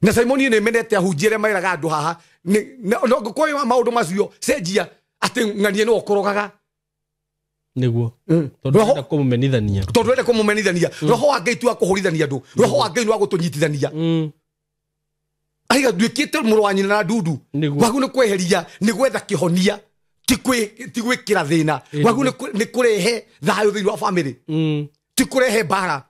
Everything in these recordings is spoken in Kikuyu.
Na Simon nĩ menete ahunjia arĩa meraga andũ haha no ngũkũĩ maũndũ macio cenjia atĩ ng'anie nĩwe ũkũrogaga. Nĩguo. Tondũ Roho- enda kũmũmenithania. Tondũ enda kũmũmenithania. Roho wa Ngai ti wa kũhũrithania andũ, roho wa Ngai nĩ wa gũtũnyitithania. Aiga nduĩkĩte mũrũ wa nyina na ndundu. Nĩguo. Wagu nĩ kweheria, nĩ gwetha kĩhonia, ti gwĩkĩra thĩna. Wagu nĩ kũrehe thayũ thĩinĩ wa family, ti kũrehe mbara.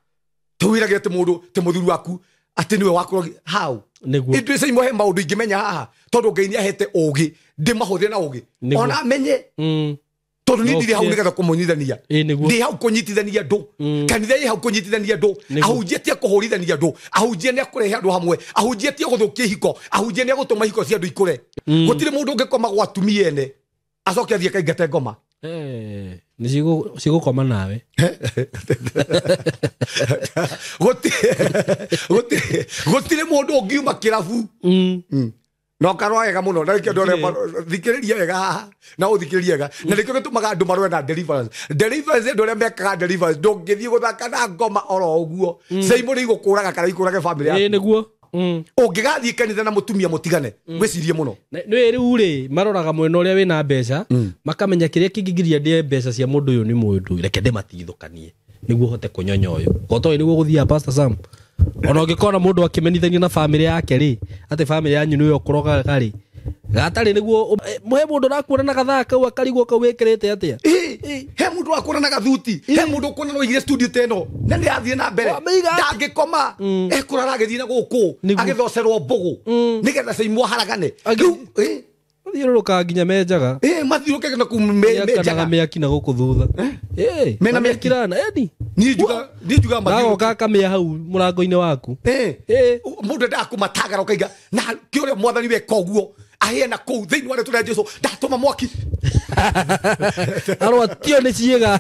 Tũwĩragĩre atĩ mũndũ ti mũthuri waku atĩ nĩwe wakũrogi how. Nĩguo. Ithuĩ Simon he maũndũ ingĩmenya haha tondũ Ngai nĩ ahete ũgĩ, ndĩmahũthĩre na ũgĩ. Ona menye. Tondũ niĩ ndirĩ hau nĩgetha kũmũnyithania. Nĩguo. Ndĩ hau kũnyitithania andũ. Kanitha ĩ hau kũnyitithania andũ. Ahunjia ti a kũhũrithania andũ, ahunjia nĩ a kũrehe andũ hamwe, ahunjia ti a gũthũkia ihiko, ahunjia nĩ a gũtũma ihiko cia andũ ikũre. Gũtirĩ mũndũ ũngĩkoma gwa atumia ene acoke athiĩ akaingate ngoma. Nĩ cigũkoma nawe. Gũtirĩ mũndũ ũngiuma kĩrabu. Na ũkarora wega mũno, na nĩkĩo ndore thikĩrĩria wega haha, na ũthikĩrĩrie wega. Na nĩkĩo gĩtũmaga andũ marũe na deliverance. Deliverance, andũ arĩa mekaga deliverance, ndũngĩthiĩ gũthaka na ngoma oro ũguo. Simon nĩ igũkũraga kana ikũrage family yaku. Nĩguo. Ũngĩgathiĩ kanitha na mũtumia mũtigane, wĩcirie mũno. Nĩ rĩu rĩ, maroraga mwena ũrĩa wĩna mbeca, makamenya kĩrĩa kĩngĩgiria ndĩe mbeca cia mũndũ ũyũ nĩ mũndũ, reke ndĩmatigithũkanie nĩguo hote kũnyonya ũyũ. Ko toĩ nĩguo gũthiaga Pastor Sam. Ona ũngĩkona mũndũ akĩmenithania na family yake rĩ, atĩ family yanyu nĩwe ũkũrogaga rĩ, gatarĩ nĩguo, he mũndũ ũrakuona na gathaa kau akarigwo kau wĩkĩrĩte atĩa? He mũndũ ũrakuona na gathuti, he mũndũ ũkuona no aigire studio ta ĩno, na nĩ athiĩ na mbere. Wamĩiga atĩa? Ndangĩkoma, ekũrara agĩthiĩ na gũkũ, agĩthocerwo mbũgũ, nĩgetha Simon aharagane. Rĩu, Mathiũrũrũkaga nginya menjaga. Mathiũrũrũkaga na kũu Mĩakanaga menjaga. mĩaki na gũkũ thutha. Mena mĩaki. Mĩakirana, eni. Niĩ njugaga mathiũrũrũke. Nagoka akamĩa hau mũrango-inĩ waku. Mũndũ endaga kũmatagara ũkaiga, na kĩũrĩa mwathani weka ũguo, ahĩe na kũu thĩinĩ wa rĩtwa rĩa Jesũ, ndatũma mwaki. Arwatio nĩ ciĩga.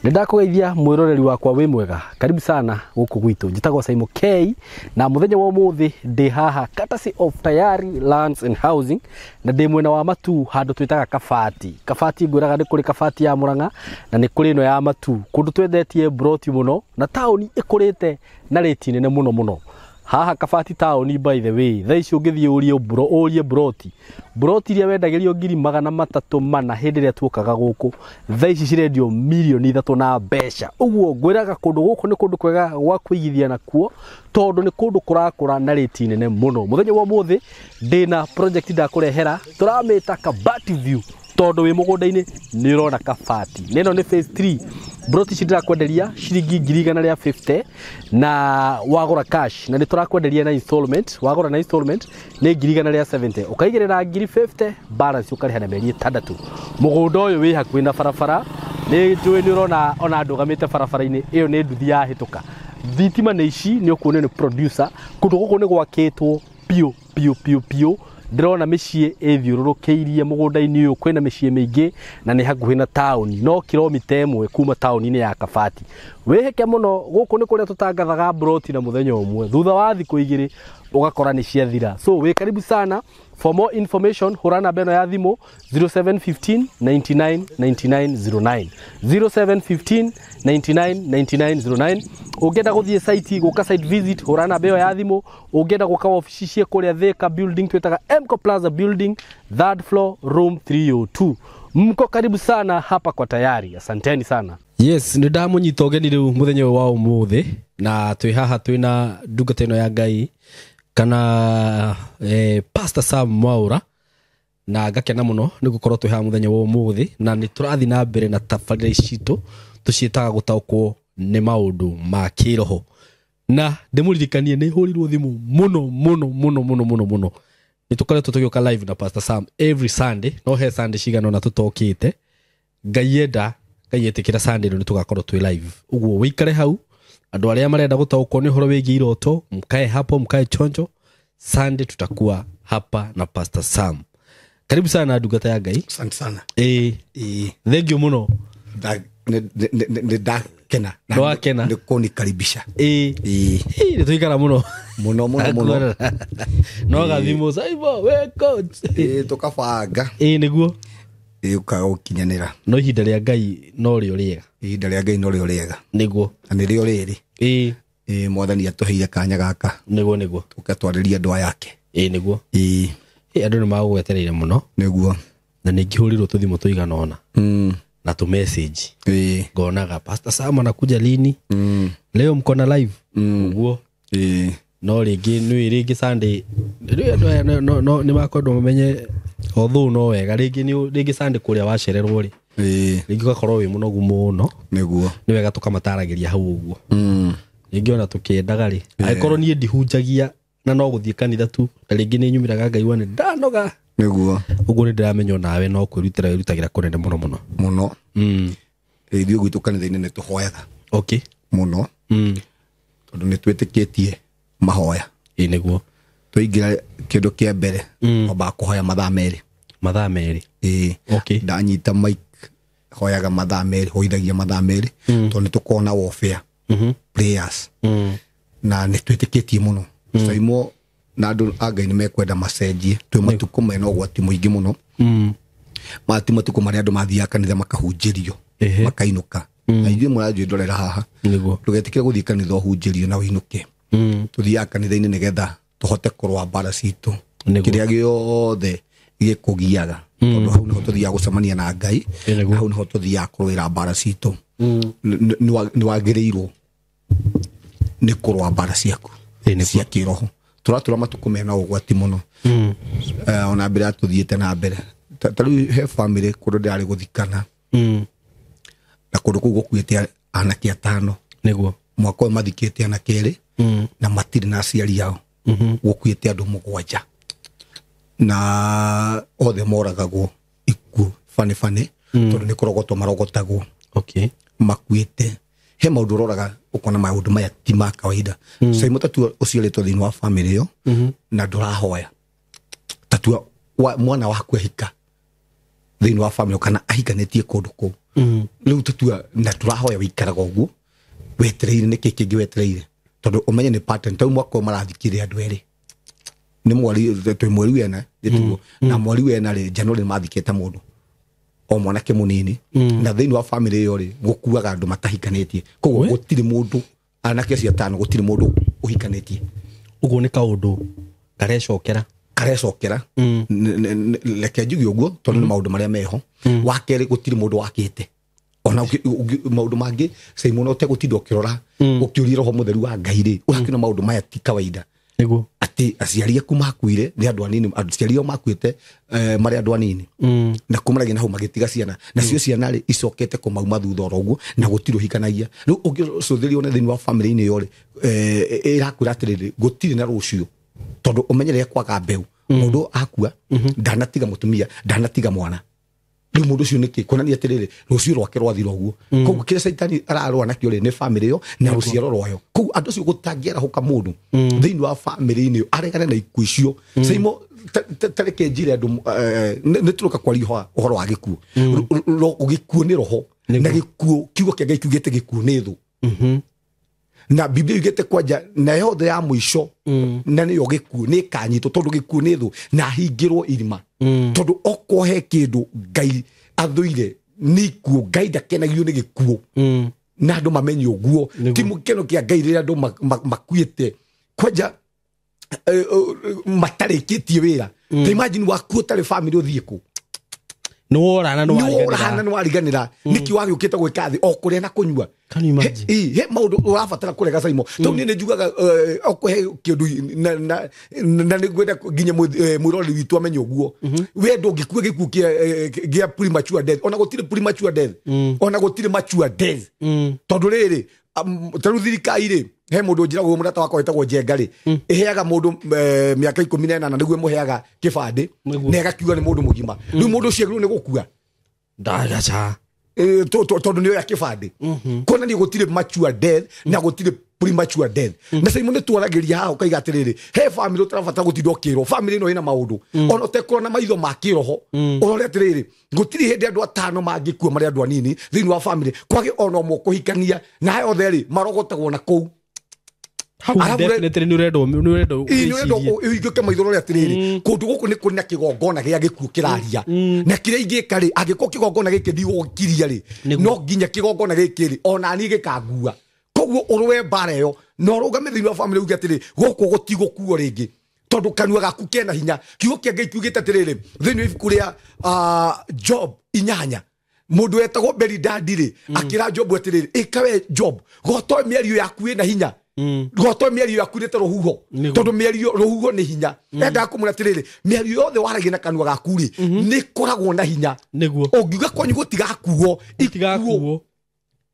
Nĩndakũgeithia mwĩroreri wakwa wĩ mwega. Karibu sana gũkũ gwitũ. Njĩtagwo Simon K na mũthenya wa ũmũthĩ ndĩ haha courtesy of Tayari Lands and Housing na ndĩ mwena wa Matuu handũ twĩtaga Kabati. Kabati ngwĩraga nĩ kũrĩ Kabati ya Mũrang'a na nĩ kũrĩ ĩno ya Matuu. Kũndũ twendetie broti mũno na taũni ĩkũrĩte na rĩti nene mũno mũno. Haha Kabati taũni by the way, thaa ici ũngĩthiĩ ũrie broti. Broti iria wendagĩrio ngiri magana matatũ mana hĩndĩ ĩrĩa tuokaga gũkũ, thaa ici cirendio mirioni ithatũ na mbeca. Ũguo ngwĩraga kũndũ gũkũ nĩ kũndũ kwega gwa kũigithia nakuo, tondũ nĩ kũndũ kũrakũra na rĩti nene mũno. Mũthenya wa ũmũthĩ ndĩna project ndakũrehera, tũramĩta Kabati View, tondũ wĩ mũgũnda-inĩ nĩ ũrona Kabati. Na ĩno nĩ phase 3. Broti ici ndĩrakwenderia ciringi ngiri igana rĩa 50 na wagũra cash, na nĩ tũrakwenderia na installment. Wagũra na installment nĩ ngiri igana rĩa 70, ũkaigĩrĩra ngiri 50, balance ũkarĩha na mĩeri ĩtandatũ. Mũgũnda ũyũ wĩ hakuhĩ na barabara, nĩ njũĩ nĩ ũrona ona ndũgamĩte barabara-inĩ ĩyo nĩ nduthi yahĩtũka. Thitima nĩ ici, nĩ ũkuona nĩ producer. Kũndũ gũkũ nĩ gwakĩtwo biũ biũ biũ biũ. Ndĩrona mĩciĩ ĩthiũrũrũkĩirie mũgũnda-inĩ ũyũ, kwĩna mĩciĩ mĩingĩ na nĩ hakuhĩ na taũni, no kilomita ĩmwe kuma taũni-inĩ ya Kabati. Wĩhĩke mũno, gũkũ nĩ kũrĩa tũtangathaga broti na mũthenya ũmwe, thutha wa thikũ igĩrĩ ũgakora nĩ ciathira. So wĩ karibu sana. For more information hũra namba ĩno ya thimũ zero seven fifteen ninety nine ninety nine zero nine. Zero seven fifteen ninety nine ninety nine zero nine. Ũngĩenda gũthiĩ site, gũka site visit, hũra namba ĩyo ya thimũ. Ũngĩenda gũka wabici ciĩ kũrĩa Thika building, twĩtaga Mco Plaza building, third floor, room 302. Mko karibu sana hapa kwa Tayari. Asanteni sana. Yes, nĩ ndamũnyita ũgeni rĩu mũthenya ũyũ wa ũmũthĩ, na twĩ haha twĩna ndungata ĩno ya Ngai kana Pastor Sam Mwaura, na ngakena mũno nĩ gũkorwo twĩ haha mũthenya wa ũmũthĩ, na nĩ tũrathiĩ na mbere na tabarĩra ici citũ tũciĩtaga gũtaũkwo nĩ maũndũ ma kĩroho. Na ndĩmũririkanie nĩ hũrirwo thimũ mũno mũno mũno mũno mũno mũno. Nĩ tũkoretwo tũgĩũka live na Pastor Sam every Sunday, no he Sunday cigana ũna tũtokĩte. Ngai enda, Ngai etĩkĩra Sunday ĩno nĩ tũgakorwo twĩ live. Ũguo wĩikare hau, andũ arĩa marenda gũtaũkwo nĩ ũhoro wĩgiĩ iroto, mkae hapo, mkae chonjo. Sunday tutakuwa hapa na Pastor Sam. Karibu sana ndungata ya Ngai. Asante sana. Thank you mũno. Gũkena. Na Nĩ wakena? Nĩ kũnikaribisha. Ĩĩ. Ĩĩ. Ĩĩ, nĩ tũikara mũno. Mũno mũno mũno. No gathimũ Saimo we coach. Ĩĩ, tũkabanga. Ĩĩ nĩguo. Ĩĩ, ũkaga gũkinyanĩra. No ihinda rĩa Ngai no rĩo rĩega. Ihinda rĩa Ngai no rĩo rĩega. Nĩguo. Na nĩrĩo rĩrĩ. Ĩĩ. Ĩĩ, mwathani atũheire kanya gaka. Nĩguo nĩguo. Tũke twarĩrie andũ aya ake. Ĩĩ nĩguo. Ĩĩ. Ĩĩ, andũ nĩ magũgwetereire mũno. Nĩguo. Na nĩ ngĩhũrĩrwo tũthimũ tũigana ũna. Na tũ message. Ĩĩ. Ngonaga Pastor Sam anakuja lini? Leo mko na live. Ũguo. Ĩĩ. No rĩngĩ nĩ rĩngĩ Sunday rĩu andũ aya no nĩ makwendwo mamenye although no wega rĩngĩ nĩ rĩngĩ Sunday kũrĩa wacererwo rĩ. Ĩĩ. Rĩngĩ ũgakorwo wĩ mũnogu mũno. Nĩguo. Nĩ wega tũkamataragĩria hau ũguo. Rĩngĩ ona tũkĩendaga rĩ, angĩkorwo niĩ ndihunjagia na no gũthiĩ kanitha tu, na rĩngĩ nĩ nyumĩraga ngaigua nĩ ndanoga. Nĩguo. Ũguo nĩ ndĩramenya onawe no kwĩrutĩra wĩrutagĩra kũnene mũno mũno. Mũno. Ithuĩ gwitũ kanitha-inĩ nĩ tũhoyaga. Okay. Mũno. Tondũ nĩ twĩtĩkĩtie mahoya. Ĩĩ nĩguo. Twaingĩra kĩndũ kĩa mbere, wambaga kũhoya mathaa merĩ. Mathaa merĩ. Ĩĩ. Okay. Ndanyita mic, hoyaga mathaa merĩ, hoithagia mathaa merĩ, tondũ nĩ tũkoragwo na warfare. Prayers. Na nĩ twĩtĩkĩtie mũno. Saimo na andũ a Ngai nĩ mekwenda macenjie. Twĩ matukũ mena ũgwati mũingĩ mũno. Maya ti matukũ marĩa andũ mathiaga kanitha makahunjĩrio, makainũka. Na ithuĩ mũranjũĩ ndorera haha. Nĩguo. Ndũgetĩkĩre gũthiĩ kanitha ũhunjĩrio na ũinũke. Tũthiaga kanitha-inĩ nĩgetha tũhote kũrũa mbara citũ. Nĩguo. Kĩrĩa gĩothe gĩkũgiaga. Tondũ hau nĩho tũthiaga gũcemania na Ngai. Nĩguo. Hau nĩho tũthiaga kũrũĩra mbara citũ. Nĩ wagĩrĩirwo nĩ kũrũa mbara ciaku. Nĩguo. Cia kĩroho. Tũratũra matukũ mena ũgwati mũno. Ona mbere ya tũthiĩte na mbere. Ta rĩu he family kũndũ ndĩrarĩ gũthikana. Na kũndũ kũu gũkuĩte anake atano. Nĩguo. Mwaka ũyũ mathikĩte anake erĩ. Na matirĩ na aciari ao. Gũkuĩte andũ mũgwanja. Na othe moragagwo ikuũ bane bane. Tondũ nĩ kũrogotwo marogotagwo. Okay. Makuĩte. He maũndũ ũroraga ũkona maũndũ maya ti ma kawaida. Saimo tatua ũciarĩtwo thĩinĩ wa family ĩyo, na ndũrahoya. Tatua mwana waku ahika thĩinĩ wa family kana ahikanĩtie kũndũ kũu. Rĩu tatua na ndũrahoya wĩikaraga ũguo wetereire nĩkĩ kĩngĩ wetereire. Tondũ ũmenye nĩ pattern. Tau mwaka ũyũ marathikire andũ erĩ. Nĩ mweri, twĩ mweri wena, nĩtiguo. Na mweri wena rĩ, January mathikĩte mũndũ. O mwanake mũnini. Na thĩinĩ wa family ĩyo rĩ, gũkuaga andũ matahikanĩtie. Koguo gũtirĩ mũndũ, anake acio atano, gũtirĩ mũndũ ũhikanĩtie. Ũguo nĩ kaũndũ karecokera. Karecokera. Reke njuge ũguo, tondũ nĩ maũndũ marĩa meho. Wa kerĩ, gũtirĩ mũndũ wakĩte. Ona maũndũ mangĩ, Simon, ũtegũtinda ũkĩrora, ũkĩũria roho mũtheru wa Ngai rĩ, ũrakĩona maũndũ maya ti kawaida. Nĩguo. Atĩ aciari aku makuire nĩ andũ anini, aciari ao makuĩte, marĩ andũ anini. Na kumanagia na hau magĩtiga ciana. Nacio ciana rĩ, icokete kũmauma thutha oro ũguo, na gũtirĩ ũhikanagia. Rĩu ũngĩcũthĩrĩria one thĩinĩ wa family-inĩ ĩyo rĩ, ĩrakwĩra atĩrĩrĩ, gũtirĩ na rũciũ. Tondũ ũmenye rĩrĩa kwaga mbeũ, mũndũ akua, ndanatiga mũtumia, ndanatiga mwana. Rĩu mũndũ ũcio nĩkĩ? Kuonania atĩrĩrĩ, rũciũ rwake rwathira ũguo. Koguo kĩrĩa caitani ararũa nakĩo rĩ, nĩ family ĩyo na rũciaro rwayo. Koguo andũ acio gũtangĩarahũka mũndũ thĩinĩ wa family-inĩ ĩyo, aregane na ikuũ icio. Saimo, ta reke njĩre andũ, nĩ tũroka kwaria ũhoro wa gĩkuũ. Gĩkuũ nĩ roho. Na gĩkuũ, kiugo kĩa Ngai kiugĩte gĩkuũ nĩ thũ. Na Biblia yugĩte kwanja na yothe ya mũico, na nĩyo gĩkuũ, nĩ ĩkanyitwo, tondũ gĩkuũ nĩ thũ, na hingĩrwo irima. Tondũ okorwo he kĩndũ Ngai athũire nĩ ikuũ, Ngai ndakenagio nĩ gĩkuũ. Na andũ mamenye ũguo. Ti gĩkeno kĩa Ngai rĩrĩa andũ makuĩte. Kwanja, matarĩkĩtie wĩra. Ta imagine waku ũtarĩ family ũthiĩ kũ? Nĩ wora na nĩ Nĩ wora wariganĩra. na nĩ wariganĩra. Nĩkĩ wagĩũkĩte gwĩka thĩ o kũrĩa na kũnyua? Can you imagine? He maũndũ ũrabatara kũrega Saimo. Tondũ niĩ nĩ njugaga, o kũhe kĩndũ na nĩ ngwenda nginya mwĩroreri witũ amenye ũguo. We ndũngĩkua gĩkuũ kĩa premature death. Ona gũtirĩ premature death. Ona gũtirĩ mature death. Tondũ rĩrĩ, ta rĩu thirikari rĩ, he mũndũ njĩragwo mũrata wakwa wĩtagwo Njenga rĩ, ĩheaga mũndũ, mĩaka ikũmi na ĩnana nĩguo ĩmũheaga kĩbandĩ, na ĩgakiuga nĩ mũndũ mũgima. Rĩu mũndũ ũcio agĩrĩirwo nĩ gũkua. Ndagaca. Tondũ nĩoya kĩbandĩ. Kuonania gũtirĩ mature death na gũtirĩ Premature death. Na Simon nĩ twaragĩria haha ũkaiga atĩrĩrĩ, he family ũtarabatara gũtinda ũkĩrwo family ĩno ĩna maũndũ ona ũtekũrora na maitho ma kĩroho, ũrore atĩrĩrĩ, gũtirĩ hĩndĩ andũ atano mangĩkua marĩ andũ anini thĩinĩ wa family, kwage ona ũmwe kũhikania na haya othe rĩ marogotagwo na kũu. Hau definitely nĩ ũrendwo nĩ ũrendwo ũhingũke maitho ũrore atĩrĩrĩ, kũndũ gũkũ nĩ kũrĩ na kĩgongona gĩa gĩkuũ kĩraria, na kĩrĩa ingĩka rĩ, angĩkorwo kĩgongona gĩkĩ ndigũgĩkiria rĩ, no nginya kĩgongona gĩkĩ rĩ ona niĩ gĩkangua. Koguo ũrũe mbara ĩyo na ũrũgame thĩinĩ wa family uge atĩrĩ, gũkũ gũtigũkuo rĩngĩ, tondũ kanua gaku kena hinya. Kiugo kĩa Ngai kiugĩte atĩrĩrĩ thĩinĩ wa ibuku rĩa Job 8, mũndũ wetagwo Belidadi rĩ akĩra Job atĩrĩrĩ, ĩka we Job, gotoe mĩario yaku ĩna hinya, gotoe mĩario yaku nĩ ta rũhuho, tondũ mĩario rũhuho nĩ hinya. Endaga kũmwĩra atĩrĩrĩ, mĩario yothe waragia na kanua gaku rĩ nĩ ĩkoragwo na hinya. Ũngiuga kwanyu gũtigakuo, ikuo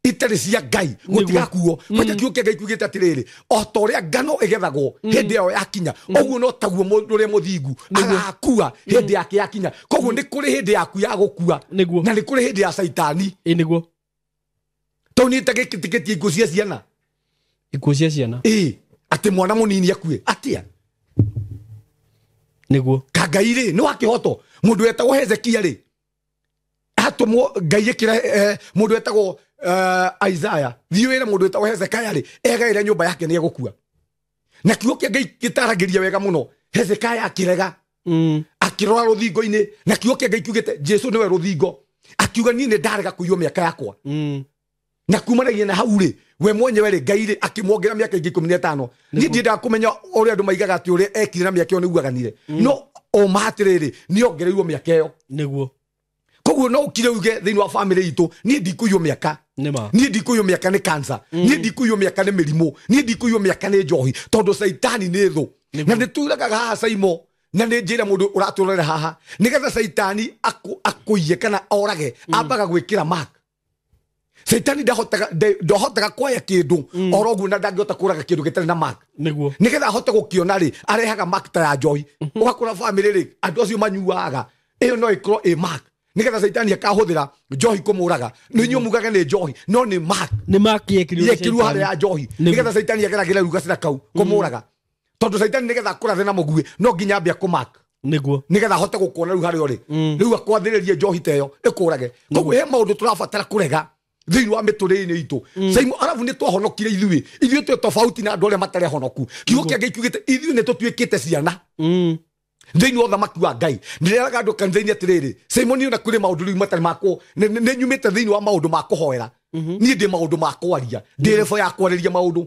itarĩ cia Ngai gũtigakuo. Kwanja kiugo kĩa Ngai kiugĩte atĩrĩrĩ, o ta ũrĩa ngano ĩgethagwo hĩndĩ ĩyo yakinya, ũguo no taguo mũndũ ũrĩa mũthingu agakua hĩndĩ yake yakinya. Koguo nĩ kũrĩ hĩndĩ yaku ya gũkua na nĩ kũrĩ hĩndĩ ya Caitani. Nĩguo. Tondũ niĩ itagĩtĩkĩtie ikuũ cia ciana, ikuũ cia ciana, ĩĩ, atĩ mwana mũnini akue atĩa? Nĩguo. Ka Ngai rĩ nĩ wa kĩhoto. Mũndũ wetagwo Hezekia rĩ atũmwo Ngai ĩkĩra mũndũ wetagwo Isaiah, thiĩ wĩre mũndũ wetagwo Hezekia rĩ egaĩre nyũmba yake nĩ egũkua. Na kiugo kĩa Ngai gĩtaragĩria wega mũno. Hezekia akĩrega, akĩrora rũthingo-inĩ, na kiugo kĩa Ngai kiugĩte Jesu nĩwe rũthingo. Akiuga niĩ nĩ ndarega kũiywo mĩaka yakwa. Na kumanagia na hau rĩ, we mwenyewe rĩ Ngai rĩ akĩmuongerera mĩaka ĩngĩ 15. Niĩ ndiendaga kũmenya ũrĩa andũ maigaga atĩ ũrĩa ekire na mĩaka ĩyo nĩguaganire, no ũma atĩrĩrĩ nĩ ongereirwo mĩaka ĩyo. Nĩguo. Koguo no ũkire uge thĩinĩ wa family itũ, niĩ ndikũiywo mĩaka, niĩ ndikũiywo mĩaka nĩ cancer, niĩ ndikũiywo mĩaka nĩ mĩrimũ, niĩ ndikũiywo mĩaka nĩ njohi, tondũ Caitani nĩ thũ. Na nĩ turagaga haha Saimo, na nĩ njĩra mũndũ ũratũrorera haha, nĩgetha Caitani akũiye kana orage, ambaga gwĩkĩra mark. Caitani ndahotaga kwaya kĩndũ oro ũguo, na ndangĩhota kũraga kĩndũ gĩtarĩ na mark. Nĩguo. Nĩgetha ahote gũkĩona rĩ, arehaga mark ta ya njohi. Ũgakora family rĩ, andũ acio manyuaga, ĩyo no ĩkorwo ĩ mark, nĩgetha Caitani akahũthĩra njohi kũmũraga. Nĩ inyuĩ mugaga nĩ njohi, no nĩ mark. Nĩ mark yekĩrirwo harĩa ya njohi, nĩgetha Caitani ageragĩra rĩu gacĩra kau kũmũraga. Tondũ Caitani nĩgetha akũrathe na mũguĩ, no nginya ambe akũmark. Nĩguo. Nĩgetha ahote gũkuona rĩu harĩa ũrĩ, rĩu akwathĩrĩrie njohi ta ĩyo ĩkũrage. Koguo he maũndũ tũrabatara kũrega thĩinĩ wa mĩtũrĩre-inĩ itũ. Saimo arabu nĩ twahonokire ithuĩ, ithuĩ twĩ tofauti na andũ arĩa matarĩ honoku. Kiugo kĩa Ngai kiugĩte ithuĩ nĩ tũtuĩkĩte ciana thĩinĩ wa ũthamaki wa Ngai. Ndĩreraga andũ kanitha-inĩ atĩrĩrĩ, Simon ona kũrĩ maũndũ rĩu matarĩ makwo, nĩ nyumĩte thĩinĩ wa maũndũ ma kũhoera, niĩ ndĩ maũndũ ma kwaria, ndĩ rebo ya kwarĩria maũndũ.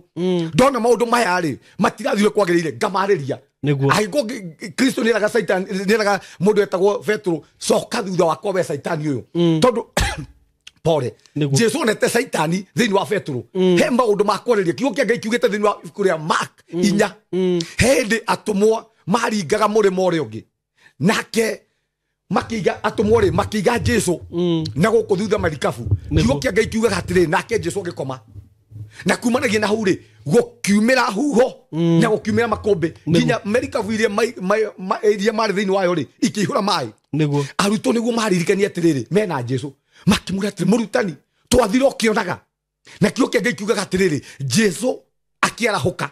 Ndona maũndũ maya rĩ matirathire kwagĩrĩire, ngamarĩria. Angĩkorwo Kristo nĩeraga Caitani, nĩeraga mũndũ wetagwo Petro, coka thutha wakwa we Caitani ũyũ, tondũ pore Jesu onete Caitani thĩinĩ wa Petro. He maũndũ ma kwarĩria. Kiugo kĩa Ngai kiugĩte thĩinĩ wa ibuku rĩa Mark 4, he hĩndĩ atũmwo maringaga mũrĩmo ũrĩa ũngĩ, nake makiiga atũmwo rĩ makiiga Jesu na gũkũ thutha marikabu. Kiugo kĩa Ngai kiugaga atĩrĩ, nake Jesu agĩkoma. Na kumanagia na hau rĩ gũkiumĩra huho na gũkiumĩra makũmbĩ, nginya marikabu iria marĩ thĩinĩ wayo rĩ ikĩihũra maĩ. Nĩguo. Arutwo nĩguo maririkania atĩrĩrĩ mena Jesu, makĩmwĩra atĩrĩ, mũrutani twathire ũkĩonaga. Na kiugo kĩa Ngai kiugaga atĩrĩrĩ, Jesu akĩarahũka,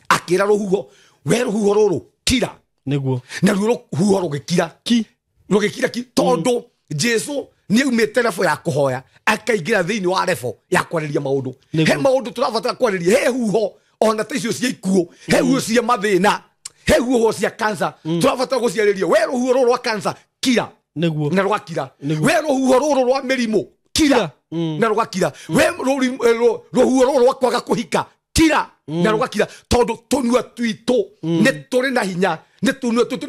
akĩra rũhuho, we rũhuho rũrũ kira. Nĩguo. Na ruo rũhuho rũgĩkira ki, rũgĩkira ki, tondũ Jesu nĩ aumĩte rebo ya kũhoya akaingĩra thĩinĩ wa rebo ya kwarĩria maũndũ. He maũndũ tũrabatara kwarĩria, he huho ona ta icio cia ikuũ, he huho cia mathĩna, he huho cia cancer, tũrabatara gũciarĩria. We rũhuho rũrũ rwa cancer kira. Nĩguo. Na rũgakira. We rũhuho rũrũ rwa mĩrimũ kira. Na rũgakira. We rũhuho rũrũ rwa kwaga kũhika kira. Na rũgakira. Tondũ tũnua twitũ nĩ tũrĩ na hinya, nĩ tũnua twitũ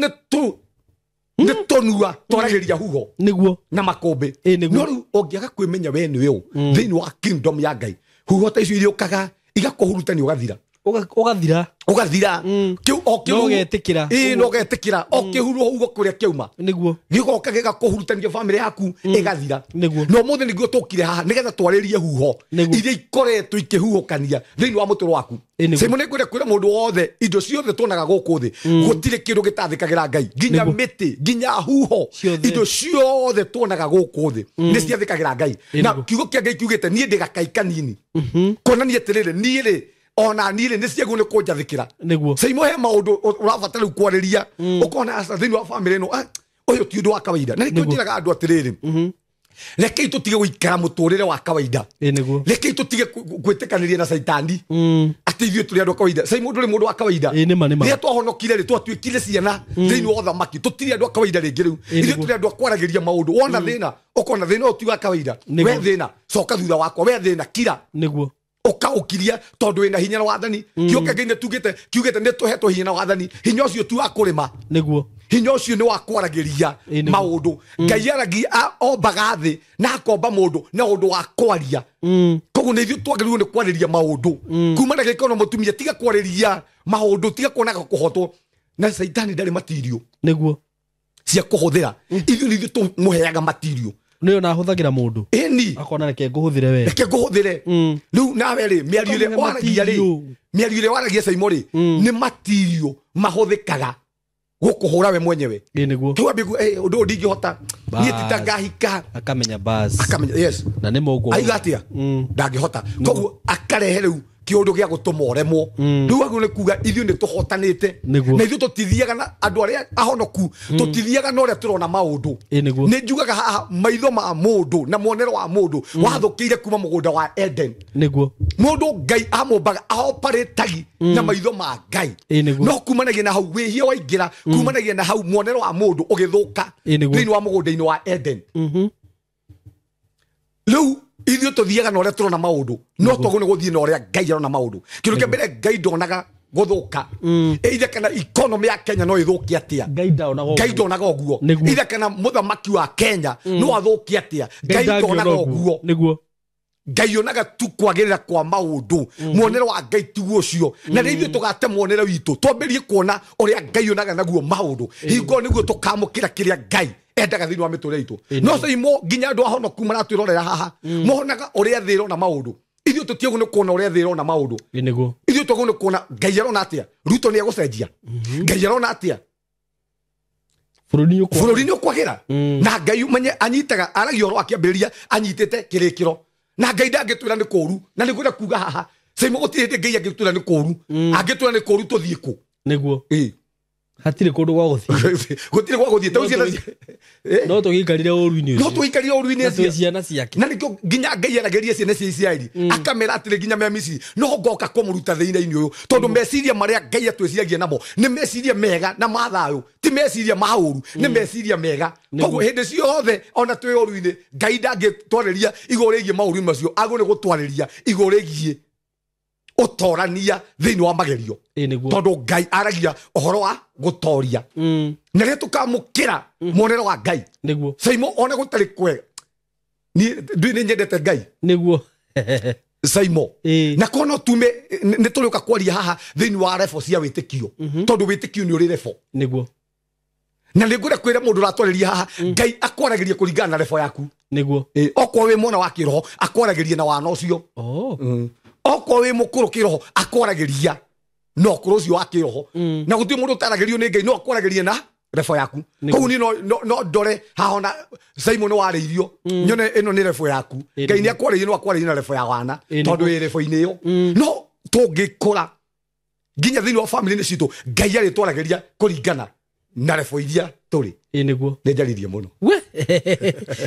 nĩ tũnua twaragĩria huho. Nĩguo. Na makũmbĩ. No rĩu ũngĩaga kwĩmenya we nĩwe ũ thĩinĩ wa kingdom ya Ngai, huho ta icio iriũkaga igakũhurutania ũgathira. Ũgathira. Ũgathira. Kĩu o kĩu. No ũgetĩkĩra. Ĩĩ, no ũgetĩkĩra. O kĩhuruo huho kũrĩa kĩauma. Nĩguo. Gĩgoka gĩgakũhurutania family yaku ĩgathira. Nĩguo. No ũmũthĩ nĩguo tũkire haha nĩgetha twarĩrie huho iria ikoretwo ikĩhuhũkania thĩinĩ wa mũtũrĩre waku. Simon nĩngwenda kwĩra mũndũ wothe, indo ciothe tuonaga gũkũ thĩ, gũtirĩ kĩndũ gĩtathĩkagĩra Ngai, nginya mĩtĩ, nginya huho, indo ciothe tuonaga gũkũ thĩ nĩ ciathĩkagĩra Ngai. Na kiugo kĩa Ngai kiugĩte niĩ ndĩ gakai kanini, kuonania atĩrĩrĩ, niĩ rĩ Ona niĩ rĩ nĩ ciagwo nĩ kũnjathĩkĩra. Nĩguo. Saimo he maũndũ ũrabatara rĩu kwarĩria. Ũkona aca thĩinĩ wa bamĩrĩ ĩno, ũyũ ti ũndũ wa kawaida. Na nĩkĩo njĩraga andũ atĩrĩrĩ, rekei tũtige gũikara mũtũrĩre wa kawaida. Nĩguo. Rekei tũtige gwĩtĩkanĩria na caitani atĩ ithuĩ tũrĩ andũ a kawaida. Saimo ndũrĩ mũndũ wa kawaida. Nĩma nĩma. Rĩrĩa twahonokire rĩ, twatuĩkire ciana thĩinĩ wa ũthamaki. Tũtirĩ andũ a kawaida rĩngĩ rĩu. Ithuĩ tũrĩ andũ a kwaragĩria maũndũ. Wona thĩna, ũkona thĩna ũyũ ti wa kawaida. We thĩna, coka thutha wakwa. We thĩna, kira. Nĩguo. Ũkaũkiria tondũ wĩna hinya na wathani. Kiugo kĩa Ngai kiugĩte nĩ tũhetwo hinya na wathani. Hinya ũcio ti wa kũrĩma. Nĩguo. Hinya ũcio nĩ wa kwaragĩria maũndũ. Ngai aragia, ombaga thĩ na akomba mũndũ na ũndũ wa kwaria. Koguo nĩ ithuĩ twagĩrĩirwo nĩ kwarĩria maũndũ. Kuma na gĩko na mũtumia, tiga kwarĩria maũndũ, tiga kuonaga kũhotwo. Na caitani ndarĩ matirio. Nĩguo. Cia kũhũthĩra. Ithuĩ nĩ ithuĩ tũmũheaga matirio. Nĩyo na ahũthagĩra mũndũ. Ĩni. Akona reke ngũhũthĩre we. Reke ngũhũthĩre. Rĩu nawe rĩ, mĩario ĩrĩa waragia rĩ, mĩario ĩrĩa waragia Saimo rĩ, nĩ matirio mahũthĩkaga gũkũhũra we mwenyewe. Nĩguo. Kĩu ambie ũndũ ũyũ ndingĩhota. Niĩ ti ta ngahika. Akamenya bas. Akamenya, yes. Na nĩ mũguo. Aiga atĩa? Ndangĩhota. Koguo akarehe rĩu kĩũndũ gĩa gũtũma ũremwo. Rĩu agĩrĩirwo nĩ kuga ithuĩ nĩ tũhotanĩte. Na ithuĩ tũtithiaga na andũ arĩa ahonoku, tũtithiaga na ũrĩa tũrona maũndũ. Nĩ njugaga haha maitho ma mũndũ na muonero wa mũndũ wathũkĩire kuma mũgũnda wa Eden. Nĩguo. Mũndũ Ngai amũmbaga aoparĩtagi na maitho ma Ngai. No kumanagia na hau wĩhia waingĩra, kumanagia na hau muonero wa mũndũ ũgĩthũka thĩinĩ wa mũgũnda-inĩ wa Eden. Rĩu ithuĩ tũthiaga na ũrĩa tũrona maũndũ, no twagwo nĩ gũthiĩ na ũrĩa Ngai arona maũndũ. Kĩndũ kĩa mbere Ngai ndonaga gũthũka. Either kana economy ya Kenya no ĩthũke atĩa. Ngai ndonaga ũguo. Either kana mũthamaki wa Kenya no athũke atĩa. Ngai ndonaga ũguo. Nĩguo. Ngai onaga tu kwagĩrĩra kwa maũndũ. Muonero wa Ngai tiguo ũcio. Na rĩu ithuĩ tũgate muonero witũ, twambĩrĩrie kuona ũrĩa Ngai onaga naguo maũndũ. Hingo nĩguo tũkamũkĩra kĩrĩa Ngai endaga thĩinĩ wa mĩtũrĩre itũ. No Saimo nginya andũ ahonoku maratwĩrorera haha, monaga ũrĩa thĩ ĩrona maũndũ. Ithuĩ tũtiagwo nĩ kuona ũrĩa thĩ ĩrona maũndũ. Nĩguo. Ithuĩ twagwo nĩ kuona Ngai arona atĩa. Ruto nĩ egũcenjia. Ngai arona atĩa. Bũrũri nĩ ũkwagĩra. Na Ngai ũmenye anyitaga, aragia ũhoro akĩambĩrĩria anyitĩte kĩrĩkĩro. Na Ngai ndangĩtwĩra nĩ kũũru. Na nĩ ngwenda kuga haha, Saimo gũtirĩ hĩndĩ Ngai angĩtwĩra nĩ kũũru. Angĩtwĩra nĩ kũũru tũthiĩ kũ? Nĩguo. Hatirĩ kũndũ gwa gũthiĩ. Gũtirĩ gwa gũthiĩ. Ta ũcio no tũgĩikarire ũũru-inĩ ũcio. No tũgĩikarire ũũru-inĩ ũcio. Na ciana ciake. Na nĩkĩo nginya Ngai aragĩria ciana cia Isiraeli. Akamera atĩrĩ nginya me Misiri, no ngoka kũmũruta thĩinĩ-inĩ ũyũ. Tondũ meciria marĩa Ngai atwĩciragia namo nĩ meciria mega na ma thayũ, ti meciria ma ũũru, nĩ meciria mega. Koguo hĩndĩ ciothe ona twĩ ũũru-inĩ, Ngai ndangĩtwarĩria igũrũ rĩgiĩ maũru macio, agũrĩ nĩ gũtwarĩria igũrũ rĩgiĩ ũtorania thĩinĩ wa magerio. Tondũ Ngai aragia ũhoro wa gũtoria. Na rĩrĩa tũkamũkĩra muonero wa Ngai. Nĩguo. Saimo ona gũtarĩ kwega. Niĩ ndũĩ nĩ nyendete Ngai. Nĩguo. Saimo. Na korwo no tume nĩ tũrĩũka kwaria haha thĩinĩ wa rebo cia wĩtĩkio. Tondũ wĩtĩkio nĩ ũrĩ rebo. Nĩguo. Na nĩ ngwenda kwĩra mũndũ ũratwarĩria haha, Ngai akwaragĩria kũringana na rebo yaku. Nĩguo. Okorwo wĩ mwana wa kĩroho, akwaragĩria na wana ũcio. Okorwo wĩ mũkũrũ kĩroho, akwaragĩria na ũkũrũ ũcio wa kĩroho. Na gũtirĩ mũndũ ũtaragĩrio nĩ Ngai, no akwaragĩria na rebo yaku. Koguo niĩ no ndore haha ona Saimo nĩ warĩirio, nyone ĩno nĩ rebo yaku. Ngai nĩ akwarĩirie, no akwarĩirie na rebo ya wana, tondũ wĩ rebo-inĩ ĩyo. No tũngĩkũra nginya thĩinĩ wa family-inĩ citũ, Ngai arĩtwaragĩria kũringana na rebo iria tũrĩ. Nĩguo. Nĩ njaririe mũno. We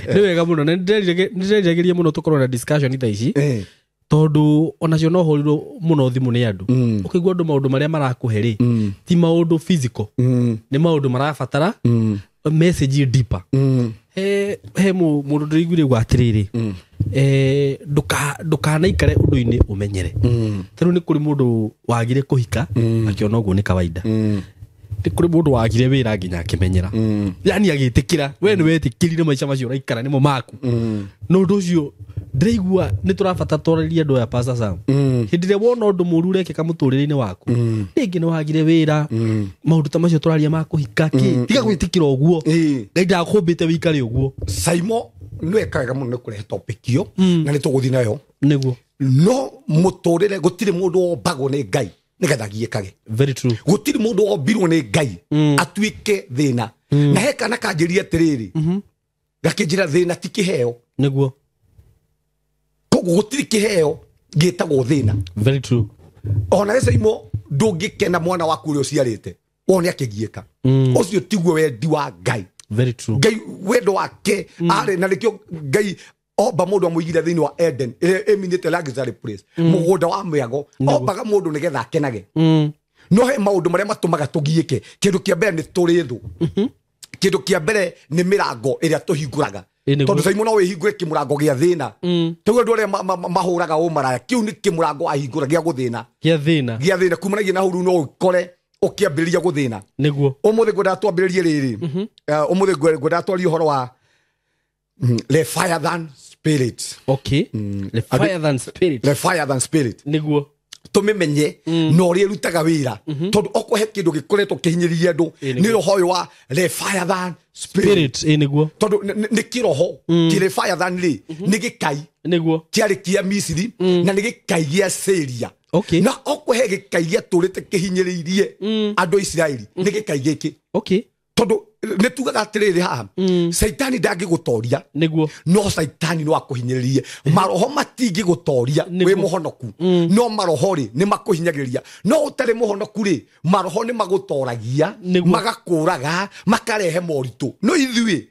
nĩ wega mũno. Na nĩ ndĩreriragĩria mũno tũkorwo na discussion tha ici. Tondũ onacio no hũrirwo mũno thimũ nĩ andũ. Ũkĩigua andũ maũndũ marĩa marakũhe rĩ, ti maũndũ physical. Nĩ maũndũ marabatara message deeper. He mũndũ ndĩraiguire uga atĩrĩrĩ, ndũkanaikare ũndũ-inĩ ũmenyere. Ta rĩu nĩ kũrĩ mũndũ wagire kũhika akĩona ũguo nĩ kawaida. Nĩ kũrĩ mũndũ wagire wĩra nginya akĩmenyera. Yani agĩtĩkĩra, we nĩ wetĩkĩrire maica macio ũraikara nĩmo maku. No ũndũ ũcio ndĩraigua nĩ tũrabatara twarĩrie andũ aya Pastor Sam. Hĩndĩ ĩrĩa wona ũndũ mũũru ũrekĩka mũtũrĩre-inĩ waku, rĩngĩ nĩ wagire wĩra, maũndũ ta macio tũraria ma kũhika kĩ, tiga gwĩtĩkĩra ũguo. Ngai ndakũmbĩte wĩikare ũguo. Saimo nĩ weka wega mũno nĩ kũrehe topic ĩyo, na nĩ tũgũthiĩ nayo. Nĩguo. No mũtũrĩre gũtirĩ mũndũ wombagwo nĩ Ngai nĩgetha agiĩkage. Very true. Gũtirĩ mũndũ wombirwo nĩ Ngai atuĩke thĩna. Na he kana kanjĩria atĩrĩrĩ, gakĩnjĩra thĩna ti kĩheo. Nĩguo. Koguo gũtirĩ kĩheo gĩtagwo thĩna. Very true. Ona Saimo ndũngĩkena mwana waku ũrĩa ũciarĩte wone akĩgiĩka. Ũcio tiguo wendi wa Ngai. Very true. Ngai wendo wake arĩ na nĩkĩo Ngai omba mũndũ amũigire thĩinĩ wa Eden ĩrĩa ĩminĩte luxury place, mũgũnda wa mĩago, ombaga mũndũ nĩgetha akenage. No he maũndũ marĩa matũmaga tũgiĩke. Kĩndũ kĩa mbere nĩ tũrĩ thũ. Kĩndũ kĩa mbere nĩ mĩrango ĩrĩa tũhingũraga. Tondũ Saimo no wĩhingũre kĩmũrango gĩa thĩna. Tũguo andũ arĩa mahũraga ũmaraya, kĩu nĩ kĩmũrango ahingũra gĩa gũthĩna. Gĩa thĩna. Gĩa thĩna kumanagia na hau no ũkore ũkĩambĩrĩria gũthĩna. Nĩguo. Ũmũthĩ ngwendaga twambĩrĩrie rĩrĩ. Ũmũthĩ ngwendaga twarie ũhoro wa Leviathan spirit. Okay. Leviathan spirit. Leviathan spirit. Nĩguo. Tũmĩmenye na ũrĩa ĩrutaga wĩra. Tondũ okorwo he kĩndũ gĩkoretwo kĩhinyĩrĩirie andũ nĩ roho ũyũ wa Leviathan spirit. Nĩguo. Tondũ nĩ kĩroho. Kĩ Leviathan rĩ nĩ gĩkai. Nĩguo. Kĩarĩ kĩa Misiri na nĩ gĩkai gĩa Syria. Okay. Na okorwo he gĩkai gĩatũrĩte kĩhinyĩrĩirie andũ a Isiraeli nĩ gĩkai gĩkĩ. Okay. Tondũ nĩ tugaga atĩrĩrĩ haha, Caitani ndangĩgũtoria. Nĩguo. No Caitani no akũhinyĩrĩrie. Maroho matingĩgũtoria wĩ mũhonoku. No maroho rĩ nĩ makũhinyagĩrĩria. No ũtarĩ mũhonoku rĩ, maroho nĩ magũtoragia, magakũraga, makarehe moritũ. No ithuĩ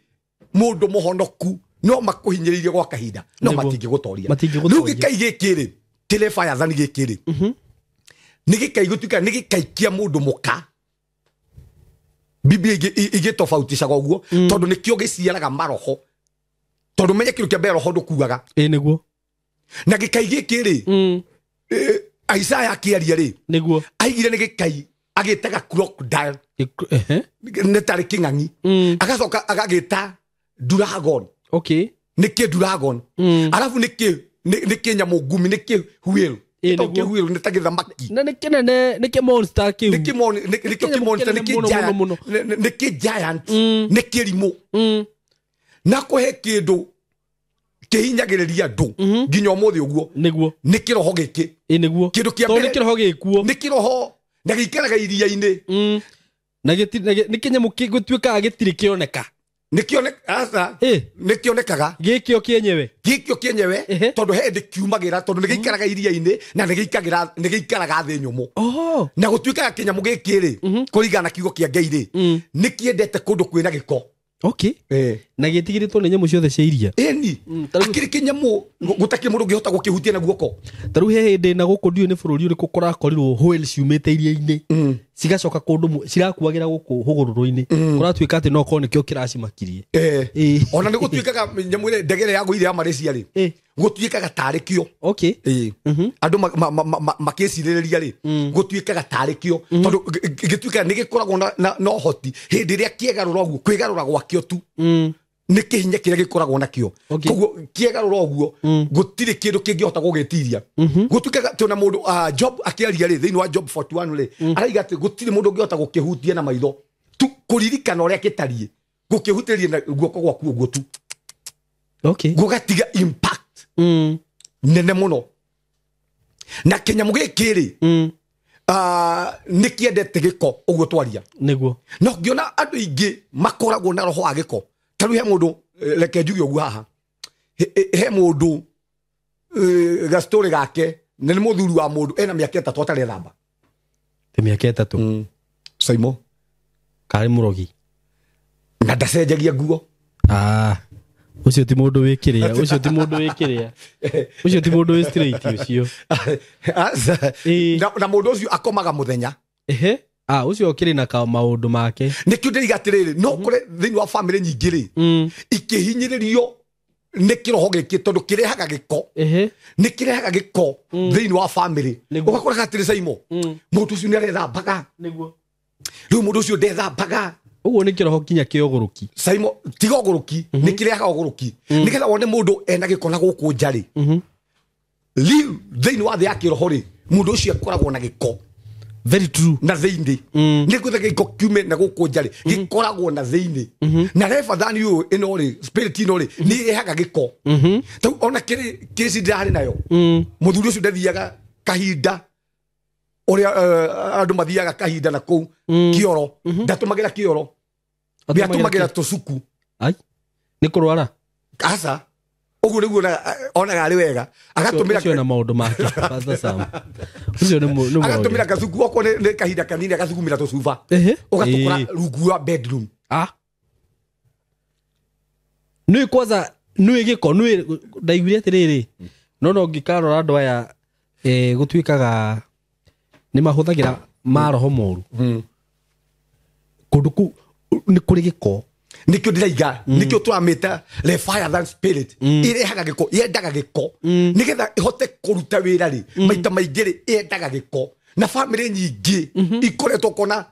mũndũ mũhonoku no makũhinyĩrĩrie gwa kahinda, no matingĩgũtoria. Rĩu gĩkai gĩkĩ rĩ, kĩ Leviathan gĩkĩ rĩ, nĩ gĩkai gũtuĩka nĩ gĩkai kĩa mũndũ mũka. Biblia igĩtofautishaga ũguo tondũ nĩkĩo gĩciaraga maroho. Tondũ menye kĩndũ kĩa mbere roho ndũkuaga. Nĩguo. Na gĩkai gĩkĩ rĩ, Isaiah akĩaria rĩ, nĩguo, aigire nĩ gĩkai agĩtaga crocodile. Nĩ tarĩ kĩng'ang'i. Agacoka agagĩta dragon. Okay. Nĩkĩ dragon? Arabu nĩkĩ nyamũ ngumi, nĩkĩ whale. Nĩkĩ whale nĩ ta gĩthamaki. Na nĩ kĩnene, nĩkĩ monster kĩu. Nĩkĩ monster, nĩkĩ giant, nĩkĩ giant, nĩ kĩrimũ. Na kũhe kĩndũ kĩhinyagĩrĩria andũ nginya ũmũthĩ ũguo. Nĩguo. Nĩ kĩroho gĩkĩ. Nĩguo. Kĩndũ kĩa mbere nĩ kĩroho gĩkuo. Nĩ kĩroho na gĩikaraga iria-inĩ. Na nĩ kĩnyamũ gĩtuĩkaga gĩtirĩ kĩoneka. Nĩ kĩonekaga. Gĩkĩo kĩenyewe. Gĩkĩo kĩenyewe tondũ he hĩndĩ kiumagĩra, tondũ nĩ gĩikaraga iria-inĩ na nĩ gĩikaraga thĩ nyũmũ. Na gũtuĩkaga kĩnyamũ gĩkĩ rĩ, kũringana na kiugo kĩa Ngai rĩ, nĩ kĩendete kũndũ kwĩna gĩko. Okay. Na gĩtigĩrĩtwo nĩ nyamũ ciothe cia iria. Ĩni. Akĩrĩ kĩnyamũ gũtakĩrĩ mũndũ ũngĩhota gũkĩhutia na guoko. Ta rĩu he hĩndĩ na gũkũ ndiũĩ nĩ bũrũri ũrĩkũ kũrakorirwo whale ciumĩte iria-inĩ. Cigacoka kũndũ cirakuagĩra gũkũ hũgũrũrũ-inĩ. Kũratuĩka atĩ no korwo nĩkĩo kĩracimakirie. Ona nĩ gũtuĩkaga nyamũ ĩrĩa ndege ĩrĩa yagũire ya Malaysia rĩ, gũtuĩkaga tarĩ kĩo. Okay. Andũ makĩcirĩrĩria rĩ, gũtuĩkaga tarĩ kĩo. Tondũ gĩtuĩkaga nĩ gĩkoragwo na ũhoti hĩndĩ ĩrĩa kĩegarũra ũguo, kwĩgarũra gwakĩo tu. Nĩ kĩhinya kĩrĩa gĩkoragwo nakĩo. Koguo kĩegarũra ũguo, gũtirĩ kĩndũ kĩngĩhota gũgĩtiria. Gũtuĩkaga atĩ ona mũndũ, Job akĩaria rĩ, thĩinĩ wa Job 41 rĩ, araiga atĩ gũtirĩ mũndũ ũngĩhota gũkĩhutia na maitho tu, kũririkana ũrĩa gĩtariĩ, gũkĩhutĩria na guoko gwaku ũguo tu. Okay. Gũgatiga impact nene mũno. Na kĩnyamũ gĩkĩ rĩ, nĩ kĩendete gĩko ũguo twaria. Nĩguo. No ngĩona andũ aingĩ makoragwo na roho wa gĩko. Ta rĩu he mũndũ, reke njuge ũguo haha, he mũndũ gastori gake na nĩ mũthuri wa mũndũ ena mĩaka 3 atarĩ ethamba. Nĩ mĩaka 3? Saimo. Karĩ mũrogi. Na ndacenjagia nguo. Ũcio ti mũndũ wĩ kĩrĩa, ũcio ti mũndũ wĩ kĩrĩa. Ũcio ti mũndũ wĩ straight ũcio. Na mũndũ ũcio akomaga mũthenya. Ũcio ũkĩrĩ na maũndũ make. Nĩkĩo ndĩriga atĩrĩrĩ, no kũrĩ thĩinĩ wa family nyingĩ rĩ, ikĩhinyĩrĩrio nĩ kĩroho gĩkĩ tondũ kĩrehaga gĩko. Nĩ kĩrehaga gĩko thĩinĩ wa family. Ũgakoraga atĩrĩ Saimo, mũndũ ũcio nĩ arethambaga. Nĩguo. Rĩu mũndũ ũcio ndethambaga. Ũguo nĩ kĩroho kinya kĩa ũgũrũki. Saimo, tiga ũgũrũki, nĩ kĩrehaga ũgũrũki. Nĩgetha wone mũndũ ena gĩko na gũkũ nja rĩ. Rĩu thĩinĩ wa thĩ ya kĩroho rĩ, mũndũ ũcio akoragwo na gĩko. Very true. Na thĩinĩ. Nĩ gwetha gĩko kiume na gũkũ nja rĩ, gĩkoragwo na thĩinĩ. Na Leviathan ũyũ ĩno rĩ, spirit ĩno rĩ, nĩ ĩrehaga gĩko. Tau ona kĩrĩ kesi ndĩrarĩ nayo. Mũthuri ũcio ndathiaga kahinda ũrĩa andũ mathiaga kahinda na kũu kĩoro. Ndatũmagĩra kĩoro. Ndatũmagĩra tũcuku. Ai. Nĩ kũrwara? Aca. Ũguo nĩguo onaga arĩ wega. Agatũmĩra Ũcio na maũndũ make Pastor Sam. Ũcio nĩ agatũmĩra gacuku okorwo nĩ kahinda kanini agathugumĩra tũcuba. Ũgatũkora rungu wa bedroom. Ah. Nĩ kwanza nĩ gĩko nĩ ndaiguire atĩrĩrĩ. No ngĩkarora andũ aya gũtuĩkaga nĩ mahũthagĩra maroho moru. Kũndũ kũu nĩ kũrĩ gĩko. Nikio ndĩraiga nikio tũramĩta Leviathan spirit irehaga gĩko yendaga gĩko nĩgetha ĩhote kũruta wĩra rĩ maita maingĩ rĩ yendaga gĩko na famĩlĩ nyingĩ ikoretwo kona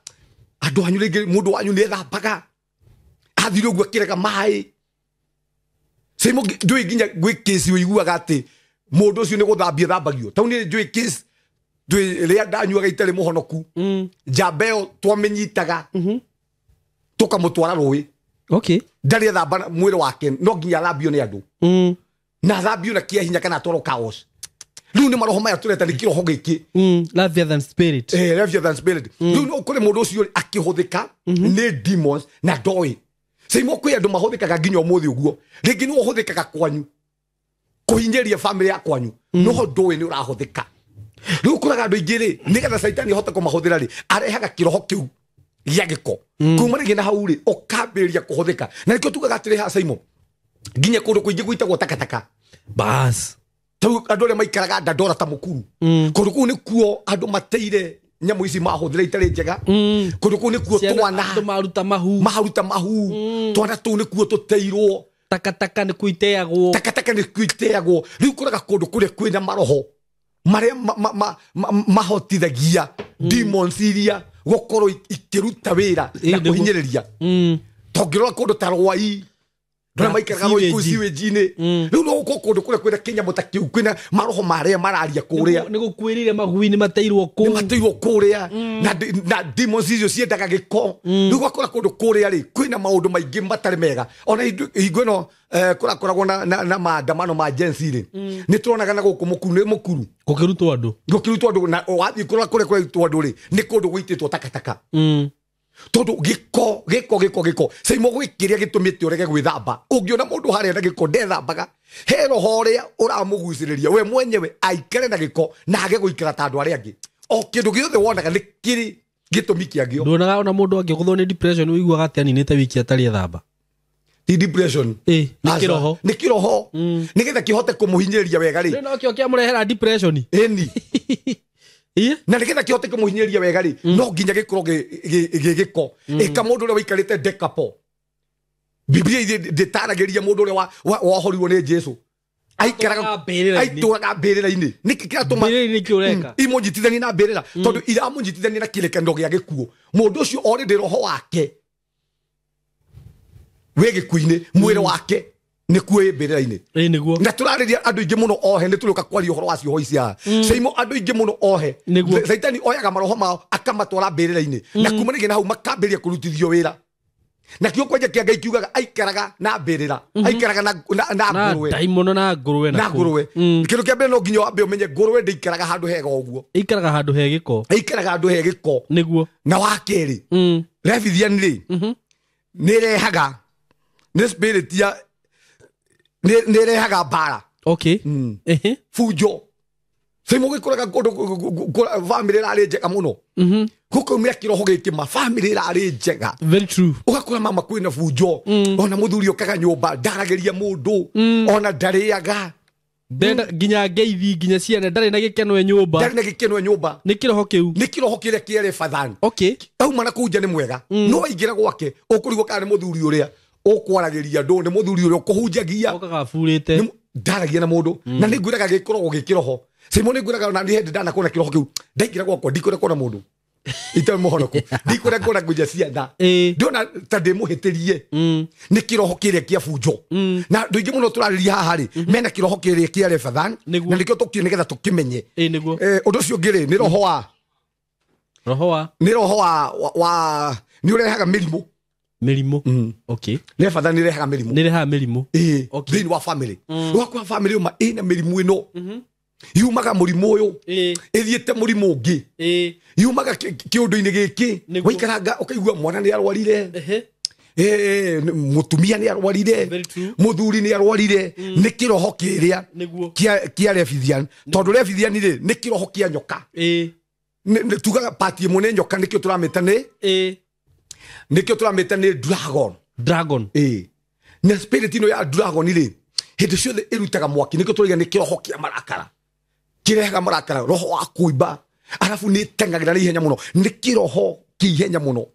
andũ anyu rĩngĩ mũndũ wanyu nĩ ethambaga athire ũguo akĩrega maĩ Simo ndũĩ nginya gwĩ kĩci ũiguaga atĩ mũndũ ũcio nĩ gũthambia thambagio tau nĩ njũĩ kĩci ndũĩ rĩrĩa ndanyuaga itarĩ mũhonoku njamba ĩyo twamĩnyitaga tũkamũtwara rũĩ. Okay. Ndarĩ ethamba mwĩrĩ wake no nginya athambio nĩ andũ. Na athambio na kĩa hinya kana atwarwo kaos. Rĩu nĩ maroho maya tũreta nĩ kĩroho gĩkĩ. Leviathan spirit. Leviathan spirit. Rĩu no kũrĩ mũndũ ũcio akĩhũthĩka nĩ demons na ndoĩ. Simo kwĩ andũ mahũthĩkaga nginya ũmũthĩ ũguo. Rĩngĩ nĩ ũhũthĩkaga kwanyu. Kũhinyĩria family ya kwanyu. No ndũĩ nĩ ũrahũthĩka. Rĩu ũkoraga andũ aingĩ rĩ nĩgetha caitani ahote kũmahũthĩra rĩ arehaga kĩroho kĩu gĩa gĩko. Kuma rĩngĩ na hau rĩ ũkambĩrĩria kũhũthĩka. Na nĩkĩo tugaga atĩrĩ haha Simon nginya kũndũ kũingĩ gwĩtagwo takataka. Bas. Tau andũ arĩa maikaraga Dandora ta Mũkuru. Kũndũ kũu nĩkuo andũ mateire nyamũ ici mahũthĩra itarĩ njega. Kũndũ kũu nĩkuo twana andũ maruta mahu. Maruta mahu. Twana tũu nĩkuo tũteirwo. Takataka nĩkuo iteagwo. Takataka nĩkuo iteagwo. Rĩu ũkoraga kũndũ kũrĩa kwĩna maroho marĩa mahotithagia demons iria gũkorwo ikĩruta wĩra na kũhinyĩrĩria. Tongĩrora kũndũ ta Rwai ndũrĩa maikaraga Rwai kũu sewage-inĩ. Rĩu no gũkorwo kũndũ kũrĩa kwĩna kĩnyamũ ta kĩu kwĩna maroho marĩa mararia kũrĩa. Nĩ gũkuĩrĩire magui-inĩ mateirwo kũu. Nĩ mateirwo kũrĩa. Na demons icio ciendaga gĩko. Rĩu ũgakora kũndũ kũrĩa rĩ kwĩna maũndũ maingĩ matarĩ mega. Ona hingo ĩno kũrakoragwo na maandamano ma Gen Z rĩ nĩ tũronaga na gũkũ Mũkuru nĩ Mũkuru gũkĩrutwo andũ. Gũkĩrutwo andũ na wathiĩ kũrora kũrĩa kũrarutwo andũ rĩ nĩ kũndũ gũitĩtwo takataka. Tondũ gĩko gĩko gĩko gĩko Saimo gwĩ kĩrĩa gĩtũmĩte ũrege gwĩthamba. Ũngĩona mũndũ harĩa na gĩko ndethambaga he roho ũrĩa ũramũgucĩrĩria we mwenyewe aikare na gĩko na age gũikara ta andũ arĩa angĩ. O kĩndũ gĩothe wonaga nĩ kĩrĩ gĩtũmi kĩagĩo. Nduonaga ona mũndũ angĩgũthwo nĩ depression ũiguaga atĩ aninĩte wiki atarĩ ethamba. Ti depression. Nĩ kĩroho. Nĩ kĩroho. Nĩgetha kĩhote kũmũhinyĩrĩria wega rĩ. Rĩu nokĩo kĩamũrehera depression. Ĩni. Na nĩgetha kĩhote kũmũhinyĩrĩria wega rĩ no nginya gĩkorwo gĩ gĩko. Ĩka mũndũ ũrĩa waikarĩte Dekapo. Biblia ndĩtaragĩria mũndũ ũrĩa wohorirwo nĩ Jesũ. Aikaraga aitũraga mbĩrĩra-inĩ. Nĩkĩ kĩratũma mbĩrĩra-inĩ kĩ ũreka? Imũnyitithanie na mbĩrĩra tondũ iramũnyitithania na kĩrĩkanĩro gĩa gĩkuũ. Mũndũ ũcio already roho wake wĩ gĩkuũ-inĩ, mwĩrĩ wake nĩkuo ĩ mbĩrĩra-inĩ. Nĩguo. Na tũrarĩria andũ aingĩ mũno ohe nĩ tũrĩũka kwaria ũhoro wa cioho ici haha. Saimo andũ aingĩ mũno ohe. Caitani oyaga maroho mao akamatwara mbĩrĩra-inĩ. Na kuma rĩngĩ na hau makambĩrĩria kũrutithio wĩra. Na kĩo kwanja kĩa Ngai kiugaga aikaraga na mbĩrĩra. Aikaraga na ngũrwe. Daimono na ngũrwe na ngũrwe. Kĩndũ kĩa mbere no nginya wambe ũmenye ngũrwe ndĩikaraga handũ hega ũguo. Ĩikaraga handũ he gĩko. Ĩikaraga handũ he gĩko. Nĩguo. Na wa kerĩ. Leviathan rĩ. Nĩ ĩrehaga nĩ spirit ya nĩ ĩrehaga mbara. Okay. Bunjo. Saimo gĩkoraga kũndũ family ĩrarĩ njega mũno. Gũkaumĩra kĩroho gĩkĩ ma family ĩrarĩ njega. Very true. Ũgakora mama kwĩna bunjo. Ona mũthuri okaga nyũmba ndaragĩria mũndũ. Ona ndarĩaga. Nginya ngeithi nginya ciana ndarĩ na gĩkeno e nyũmba. Ndarĩ na gĩkeno e nyũmba. Nĩ kĩroho kĩu. Nĩ kĩroho kĩrĩa kĩarĩ Leviathan. Okay. Auma na kũu nja nĩ mwega. No aingĩra gwake ũkũrigwo kana nĩ mũthuri ũrĩa ũkwaragĩria andũ nĩ mũthuri ũrĩa ũkũhunjagia. Okaga aburĩte. Ndaragia na mũndũ. Na nĩ ngwĩraga gĩkoragwo gĩ kĩroho. Saimo nĩ ngwĩraga ona niĩ hĩndĩ ndanakuona kĩroho kĩu. Ndaingĩra gwakwa ndikwenda kuona mũndũ. Itarĩ mũhonoku. Ndikwenda kuona ngunja ciana. Ndĩrona ta ndĩmũhĩtĩrie. Nĩ kĩroho kĩrĩa kĩa bunjo. Na andũ aingĩ mũno tũrarĩria haha rĩ mena kĩroho kĩrĩa kĩa Leviathan. Na nĩkĩo tũkire nĩgetha tũkĩmenye. Ũndũ ũcio ũngĩ rĩ nĩ roho wa nĩ roho wa nĩ ũrehaga mĩrimũ. Mĩrimũ. Okay. Leviathan nĩ ĩrehaga mĩrimũ. Nĩ ĩrehaga mĩrimũ. Thĩinĩ wa family. Ũgakora family ũma ĩna mĩrimũ ĩno. Yumaga mũrimũ ũyũ. Ĩthiĩte mũrimũ ũngĩ. Yumaga kĩũndũ-inĩ gĩkĩ. Waikaranga ũkaigua mwana nĩ arwarire. Mutumia nĩ arwarire, muthuri nĩ arwarire, nĩ kĩroho kĩrĩa kĩa Leviathan, tondũ Leviathan rĩ nĩ kĩroho kĩa nyoka. Tugaga pati ĩmwe nĩ nyoka, nĩkĩo tũramĩta nĩ nĩkĩo tũramĩta nĩ dragon. Dragon. Na spirit ĩno ya dragon rĩ hĩndĩ ciothe ĩrutaga mwaki, nĩkĩo tũraiga nĩ kĩroho kĩa marakara, kĩrehaga marakara, roho wa kũimba, arabu nĩ tengagĩra na ihenya mũno, nĩ kĩroho kĩa ihenya mũno.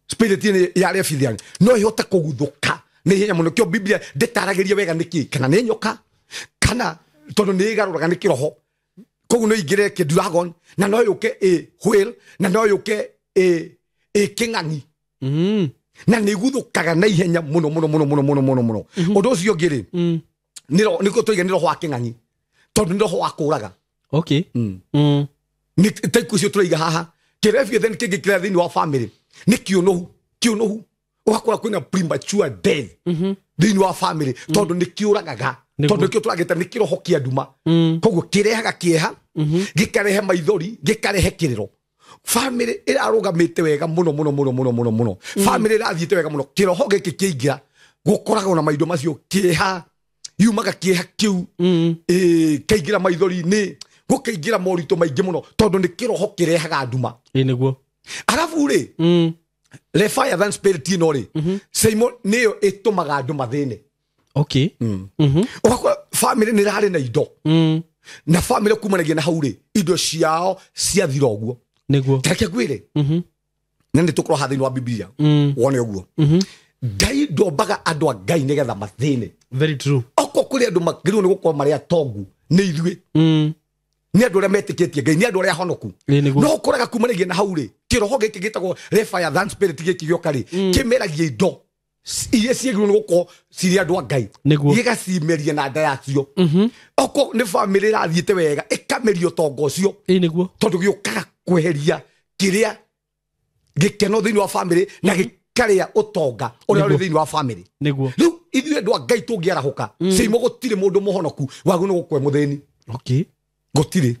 Spirit ya Leviathan no ihote kũguthũka na ihenya mũno, kĩo Biblia ndĩtaragĩria wega nĩkĩ, kana nĩ nyoka kana tondũ nĩ ĩgarũraga nĩ kĩroho, koguo no ingĩre kĩ dragon na no yũke ĩ whale na no yũke ĩ kĩng'ang'i, na nĩ iguthũkaga na ihenya mũno mũno mũno mũno mũno mũno mũno. Ũndũ ũcio ũngĩ rĩ nĩkĩo tũiga nĩ roho wa kĩng'ang'i, tondũ nĩ roho wa kũraga. Okay. Nĩ ta ikuũ icio tũraiga haha, kĩrebia kĩngĩ kĩrĩa thĩinĩ wa family nĩ kĩũnũhu, kĩũnũhu ũgakora kwĩna premature death thĩinĩ wa family, tondũ nĩ kĩũragaga, tondũ nĩkĩo tũragĩta nĩ kĩroho kĩa nduma, koguo kĩrehaga kĩeha, gĩkarehe maithori, gĩkarehe kĩrĩro. Family ĩrarũgamĩte wega mũno mũno mũno mũno mũno mũno, family ĩrathiĩte wega mũno, kĩroho gĩkĩ kĩingĩra gũkoragwo na maindo macio, kĩeha yumaga kĩeha kĩu, kaingĩra maithori-inĩ, gũkaingĩra moritũ maingĩ mũno, tondũ nĩ kĩroho kĩrehaga nduma. Nĩguo. Arabu rĩ Leviathan spirit ĩno rĩ Simon nĩyo ĩtũmaga andũ mathĩne. Okay. Ũgakora family nĩ ĩrarĩ na indo, na family kumanagia na hau rĩ indo ciao ciathira ũguo. Nĩguo. Tareke ngwĩre, na nĩ tũkorwo haha thĩinĩ wa Biblia wone ũguo. Ngai ndombaga andũ a Ngai nĩgetha mathĩne. Very true. Okorwo kũrĩ andũ magĩrĩirwo nĩ gũkorwo marĩ atongu nĩ ithuĩ, nĩ andũ arĩa metĩkĩtie Ngai, nĩ andũ arĩa ahonoku. No ũkoraga kumanagia na hau rĩ kĩroho gĩkĩ gĩtagwo Leviathan spirit gĩkĩ gĩoka rĩ kĩmeragia indo iria ciagĩrĩirwo nĩ gũkorwo cirĩ andũ a Ngai, gĩgacimeria na nda yacio. Okorwo nĩ family ĩrathiĩte wega ĩkameria ũtonga ũcio, tondũ gĩũkaga kweheria kĩrĩa gĩkeno thĩinĩ wa family na gĩkarĩa ũtonga ũrĩa ũrĩ thĩinĩ wa family. Rĩu ithuĩ andũ a Ngai tũngĩarahũka, Seimo gũtirĩ mũndũ mũhonoku wagĩrĩirwo nĩ gũkorwo e mũthĩni. Okay. Gũtirĩ.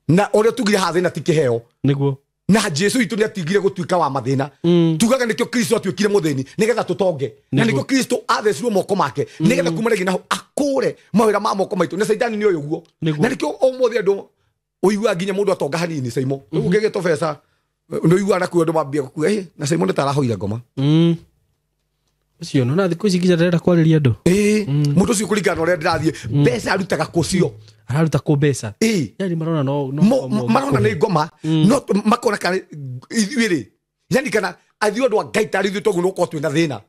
Na ũrĩa tugire haha thĩna ti kĩheo. Nĩguo. Na Jesu witũ nĩ atigire gũtuĩka wa mathĩna. Tugaga nĩkĩo Kristo atuĩkire mũthĩni nĩgetha tũtonge, na nĩkĩo Kristo athecirwo moko make nĩgetha kuma rĩngĩ naho akũre mawĩra ma moko maitũ, na Caitani nĩ oĩ ũguo. Na nĩkĩo ũmũthĩ andũ ũiguaga nginya mũndũ atonga hanini Seimo ũngĩgĩtwo beca nĩ ũiguaga nakuo andũ mambia gũkua, na Seimo nĩ ta arahoire ngoma. Ũcio no na thikũ ici nginya ndarenda kwarĩria andũ. Mũndũ ũcio kũringana na ũrĩa ndĩrathiĩ mbeca arutaga kũ cio, araruta kũ mbeca, yani marona no marona nĩ ngoma, no makona kana ithuĩ rĩ, yani kana ithuĩ andũ a Ngai tarĩ ithuĩ twaguo nĩ gũkorwo twĩna thĩna.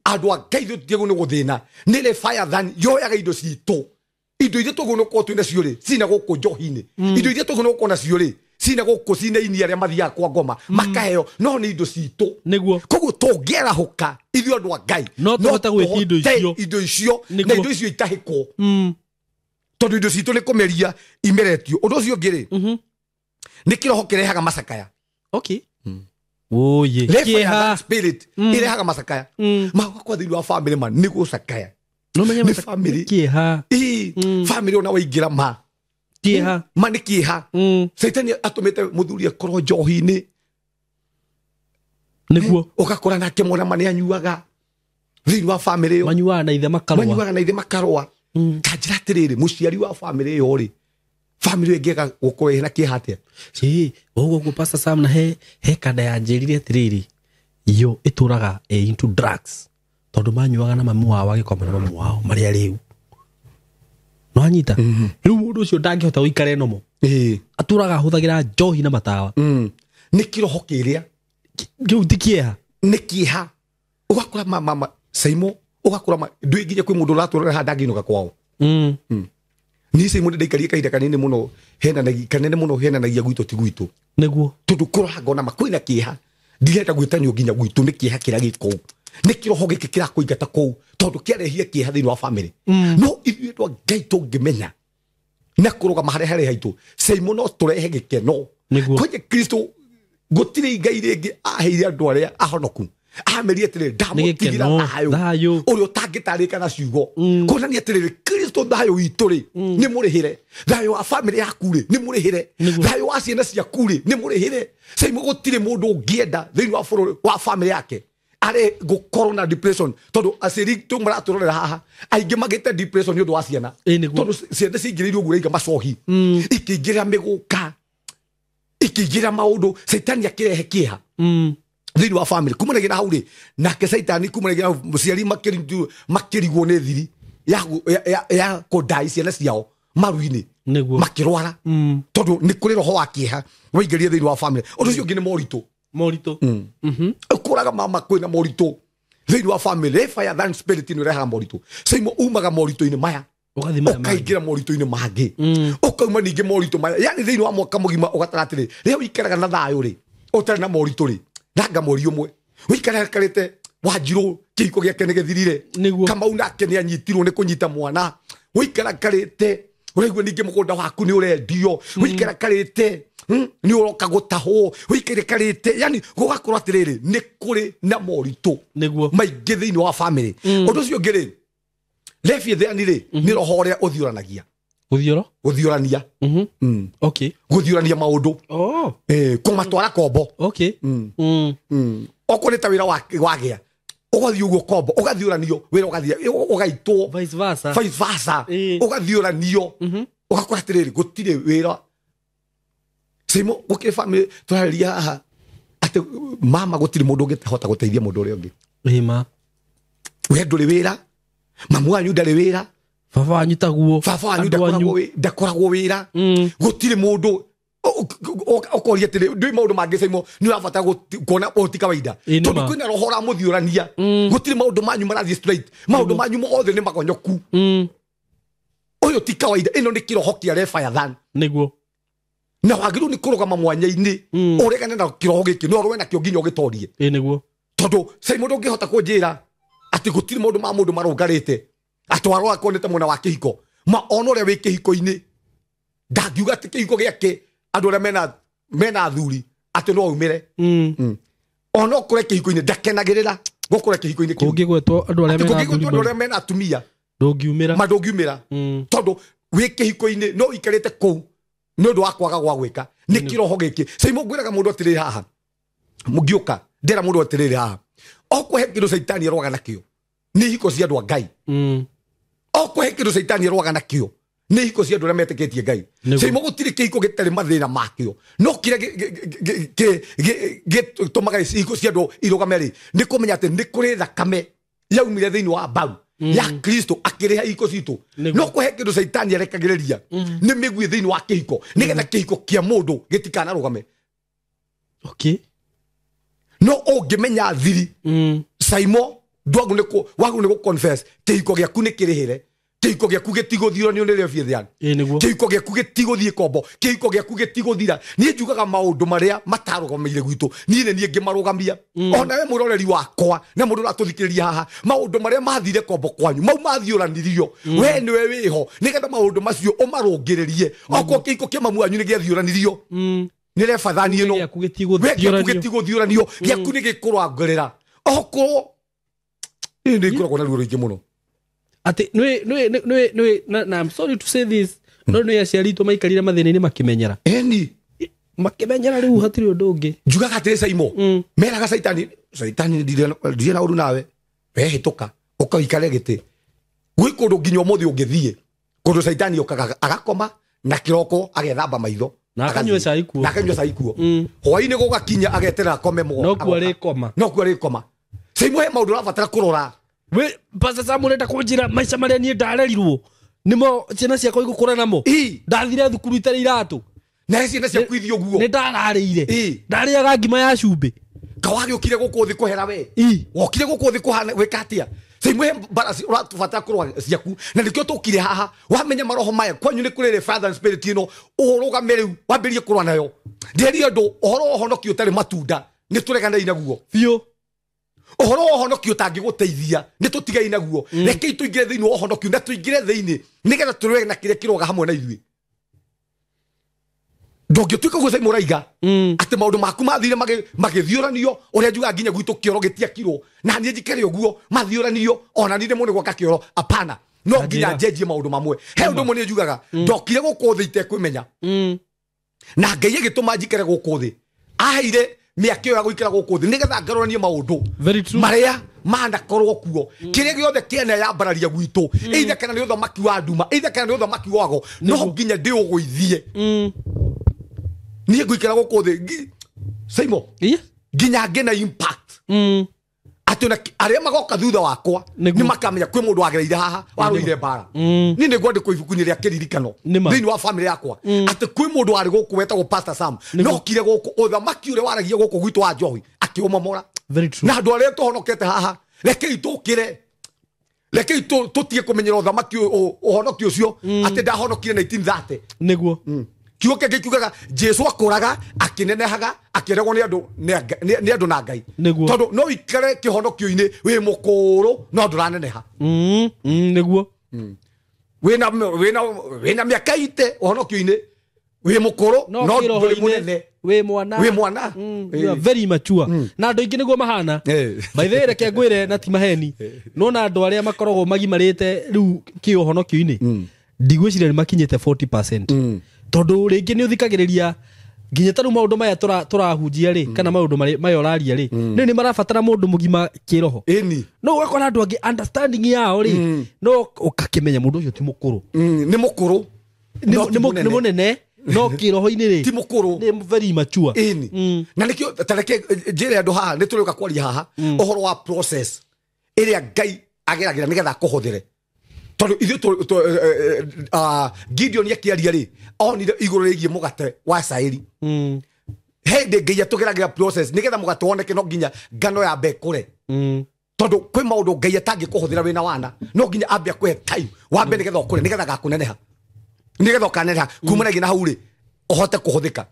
Andũ a Ngai ithuĩ tũtiagĩrĩirwo nĩ gũthĩna, nĩ Leviathan yoyaga indo citũ, indo iria twaguo nĩ gũkorwo twĩ nacio rĩ cina gũkũ njohi-inĩ, indo iria twaguo nĩ gũkorwo nacio rĩ cina gũkũ cina-ini arĩa mathiaga kwa ngoma makaheo, no nĩ indo citũ. Nĩguo. Koguo tũngĩarahũka ithuĩ andũ a Ngai no tũhote gwĩtia indo icio, indo icio na indo icio itahĩkwo, tondũ indo citũ nĩ kũmeria imeretio. Ũndũ ũcio ũngĩ rĩ nĩ kĩroho kĩrehaga macakaya. Okay. Oye. Leviathan spirit ĩrehaga macakaya. Magakwa thĩinĩ wa family ma nĩ gũcakaya. No menye nĩ family kĩeha. Family ona waingĩra ma kĩeha. Ma nĩ kĩeha. Caitani atũmĩte mũthuri akorwo njohi-inĩ. Nĩguo. Ũgakora nake mwana ma nĩ anyuaga thĩinĩ wa family ĩyo. Manyuaga na ithe makarũa. Manyuaga na ithe makarũa. Ta njĩra atĩrĩrĩ, mũciari wa family ĩyo rĩ, family ĩngĩaga gũkorwo ĩna kĩeha atĩa? Ũguo ũguo Pastor Sam na he kanda ya njĩrire atĩrĩrĩ, yo ĩtũraga into drugs, tondũ manyuaga na mamu wao agĩkoma na mamu wao marĩa rĩu. No anyita. Rĩu mũndũ ũcio ndangĩhota gũikara enomo. Atũraga ahũthagĩra njohi na matawa. Nĩ kĩroho kĩrĩa. Kĩu ti kĩeha. Nĩ kĩeha. Ũgakora mama Seimo, ũgakora ndũĩ nginya kwĩ mũndũ ũratũrora haha ndangĩinũka kwao. Niĩ Seimo nĩndaikarire kahinda kanene mũno henanagia, kanene mũno henanagia gwitũ ti gwitũ. Nĩguo. Tondũ kũrora ngona ma kwĩna kĩeha, ndirenda gwĩtanio nginya gwitũ nĩ kĩeha kĩrĩa gĩ kũu. Nĩ kĩroho gĩkĩ kĩrakũingata kũu, tondũ kĩarehire kĩeha thĩinĩ wa family. No ithuĩ andũ a Ngai tũngĩmenya na kũrũgama harĩa harĩ haitũ, Seimo no tũrehe gĩkeno. Kwanja Kristo gũtirĩ Ngai rĩngĩ aheire andũ arĩa ahonoku. Amerie atĩrĩrĩ, ndamũtigĩra thayũ ũrĩa ũtangĩtarĩka na ciugo. Kuonania atĩrĩrĩ, Kristo thayũ witũ rĩ nĩ mũrĩhĩre, thayũ wa family yaku rĩ nĩ mũrĩhĩre, thayũ wa ciana ciaku rĩ nĩ mũrĩhĩre. Seimo gũtirĩ mũndũ ũngĩenda thĩinĩ wa bũrũri wa family yake Arĩ gũkorwo na depression tondũ aciari tũmaratũrorera haha aingĩ magĩte depression nĩ ũndũ wa ciana. Tondũ ciana cingĩrĩirio ũguo raiga macohi ikĩingĩra mĩgũka ikĩingĩra maũndũ caitani akĩrehe kĩeha thĩinĩ wa family kumanagia na hau rĩ nake caitani kumanagia na hau mũciari makĩrigwo nĩ thiri ya kũndai ciana ciao maru-inĩ makĩrwara tondũ nĩ kũrĩ roho wa kĩeha waingĩrire thĩinĩ wa family. Ũndũ ũcio ũngĩ nĩ moritũ. Moritũ. Ũkoraga mama kwĩna moritũ thĩinĩ wa family. Fire than spirit nĩ ũrehaga moritũ. Caimo umaga moritũ-inĩ maya ũkaingĩra moritũ-inĩ mangĩ ũkauma ningĩ moritũ maya yani thĩinĩ wa mwaka mũgima ũgatara atĩrĩ rĩrĩa ũikaraga na thayũ rĩ ũtarĩ na moritũ rĩ ranga mweri ũmwe ũikarakarĩte Wanjirũ kĩhiko gĩake nĩ gĩthirire Kamau nake nĩ anyitirwo nĩ kũnyita mwana ũikarakarĩte ũraigua ningĩ mũgũnda waku nĩ ũrendio ũikarakarĩte nĩ ũroka gũtahwo ũikarakarĩte yani gũgakorwo atĩrĩrĩ nĩ kũrĩ na moritũ maingĩ thĩinĩ wa family. Ũndũ ũcio ũngĩ rĩ Leviathan rĩ nĩ roho ũrĩa ũthiũranagia gũthiũrania okay gũthiũrania maũndũ kũmatwara kombo okay okorwo nĩ ta wĩra wagĩa ũgathiĩ ũguo kombo ũgathiũranio wĩra ũgathiĩ ũgaitwo vice versa ũgathiũranio ũgakora atĩrĩrĩ gũtirĩ wĩra. Simo gũkĩrĩ family tũrarĩria haha atĩ mama gũtirĩ mũndũ ũngĩhota gũteithia mũndũ ũrĩa ũngĩ. Ĩma we ndũrĩ wĩra, mamu wanyu ndarĩ wĩra, baba wanyu taguo, baba wanyu ndakoragwo wĩra, gũtirĩ mũndũ ũkoria atĩrĩ ndũĩ maũndũ mangĩ Caimo nĩ ũrabatara kuona ũũ ti kawaida tondũ kwĩna roho ũramũthiũrania gũtirĩ maũndũ manyu marathiĩ straight maũndũ manyu mothe nĩ magonyoku. Ũyũ ti kawaida, ĩno nĩ kĩroho kĩa Leviathan nĩguo na wagĩrĩirwo nĩ kũrũgama mwanya-inĩ ũregane na kĩroho gĩkĩ no ũrũe nakĩo nginya ũgĩtorie. Nĩguo tondũ Caimo ndũngĩhota kũnjĩra atĩ gũtirĩ maũndũ ma mũndũ marũngarĩte atwarwo akorwo nĩ ta mwena wa kĩhiko ma ona ũrĩa wĩ kĩhiko-inĩ ndangiuga atĩ kĩhiko gĩake andũ arĩa mena athuri atĩ no aumĩre ona ũkore kĩhiko-inĩ ndakenagĩrĩra gũkũra kĩhiko-inĩ kĩu kũngĩgwetwo andũ arĩa mena atumia ndũngiumĩra ma ndũngiumĩra tondũ wĩ kĩhiko-inĩ no ũikarĩte kũu nĩ ũndũ wa kwaga gwa gwĩka nĩ kĩroho gĩkĩ. Caimo ngwĩraga mũndũ atĩrĩrĩ haha mũngĩũka ndĩra mũndũ atĩrĩrĩ haha okorwo he kĩndũ caitani arũaga nakĩo nĩ ihiko cia andũ a Ngai. Okorwo he kĩndũ caitani arũaga nakĩo nĩ ihiko cia andũ arĩa metĩkĩtie Ngai. Caimo gũtirĩ kĩhiko gĩtarĩ mathĩna makĩo no kĩrĩa gĩtũmaga ihiko cia andũ irũgame rĩ nĩ kũmenya atĩ nĩ kũrĩ thakame yaumire thĩinĩ wa mbaru ya Kristo akĩrĩha ihiko citũ. No kũhe kĩndũ caitani arekagĩrĩria nĩ mĩguĩ thĩinĩ wa kĩhiko nĩgetha kĩhiko kĩa mũndũ gĩtikanarũgame. Okay no ũngĩmenya thiri Caimo ndwagu nĩ wagu nĩ gũ-confess kĩhiko gĩaku nĩ kĩrĩhĩre, kĩhiko gĩaku gĩtigũthiũranio nĩ Leviathan, kĩhiko gĩaku gĩtigũthiĩ kombo, kĩhiko gĩaku gĩtigũthira. Niĩ njugaga maũndũ marĩa matarũgamĩire gwitũ niĩ nĩ niĩ ngĩmarũgamia. Ona we mũroreri wakwa na mũndũ ũratũthikĩrĩria haha maũndũ marĩa mathire kombo kwanyu mau mathiũranirio we nĩwe wĩho nĩgetha maũndũ macio ũmarũngĩrĩrie. Okorwo kĩhiko kĩa mamu wanyu nĩ gĩathiũranirio nĩ Leviathan ĩno gĩaku gĩtigũthiũranio gĩaku nĩ gĩkũrangĩrĩra okorwo nĩ ngoragwo na ruo rũingĩ mũno atĩ nĩ na I'm sorry to say this no nĩ aciari itũ maikarire mathĩna-inĩ makĩmenyera ĩni makĩmenyera rĩu hatirĩ ũndũ ũngĩ. Njugaga atĩrĩ Caimo meraga caitani caitani ndirĩ na ũru nawe we hĩtũka ũkaikare gĩtĩ gwĩ kũndũ nginya ũmũthĩ ũngĩthiĩ kũndũ caitani okaga agakoma na kĩroko agethamba maitho na akanyua cai kuo hwaĩ-inĩ gũgakinya ageterera akome mũgo no kuo arĩkoma. Caimo he maũndũ ũrabatara kũrora. We Pastor Sam ũrenda kũnjĩra maica marĩa niĩ ndarerirwo nĩmo ciana ciakwa igũkũra namo. Ndathire thukuru itarĩ iratũ na ciana ciaku ithiĩ ũguo nĩ ndararĩire ndarĩaga ngima ya cumbĩ kawagĩũkire gũkũ thĩ kũhera we wokire gũkũ thĩ kũhana gwĩka atĩa. Caimo he mbara ũrabatara kũrũa ciaku na nĩkĩo tũkire haha wamenya maroho maya kwanyu nĩ kũrĩ Father and Spirit ĩno ũrũgame rĩu wambĩrĩrie kũrũa nayo. Ndĩrĩrie andũ ũhoro wa ũhonokio ũtarĩ matunda nĩ tũreganei naguo biũ. Ũhoro wa ũhonokio ũtangĩgũteithia nĩ tũtigai naguo. Rekei tũingĩre thĩinĩ wa ũhonokio na tũingĩre thĩinĩ nĩgetha tũrũe na kĩrĩa kĩroga hamwe na ithuĩ. Ndũngĩtuĩka ũguo Caimo ũraiga atĩ maũndũ maku mathire magĩthiũranio ũrĩa njugaga nginya gwitũ kĩoro gĩtiakirwo na niĩ njikare ũguo mathiũranio ona niĩ ndĩmone gwaka kĩoro apana no nginya njenjie maũndũ mamwe. He ũndũ ũmwe niĩ njugaga ndokire gũkũ thĩ itekwĩmenya na Ngai agĩtũma njikare gũkũ thĩ aheire mĩaka ĩyo ya gũikara gũkũ thĩ nĩgetha ngarũranie maũndũ Very true. marĩa manakorwo kuo kĩrĩa gĩothe kĩaneyambararia gwitũ either kana nĩ ũthamaki wa nduma either kana nĩ ũthamaki wago no nginya ndĩũgũithie. Niĩ ngũikara gũkũ thĩ Saimo nginya ngĩna impact atĩ ona arĩa magoka thutha wakwa nĩ makamenya kwĩ mũndũ wagereire haha warũire mbara. Niĩ nĩ ngwandĩkwo ibuku-inĩ rĩa kĩririkano thĩinĩ wa family yakwa atĩ kwĩ mũndũ warĩ gũkũ wetagwo Pastor Sam nokire gũkũ ũthamaki ũrĩa waragia gũkũ gwitũ wa njohi akĩũmomora. Very true. Na andũ arĩa tũhonokete haha rekei tũkĩre rekei tũtige kũmenyera ũthamaki ũhonoki ũcio atĩ ndahonokire 1930 nĩguo. Kiugo kĩngĩ kiugaga Jesu akũraga akĩnenehaga akĩregwo nĩ andũ nĩ andũ na Ngai. Tondũ no ikare kĩhonokio-inĩ wĩ mũkũrũ no ndũraneneha. Nĩguo. Wĩna mĩaka ite ũhonokio-inĩ wĩ mũkũrũ no ndũrĩ mũnene wĩ mwana. Wĩ mwana. You are very mature. Na andũ aingĩ nĩguo mahana. By the way reke ngwĩre na ti maheni. No na andũ arĩa makoragwo magimarĩte rĩu kĩũhonokio-inĩ ndigwĩciria nĩ makinyĩte 40%. Tondũ rĩngĩ nĩ ũthikagĩrĩria nginya ta rĩu maũndũ maya tũrahunjia rĩ kana maũndũ maya ũraria rĩ nĩ marabatara mũndũ mũgima kĩroho. No ũgakora andũ angĩ understanding yao rĩ no ũgakĩmenya mũndũ ũcio ti mũkũrũ. Nĩ mũkũrũ nĩ mũnene no kĩroho-inĩ rĩ ti mũkũrũ nĩ very mature. Na nĩkĩo ta reke njĩre andũ haha nĩ tũrĩũka kwaria haha ũhoro wa process ĩrĩa Ngai ageragĩra nĩgetha akũhũthĩre. Tondũ ithuĩ Gideon akĩaria rĩ onire igũrũ rĩgiĩ mũgate wa cairi. Hĩndĩ Ngai atũgeragĩra process nĩgetha mũgate woneke no nginya ngano yambe ĩkũre. Tondũ kwĩ maũndũ Ngai atangĩkũhũthĩra wĩna wana no nginya ambe akũhe time wambe nĩgetha ũkũre nĩgetha gakũneneha nĩgetha ũkaneneha kumanagia na hau rĩ ũhote kũhũthĩka.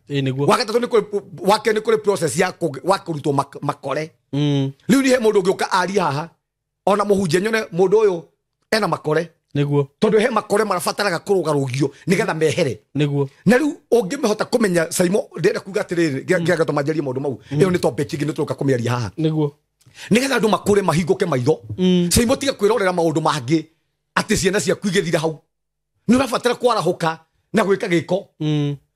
Wa gatatũ nĩ kũrĩ wake nĩ kũrĩ process ya wa kũrutwo makore. Rĩu nĩ he mũndũ ũngĩũka arie haha ona mũhunjia nyone mũndũ ũyũ ena makore. Nĩguo. Tondũ he makore marabataraga kũrũgarũgio nĩgetha mehere. Nĩguo. Na rĩu ũngĩmĩhota kũmenya Saimo ndĩrenda kuga atĩrĩrĩ ngĩagatũma njarie maũndũ mau ĩyo nĩ topic ĩngĩ nĩ tũrũka kũmĩaria haha. Nĩguo. Nĩgetha andũ makũre mahingũke maitho. Saimo tiga kwĩrorera maũndũ mangĩ atĩ ciana ciaku igĩthira hau. Nĩ ũrabatara kwarahũka na gwĩka gĩko.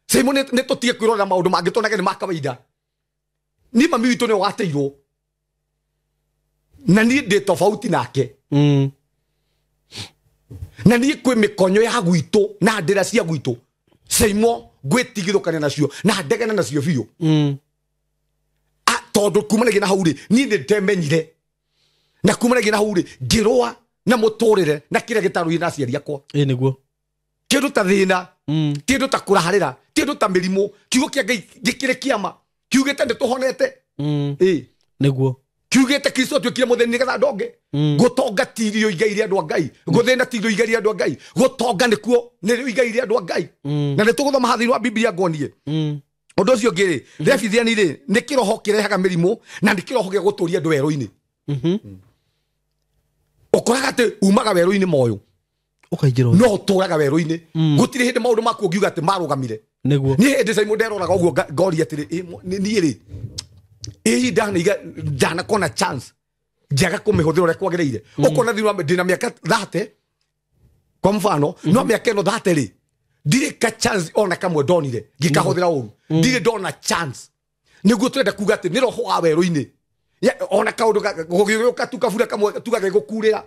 Saimo nĩ tũtige kwĩrorera maũndũ mangĩ tuonage nĩ ma kawaida. Niĩ mami witũ nĩwe wateirwo na niĩ ndĩ tofauti nake. Na niĩ kwĩ mĩkonyo ya gwitũ na ndĩra cia gwitũ Saimo ngwĩtigithũkania nacio na ndegane nacio biũ. Tondũ kumanagia na hau rĩ niĩ nĩ ndemenyire na kumanagia na hau rĩ ngĩrũa na mũtũrĩre na kĩrĩa gĩtarũire na aciari akwa. Nĩguo. Kĩndũ ta thĩna kĩndũ ta kũraharĩra kĩndũ ta mĩrimũ kiugo kĩa Ngai gĩkĩrĩ kĩama kiugĩte nĩ tũhonete. Nĩguo. Kiugĩte Kristo atuĩkire mũthĩni nĩgetha andũ onge. Gũtonga ti irio igai rĩa andũ a Ngai gũthĩna ti irio igai rĩa andũ a Ngai gũtonga nĩkuo nĩrĩo igai rĩa andũ a Ngai. Na nĩ tũgũthoma haha thĩinĩ wa Biblia ngonie. Ũndũ ũcio ũngĩ rĩ Levithiani rĩ nĩ kĩroho kĩrehaga mĩrimũ na nĩ kĩroho gĩa gũtũria andũ werũ-inĩ. Ũkoraga atĩ umaga werũ-inĩ moyo ũkaingĩra no ũtũraga werũ-inĩ gũtirĩ hĩndĩ maũndũ maku ũngiuga atĩ marũgamire. Nĩguo. Niĩ hĩndĩ Saimo nderoraga ũguo ngoria atĩrĩ niĩ rĩ ĩĩ ndanakona chance njaga kũmĩhũthĩra ũrĩa kwagĩrĩire. Ũkona thĩinĩ wa ndĩna mĩaka 30 kwa mfano no mĩaka ĩno 30 rĩ ndirĩ ka chance ona kamwe ndonire ngĩkahũthĩra ũru. Ndirĩ ndona chance. Nĩguo tũrenda kuga atĩ nĩ roho wa werũ-inĩ ona kaũndũ gũgĩũka tu kabura kamwe tuga gĩgũkurĩra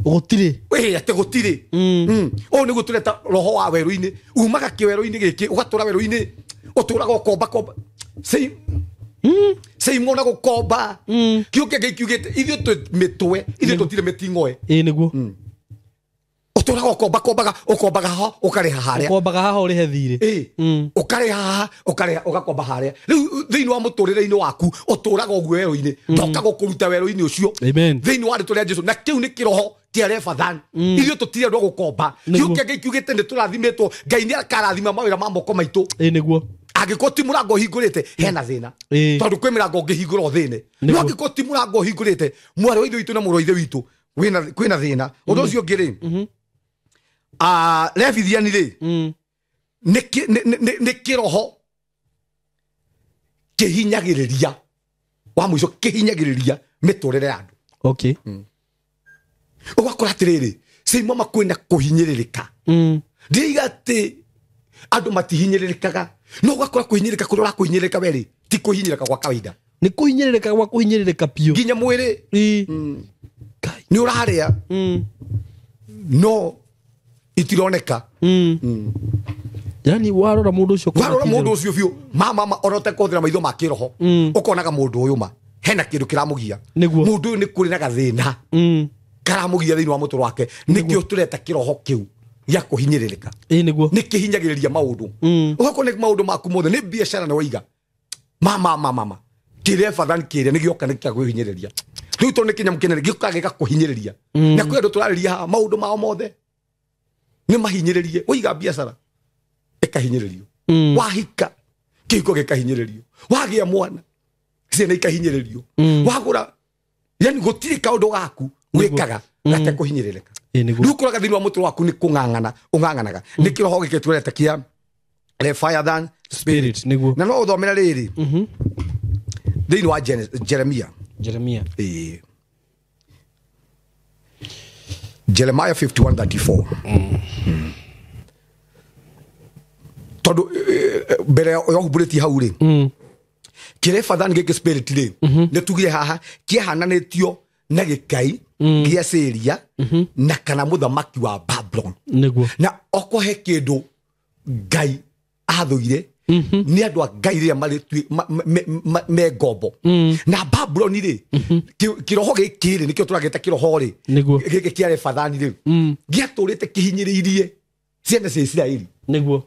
gũtirĩ ĩĩ atĩ gũtirĩ. Ũũ nĩguo tũreta roho wa werũ-inĩ umaga kĩwerũ-inĩ gĩkĩ ũgatũra werũ-inĩ ũtũraga ũkomba komba Saimo na gũkomba kiugo kĩa Ngai kiugĩte ithuĩ twĩ mĩtwe ithuĩ tũtirĩ mĩting'oe. Nĩguo. Ũtũraga ũkomba kombaga ũkombaga haha ũkarĩha harĩa ũkombaga haha ũrĩhe thirĩ. Ũkarĩha haha ũkarĩha ũgakomba harĩa. Rĩu thĩinĩ wa mũtũrĩre-inĩ waku ũtũraga ũguo werũ-inĩ ndoka gũkũruta werũ-inĩ ũcio thĩinĩ wa rĩtwa rĩa Jesu. Na kĩu nĩ kĩroho kĩa Levathan. Ithuĩ tũtirĩ andũ a gũkomba. Kiugo kĩa Ngai kiugĩte nĩ tũrathimĩtwo Ngai nĩ akarathima mawĩra ma moko maitũ. Nĩguo. Angĩkorwo ti mũrango ũhingũrĩte hena thĩna tondũ kwĩ mĩrango ũngĩhingũra ũthĩne. No angĩkorwo ti mũrango ũhingũrĩte mwarĩ wa ithe witũ na mũrũ wa ithe witũ kwĩna thĩna. Ũndũ ũcio ũngĩ rĩ Levithiani rĩ nĩ kĩroho kĩhinyagĩrĩria wa mũico kĩhinyagĩrĩria mĩtũrĩre ya andũ. Okay. Ũgakora atĩrĩrĩ Saimo kwĩna kũhinyĩrĩrĩka. Ndiga atĩ andũ matihinyĩrĩrĩkaga no ũgakora kũhinyĩrĩrĩka kũrĩa ũrakũhinyĩrĩrĩka we rĩ Ti kũhinyĩrĩka kwa kawaida. Nĩ kũhinyĩrĩrĩka gwa kũhinyĩrĩrĩka biũ. Nginya mwĩrĩ. Ngai. Nĩ ũrarĩa. No itironeka. Yani warora mũndũ ũcio warora mũndũ ũcio biũ mama ona ũtekũhũthĩra maitho ma kĩroho ũkonaga mũndũ ũyũ ma hena kĩndũ kĩramũgia. Mũndũ ũyũ nĩ kũrĩ na gathĩna karamũgia thĩinĩ wa mũtũrĩre wake. Nĩkĩo tũreta kĩroho kĩu gĩa kũhinyĩrĩrĩka. Nĩ kĩhinyagĩrĩria maũndũ. Ũgakorwo nĩ maũndũ maku mothe nĩ biacara nĩ waiga mama kĩrĩa bathani kĩrĩa nĩ gĩoka nĩ kĩa kwĩhinyĩrĩria. Rĩu tondũ nĩ kĩnyamũ kĩnene gĩũkaga gĩgakũhinyĩrĩria. Na kwĩ andũ tũrarĩria haha maũndũ mao mothe nĩ mahinyĩrĩrie. Waiga biacara ĩkahinyĩrĩrio. Wahika kĩhiko gĩkahinyĩrĩrio. Wagĩa mwana ciana ikahinyĩrĩrio. Wagũra yani gũtirĩ kaũndũ gaku wĩkaga gatekũhinyĩrĩrĩka. Rĩu ũkoraga thĩinĩ wa mũtũrĩre waku nĩ kũng'ang'ana ũng'ang'anaga. Nĩ kĩroho gĩkĩ tũreta kĩa Leviathan spirit. Nĩguo. Na no ũthomere rĩrĩ thĩinĩ wa Jeremia. Jeremia. Jeremiah 51:34. Tondũ mbere ya ũhumbũrĩtie hau rĩ kĩrĩa gĩkĩ spirit rĩ nĩ tugire haha kĩahananĩtio na gĩkai gĩa Syria na kana mũthamaki wa Babylon. Nĩguo. Na okorwo he kĩndũ Ngai athũire nĩ andũ a Ngai rĩrĩa marĩ me ngombo. Na Babylon rĩ kĩroho gĩkĩ rĩ nĩkĩo tũragĩta kĩroho rĩ gĩkĩ kĩa Leviathan rĩ gĩatũrĩte kĩhinyĩrĩirie ciana cia Isiraeli. Nĩguo.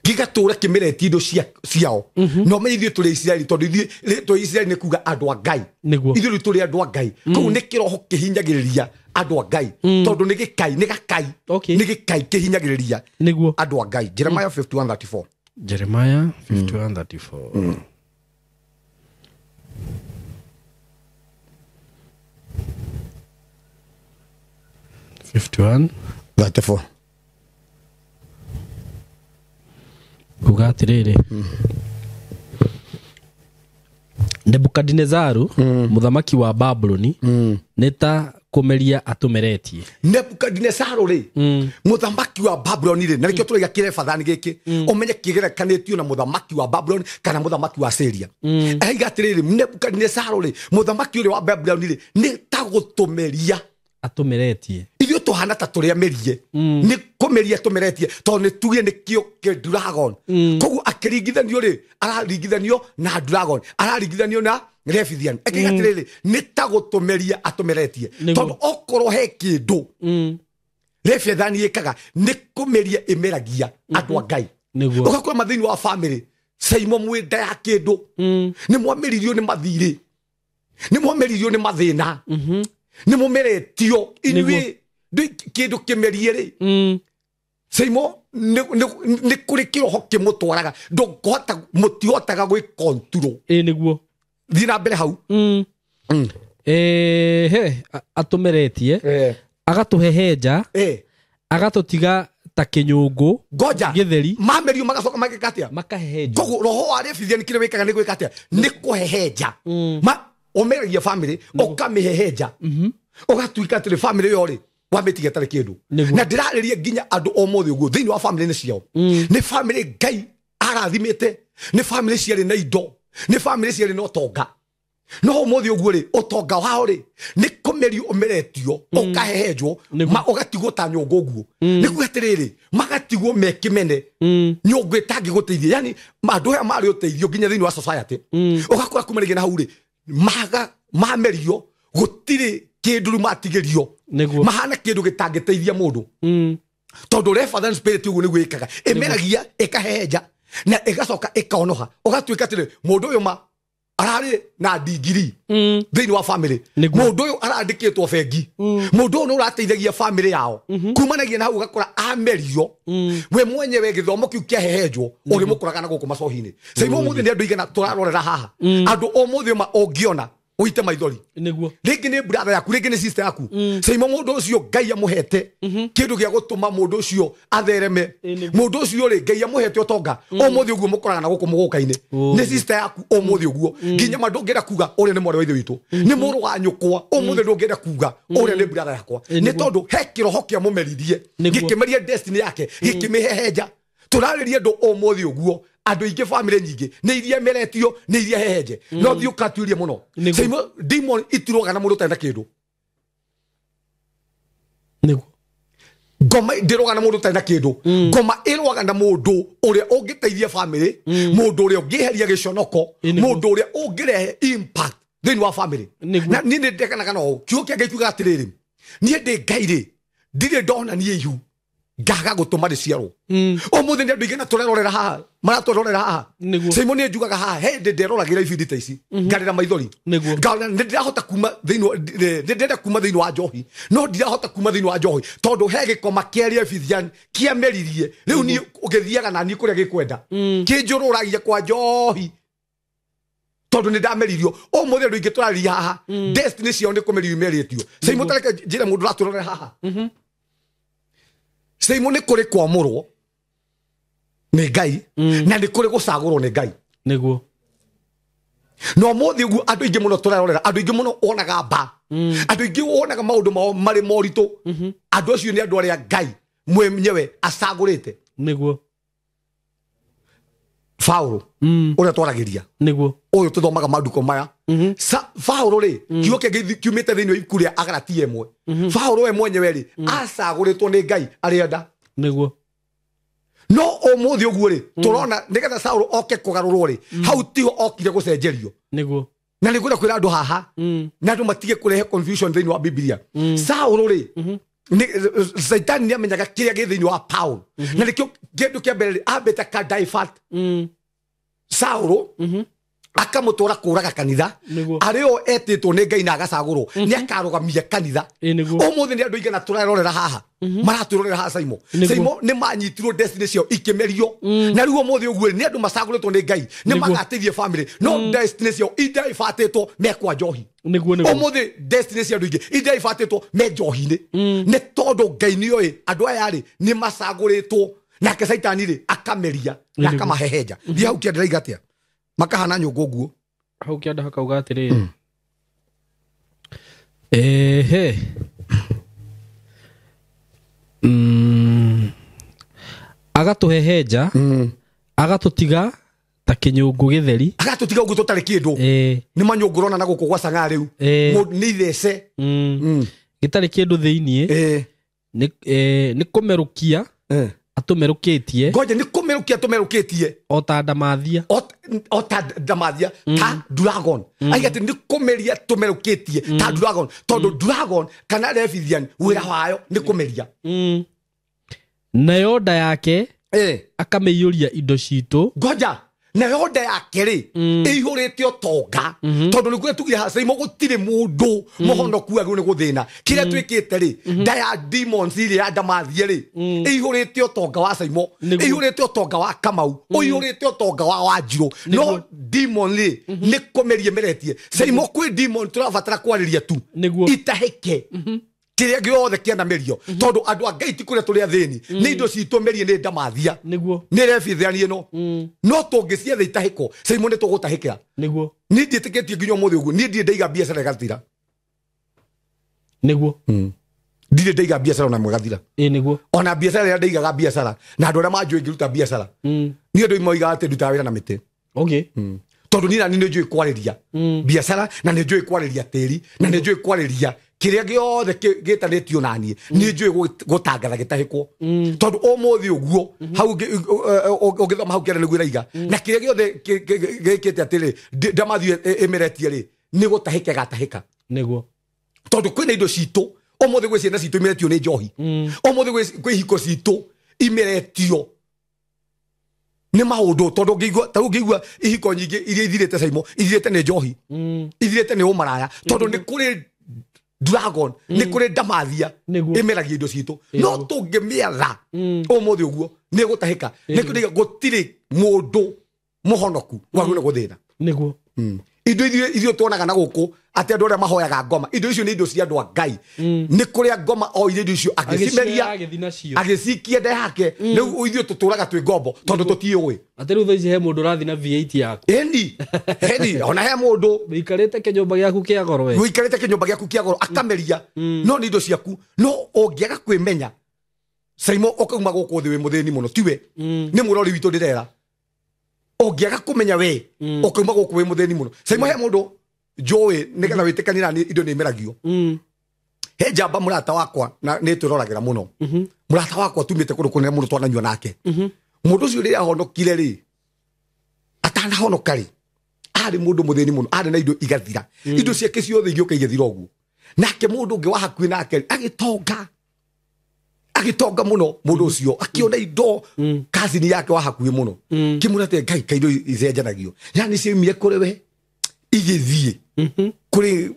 Gĩgatũra kĩmeretie indo ciao. No menye ithuĩ tũrĩ Isiraeli tondũ ithuĩ tũrĩ Isiraeli nĩ kuga andũ a Ngai. Ithuĩ rĩu tũrĩ andũ a Ngai. Koguo nĩ kĩroho kĩhinyagĩrĩria andũ a Ngai. Tondũ nĩ gĩkai, nĩ gakai. Nĩ gĩkai kĩhinyagĩrĩria andũ a Ngai. Jeremiah 51:34. Jeremiah 51:34. 34. Kuga atĩrĩrĩ, Nebukadinezaru mũthamaki wa Babuloni nĩ ta kũmeria atũmeretie. Nebukadinezaru rĩ mũthamaki wa Babuloni rĩ, na nĩkĩo tũraiga kĩrebathani gĩkĩ ũmenye kĩgerekanĩtio na mũthamaki wa Babuloni kana mũthamaki wa Syria. Aiga atĩrĩrĩ, Nebukadinezaru rĩ mũthamaki ũrĩa wa Babuloni rĩ nĩ ta gũtũmeria atũmeretie. Ithuĩ tũhana ta tũrĩa merie. Nĩ kũmeria tũmeretie tondũ nĩ tuge nĩ kĩo kĩ dragon. Koguo akĩringithanio rĩ araringithanio na dragon, araringithanio na Leviathan. Akiuga atĩrĩrĩ nĩ ta gũtũmeria atũmeretie. Tondũ okorwo he kĩndũ Leviathan ĩkaga nĩ kũmeria ĩmeragia andũ a Ngai. Ũgakora mathĩinĩ wa family caimo mwĩ nda ya kĩndũ nĩ mwamĩririo nĩ mathirĩ, nĩ mwamĩririo nĩ mathĩna, nĩ mũmeretio inyuĩ kĩndũ kĩmerie rĩ caimo nĩ kũrĩ kĩroho kĩmũtwaraga ndũngĩhota mũtihotaga gwĩ control. Nĩguo. Thiĩ na mbere hau. Atũmeretie agatũhehenja agatũtiga ta kĩnyũngũ ngoja gĩtheri mamerio magacoka mageka atĩa makahehenjwo. Koguo roho wa Leviathan kĩrĩa wĩkaga nĩ gwĩka atĩa nĩ kũhehenja. Ũmeragia family ũkamĩhehenja ũgatuĩka atĩrĩ family ĩyo rĩ wamĩtiga ĩtarĩ kĩndũ. Na ndĩrarĩria nginya andũ ũmũthĩ ũguo thĩinĩ wa family nĩ ciao. Nĩ family Ngai arathimĩte, nĩ family ciarĩ na indo, nĩ family ciarĩ na ũtonga. No ũmũthĩ ũguo rĩ ũtonga wao rĩ nĩ kũmerio ũmeretio ũkahehenjwo ũgatigwo ta nyũngũ ũguo. Nĩ kuga atĩrĩrĩ magatigwo me kĩmene nyũngũ ĩtangĩgũteithia. Yani andũ aya marĩ ũteithio nginya thĩinĩ wa society. Ũgakora kuma rĩngĩ na hau rĩ mamerio gũtirĩ kĩndũ rĩu matigĩrio mahana kĩndũ gĩtangĩteithia mũndũ. Tondũ Leviathan spirit ũguo nĩguo ĩkaga ĩmeragia ĩkahehenja na ĩgacoka ĩkonoha. Ũgatuĩka atĩrĩ mũndũ ũyũ ma ararĩ na ndigiri thĩinĩ wa family, mũndũ ũyũ arandĩkĩtwo bengi, mũndũ ũyũ nĩ ũrateithagia family yao. Kumanagia na hau ũgakora amerio we mwenyewe gĩthomo kĩu kĩahehenjwo ũrĩmũkoraga na gũkũ macohi-inĩ. Caimo ũmũthĩ nĩ andũ aigana tũrarorera haha andũ ũmũthĩ ma ũngĩona ũite maithori. Nĩguo. Rĩngĩ nĩ brother yaku, rĩngĩ nĩ sister yaku. Caimo mũndũ ũcio Ngai amũhete kĩndũ gĩa gũtũma mũndũ ũcio athereme. Mũndũ ũcio rĩ Ngai amũhete ũtonga ũmũthĩ ũguo mũkoraga na gũkũ mũgũka-inĩ. Nĩ sister yaku ũmũthĩ ũguo nginya ma ndũngĩenda kuga ũrĩa nĩ mwarĩ wa ithe witũ, nĩ mũrũ wa nyũkwa ũmũthĩ ndũngĩenda kuga ũrĩa nĩ brother yakwa. Nĩ tondũ he kĩroho kĩamũmeririe gĩkĩmeria destiny yake gĩkĩmĩhehenja. Tũrarĩria andũ ũmũthĩ ũguo Andũ aingĩ bamĩrĩ nyingĩ nĩ iria meretio, nĩ iria hehenje, no thiĩ ũkatuĩrie mũno. Nĩguo. Saimo, demon itirwaga na mũndũ ũtarĩ na kĩndũ. Nĩguo. Ngoma ndĩrwaga na mũndũ ũtarĩ na kĩndũ. Ngoma ĩrwaga na mũndũ ũrĩa ũngĩteithia bamĩrĩ, mũndũ ũrĩa ũngĩeheria gĩconoko, Ĩ, nĩguo. mũndũ ũrĩa ũngĩrehe impact thĩinĩ wa bamĩrĩ. Nĩguo. Na niĩ nĩ ndekanaga na ũũ, kiugo kĩa Ngai kiugaga atĩrĩrĩ, niĩ ndĩ Ngai rĩ, ndirĩ ndona niĩ ihu ngaga gũtũma rĩciarwo. Ũmũthĩ nĩ andũ aingĩ na tũrerorera haha, maratũrorera haha. Nĩguo. Saimo, nĩ njugaga haha he hĩndĩ nderoragĩra ibindi ta ici ngarĩra maithori. Nĩguo. Ngaona nĩ ndĩrahota kuma thĩinĩ nĩ ndĩrenda kuma thĩinĩ wa njohi, no ndirahota kuma thĩinĩ wa njohi tondũ he gĩkoma kĩa Leviathan kĩameririe. Rĩu niĩ ũgĩthiaga na niĩ kũrĩa gĩkwenda, kĩnjũrũragia kwa njohi tondũ nĩ ndameririo. Ũmũthĩ andũ aingĩ tũrarĩria haha, destiny ciao nĩ kũmerio imerĩtio. Saimo, tareke njĩre mũndũ ũratũrorera haha. Saimo, nĩ kũrĩ kwamũrwo nĩ Ngai na nĩ kũrĩ gũcagũrwo nĩ Ngai. Nĩguo. Na ũmũthĩ ũguo andũ aingĩ mũno tũrerorera, andũ aingĩ mũno wonaga mba, andũ aingĩ wonaga maũndũ mao marĩ moritũ, andũ acio nĩ andũ arĩa Ngai mwenyewe acagũrĩte. Nĩguo. Paũlũ ũrĩa twaragĩria, Nĩguo. ũyũ tũthomaga manduko maya. Paũlũ rĩ, kiugo kĩa Ngai kiumĩte thĩinĩ wa ibuku rĩa Agalatia 1. Paũlũ we mwenyewe rĩ, acagũrĩtwo nĩ Ngai arĩenda. Nĩguo. No ũmũthĩ ũguo rĩ, tũrona nĩgetha Saũlũ oke kũgarũrwo rĩ, hau tiho okire gũcenjerio. Nĩguo. Na nĩ ngwenda kwĩra andũ haha na andũ matige kũrehe confusion thĩinĩ wa Biblia. Saũlũ rĩ, Saitani nĩ amenyaga kĩrĩa gĩ thĩinĩ wa Paul, na nĩkĩo kĩndũ kĩa mbere rĩ, ambĩte ka divert Saũlũ, akamũtwara kũraga kanitha. Nĩguo. Arĩ o etĩtwo nĩ Ngai na agacagũrwo nĩ akarũgamia kanitha. Ĩ, nĩguo. Ũmũthĩ nĩ andũ aigana tũrerorera haha, maratwĩrorera haha, Saimo? Nĩguo. Saimo, nĩ manyitirwo destiny ciao ikĩmerio, na rĩu ũmũthĩ ũguo nĩ andũ macagũrĩtwo nĩ Ngai nĩ Nĩguo. magateithia family, no destiny ciao idaibatĩtwo mekwa njohi. Nĩguo, nĩguo. Ũmũthĩ destiny cia andũ aingĩ idaibatĩtwo me njohi-inĩ, nĩ tondũ Ngai nĩoĩ andũ aya rĩ nĩ macagũrĩtwo, nake Caitani rĩ akameria na Nĩguo. akamahehenja. Thiĩ hau kĩanda raiga atĩa, makahana nyũngũ ũguo. Hau kĩanda hakauga atĩrĩrĩ, ehe, agatũhehenja, agatũtiga ta kĩnyũngũ gĩtheri. Agatũtiga ũguo tũtarĩ kĩndũ. Nĩ manyũngũ ũrona na gũkũ gwa cang'aa rĩu. Nĩ ithece. Gĩtarĩ kĩndũ thĩiniĩ. Nĩ kũmerũkia atũmerũkĩtie. Ngoja, nĩ kũmerũkia tũmerũkĩtie. O ta ndamathia. O ta ndamathia, ta dragon. Aiga atĩ nĩ kũmeria tũmerũkĩtie ta dragon, tondũ dragon kana Leviathan wĩra wayo nĩ kũmeria. Nayo nda yake akamĩiyũria indo citũ. Ngoja, nayo nda yake rĩ, ĩihũrĩte ũtonga, tondũ nĩguo tugire haha, Saimo, gũtirĩ mũndũ mũhonoku agĩrĩirwo nĩ gũthĩna. Kĩrĩa twĩkĩte rĩ, nda ya demons ĩrĩa ya ndamathia rĩ, ĩihũrĩte ũtonga wa Saimo, ĩihũrĩte ũtonga wa Kamau, ũihũrĩte ũtonga wa Wanjirũ, no demon rĩ nĩ kũmeria ĩmeretie. Saimo, kwĩ demon tũrabatara kwarĩria tu itahĩke kĩrĩa gĩothe kĩanamerio, tondũ andũ a Ngai ti kũrĩa tũrĩ athĩni, nĩ indo citũ merie nĩ ndamathia, nĩ rebithani ĩno. No tũngĩcietha itahĩko, Saimo, nĩ tũgũtahĩkĩra. Niĩ ndiĩtĩkĩtie nginya ũmũthĩ ũguo, niĩ ndirĩ ndaiga biacara ĩgathira. Ndirĩ ndaiga biacara ona ĩmwe ĩgathira. Ĩ, nĩguo. Ona biacara ĩrĩa ndaigaga biacara na andũ arĩa manjũĩ ngĩruta biacara, niĩ andũ moigaga atĩ ndutaga wĩra na mĩtĩ, tondũ niĩ nani nĩ njũĩ kwarĩria biacara, na nĩ njũĩ kwarĩria tĩri, na nĩ njũĩ kwarĩria kĩrĩa gĩothe gĩtanĩtio naniĩ, nĩ njũĩ gũtangatha gĩtahĩkwo, tondũ ũmũthĩ ũguo hau ũngĩthoma hau kĩanda nĩguo ĩraiga, na kĩrĩa gĩothe gĩkĩte atĩrĩ ndamathio ĩmeretie rĩ, nĩ gũtahĩka ĩgatahĩka. Tondũ kwĩna indo citũ ũmũthĩ, gwĩ ciana citũ imeretio nĩ njohi, ũmũthĩ kwĩ ihiko citũ imeretio nĩ maũndũ, tondũ ũngĩigua ta rĩu ũngĩigua ihiko nyingĩ iria ithirĩte, Saimo, ithirĩte nĩ njohi, ithirĩte nĩ ũmaraya, tondũ nĩ kũrĩ dragon, nĩ kũrĩ ndamathia ĩmeragia indo citũ, no tũngĩmĩatha ũmũthĩ ũguo nĩ ĩgũtahĩka. Nĩkĩo ndaiga gũtirĩ mũndũ mũhonoku wagĩrĩirwo nĩ gũthĩna. Indo ithuĩ tuonaga na gũkũ atĩ andũ arĩa mahoyaga ngoma, indo icio nĩ indo cia andũ a Ngai. Nĩ kũrĩa ngoma o iria indo icio agĩcimeria, Agĩcioya agĩthiĩ nacio. Agĩcikia nda yake. Rĩu ithuĩ tũtũraga twĩ ngombo tondũ tũtiũĩ. Atĩ rĩu thaa ici he mũndũ ũrathiĩ na V8 yaku. Ĩni, ĩni, ona he mũndũ wĩikarĩte kĩnyũmba gĩaku kĩa goro we. Wĩikarĩte kĩnyũmba gĩaku kĩa goro akameria, no nĩ indo ciaku. No ũngĩaga kwĩmenya, Saimo, ũkauma gũkũ thĩ wĩ mũthĩni mũno, tiwe nĩ mũrori witũ ndĩrera. Ũngĩaga kũmenya we ũkauma gũkũ wĩ mũthĩni mũno. Caimo he mũndũ njũĩ nĩgetha wĩtĩkanie na niĩ indo nĩ imeragio. He njamba mũrata wakwa na nĩ twĩroragĩra mũno. Mũrata wakwa tumĩte kũndũ kũnene mũno twananyua nake. Mũndũ ũcio rĩrĩa ahonokire rĩ, atanahonoka rĩ, arĩ mũndũ mũthĩni mũno, arĩ na indo igathira. Indo ciake ciothe igĩũka igĩthira ũguo. Nake mũndũ ũngĩ wa hakuhĩ nake agĩtonga. Agĩtonga mũno mũndũ ũcio, akĩona indo kazini yake wa hakuhĩ mũno. Kĩmwĩra atĩ Ngai ka indo icenjanagio. Yani ciaumire kũrĩ we igĩthiĩ kũrĩ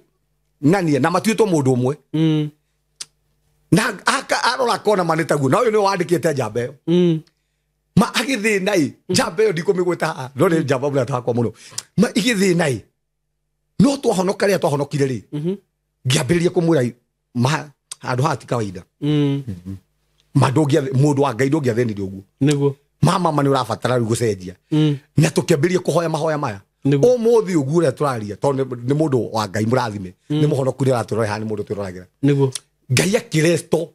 ng'ania na matuĩtwo mũndũ ũmwe. Na arora akona ma nĩ taguo. Na ũyũ nĩwe wandĩkĩte njamba ĩyo. Ma agĩthĩna ĩ, njamba ĩyo ndikũmĩgweta haha, no nĩ njamba mũrata wakwa mũno. Ma igĩthĩna ĩ, no twahonoka rĩrĩa twahonokire rĩ, ngĩambĩrĩria kũmwĩra ma handũ haha ti kawaida. Ma mũndũ wa Ngai ndũngĩathĩnirie ũguo. Nĩguo. Mama ma nĩ ũrabatara rĩu gũcenjia. Na tũkĩambĩrĩria kũhoya mahoya maya. Ũmũthĩ ũguo ũrĩa tũraria, tondũ nĩ mũndũ wa Ngai mũrathime, nĩ mũhonoku nĩ aratũrora haha, nĩ mũndũ twĩroragĩra. Nĩguo. Ngai akĩresto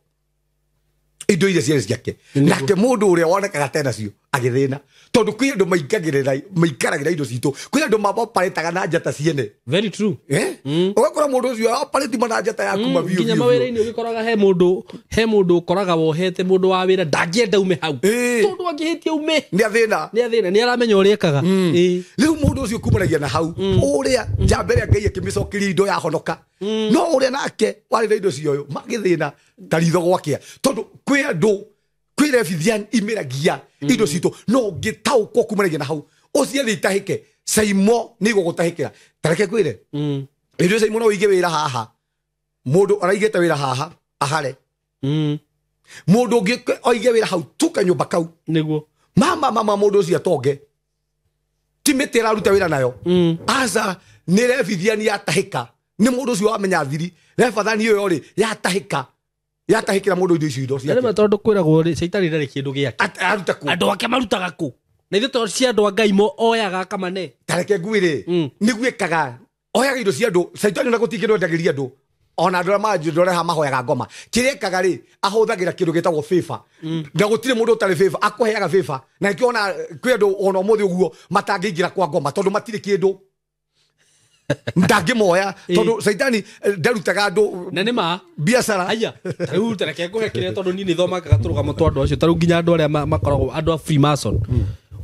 indo iria ciarĩ ciake. Nake mũndũ ũrĩa wonekaga tena cio agĩthĩna, tondũ kwĩ andũ maikaragĩra indo citũ, kwĩ andũ maoparĩtaga na njata ciene. Very true. Ũgakora mũndũ ũcio oparĩti na njata yaku ma biũ nginya biũ. Mawĩra-inĩ ũgĩkoraga he mũndũ ũkoraga wohete mũndũ wa wĩra ndangĩenda ume hau. Tondũ angĩhĩtia ume nĩ athĩna. Nĩ athĩna, nĩ aramenya ũrĩa ekaga. Rĩu mũndũ ũcio kumanagia na hau ũrĩa njamba ĩrĩa Ngai akĩmĩcokeria indo yahonoka, no ũrĩa nake warĩ na indo cioyo magĩthĩna ta ritho gwakĩa, tondũ kwĩ andũ kwĩ rebithian imĩragia indo citũ, no ũngĩtaũkwo kumanagia na hau ũciethe itahĩke. Caimo nĩ igũgũtahĩkĩra. Ta reke ngwĩre, indo Caimo no ũige wĩra haha, mũndũ araigĩte wĩra haha ahare, mũndũ ũngĩ oige wĩra hau tu kanyũmba kau. Nĩguo. Mama mama mũndũ ũcio atonge ti mĩtĩ ĩraruta wĩra nayo. Aca nĩ rebithiani yatahĩka, nĩ mũndũ ũcio wamenya thiri rebathani ĩyo rĩ yatahĩka, yatahĩkĩra mũndũ indo icio indo Na ciake. rĩmwe tondũ kwĩragwo rĩ, caitani ndarĩ kĩndũ gĩake. Aruta kũ? Andũ ake marutaga kũ? Na ithuĩ to cia andũ a Ngai mo oyaga akamane. Ta reke ngwĩre, nĩguo ĩkaga, oyaga indo cia andũ. Caitani ona gũtirĩ kĩndũ endagĩria andũ, ona andũ arĩa manjũndore haha mahoyaga ngoma. Kĩrĩa ekaga rĩ, ahũthagĩra kĩndũ gĩtagwo favor. Na gũtirĩ mũndũ ũtarĩ favor, akũheaga favor. Na nĩkĩo ona kwĩ andũ ona ũmũthĩ ũguo matangĩingĩra kwa ngoma tondũ matirĩ kĩndũ. Ndangĩmoya tondũ caitani ndarutaga andũ Na nĩ ma biacara. Aya, ta rĩu ta reke ngũhe kĩrĩa tondũ niĩ nĩthomangaga tũrũgamo twa andũ acio, ta rĩu nginya andũ arĩa makoragwo andũ a Freemason.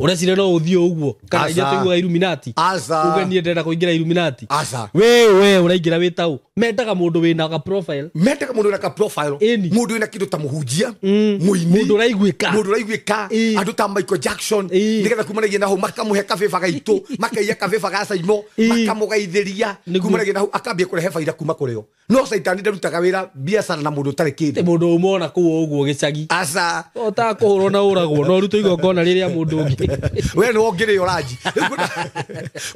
Ũreciria no ũthiĩ ũguo kana Aca. iria tũiguaga Illuminati. Aca. Uge niĩ ndĩrenda kũingĩra Illuminati. Aca. We ũraingĩra wĩ taũ. Mendaga mũndũ wĩna ga profile. Mendaga mũndũ wĩna ka profile. Ĩni. Mũndũ wĩna kĩndũ ta mũhunjia, mũini. Mũndũ ũraiguĩka. Mũndũ ũraiguĩka. Andũ ta Michael Jackson. Nĩgetha kumanagia na hau makamũhe kabĩba gaitũ, makaiya kabĩba ga Caimo, makamũgaithĩria. Kumanagia na hau akambia kũrehe baida kuma kũrĩ o. No caitani ndarutaga wĩra biacara na mũndũ ũtarĩ kĩndũ. Ti mũndũ ũmona kũu ũguo gĩcagi. Aca. O ta kũhũrwo na ũragwo, no ũrutwo igongona rĩrĩa mũndũ ũngĩ. We nĩ wongereire ũranji.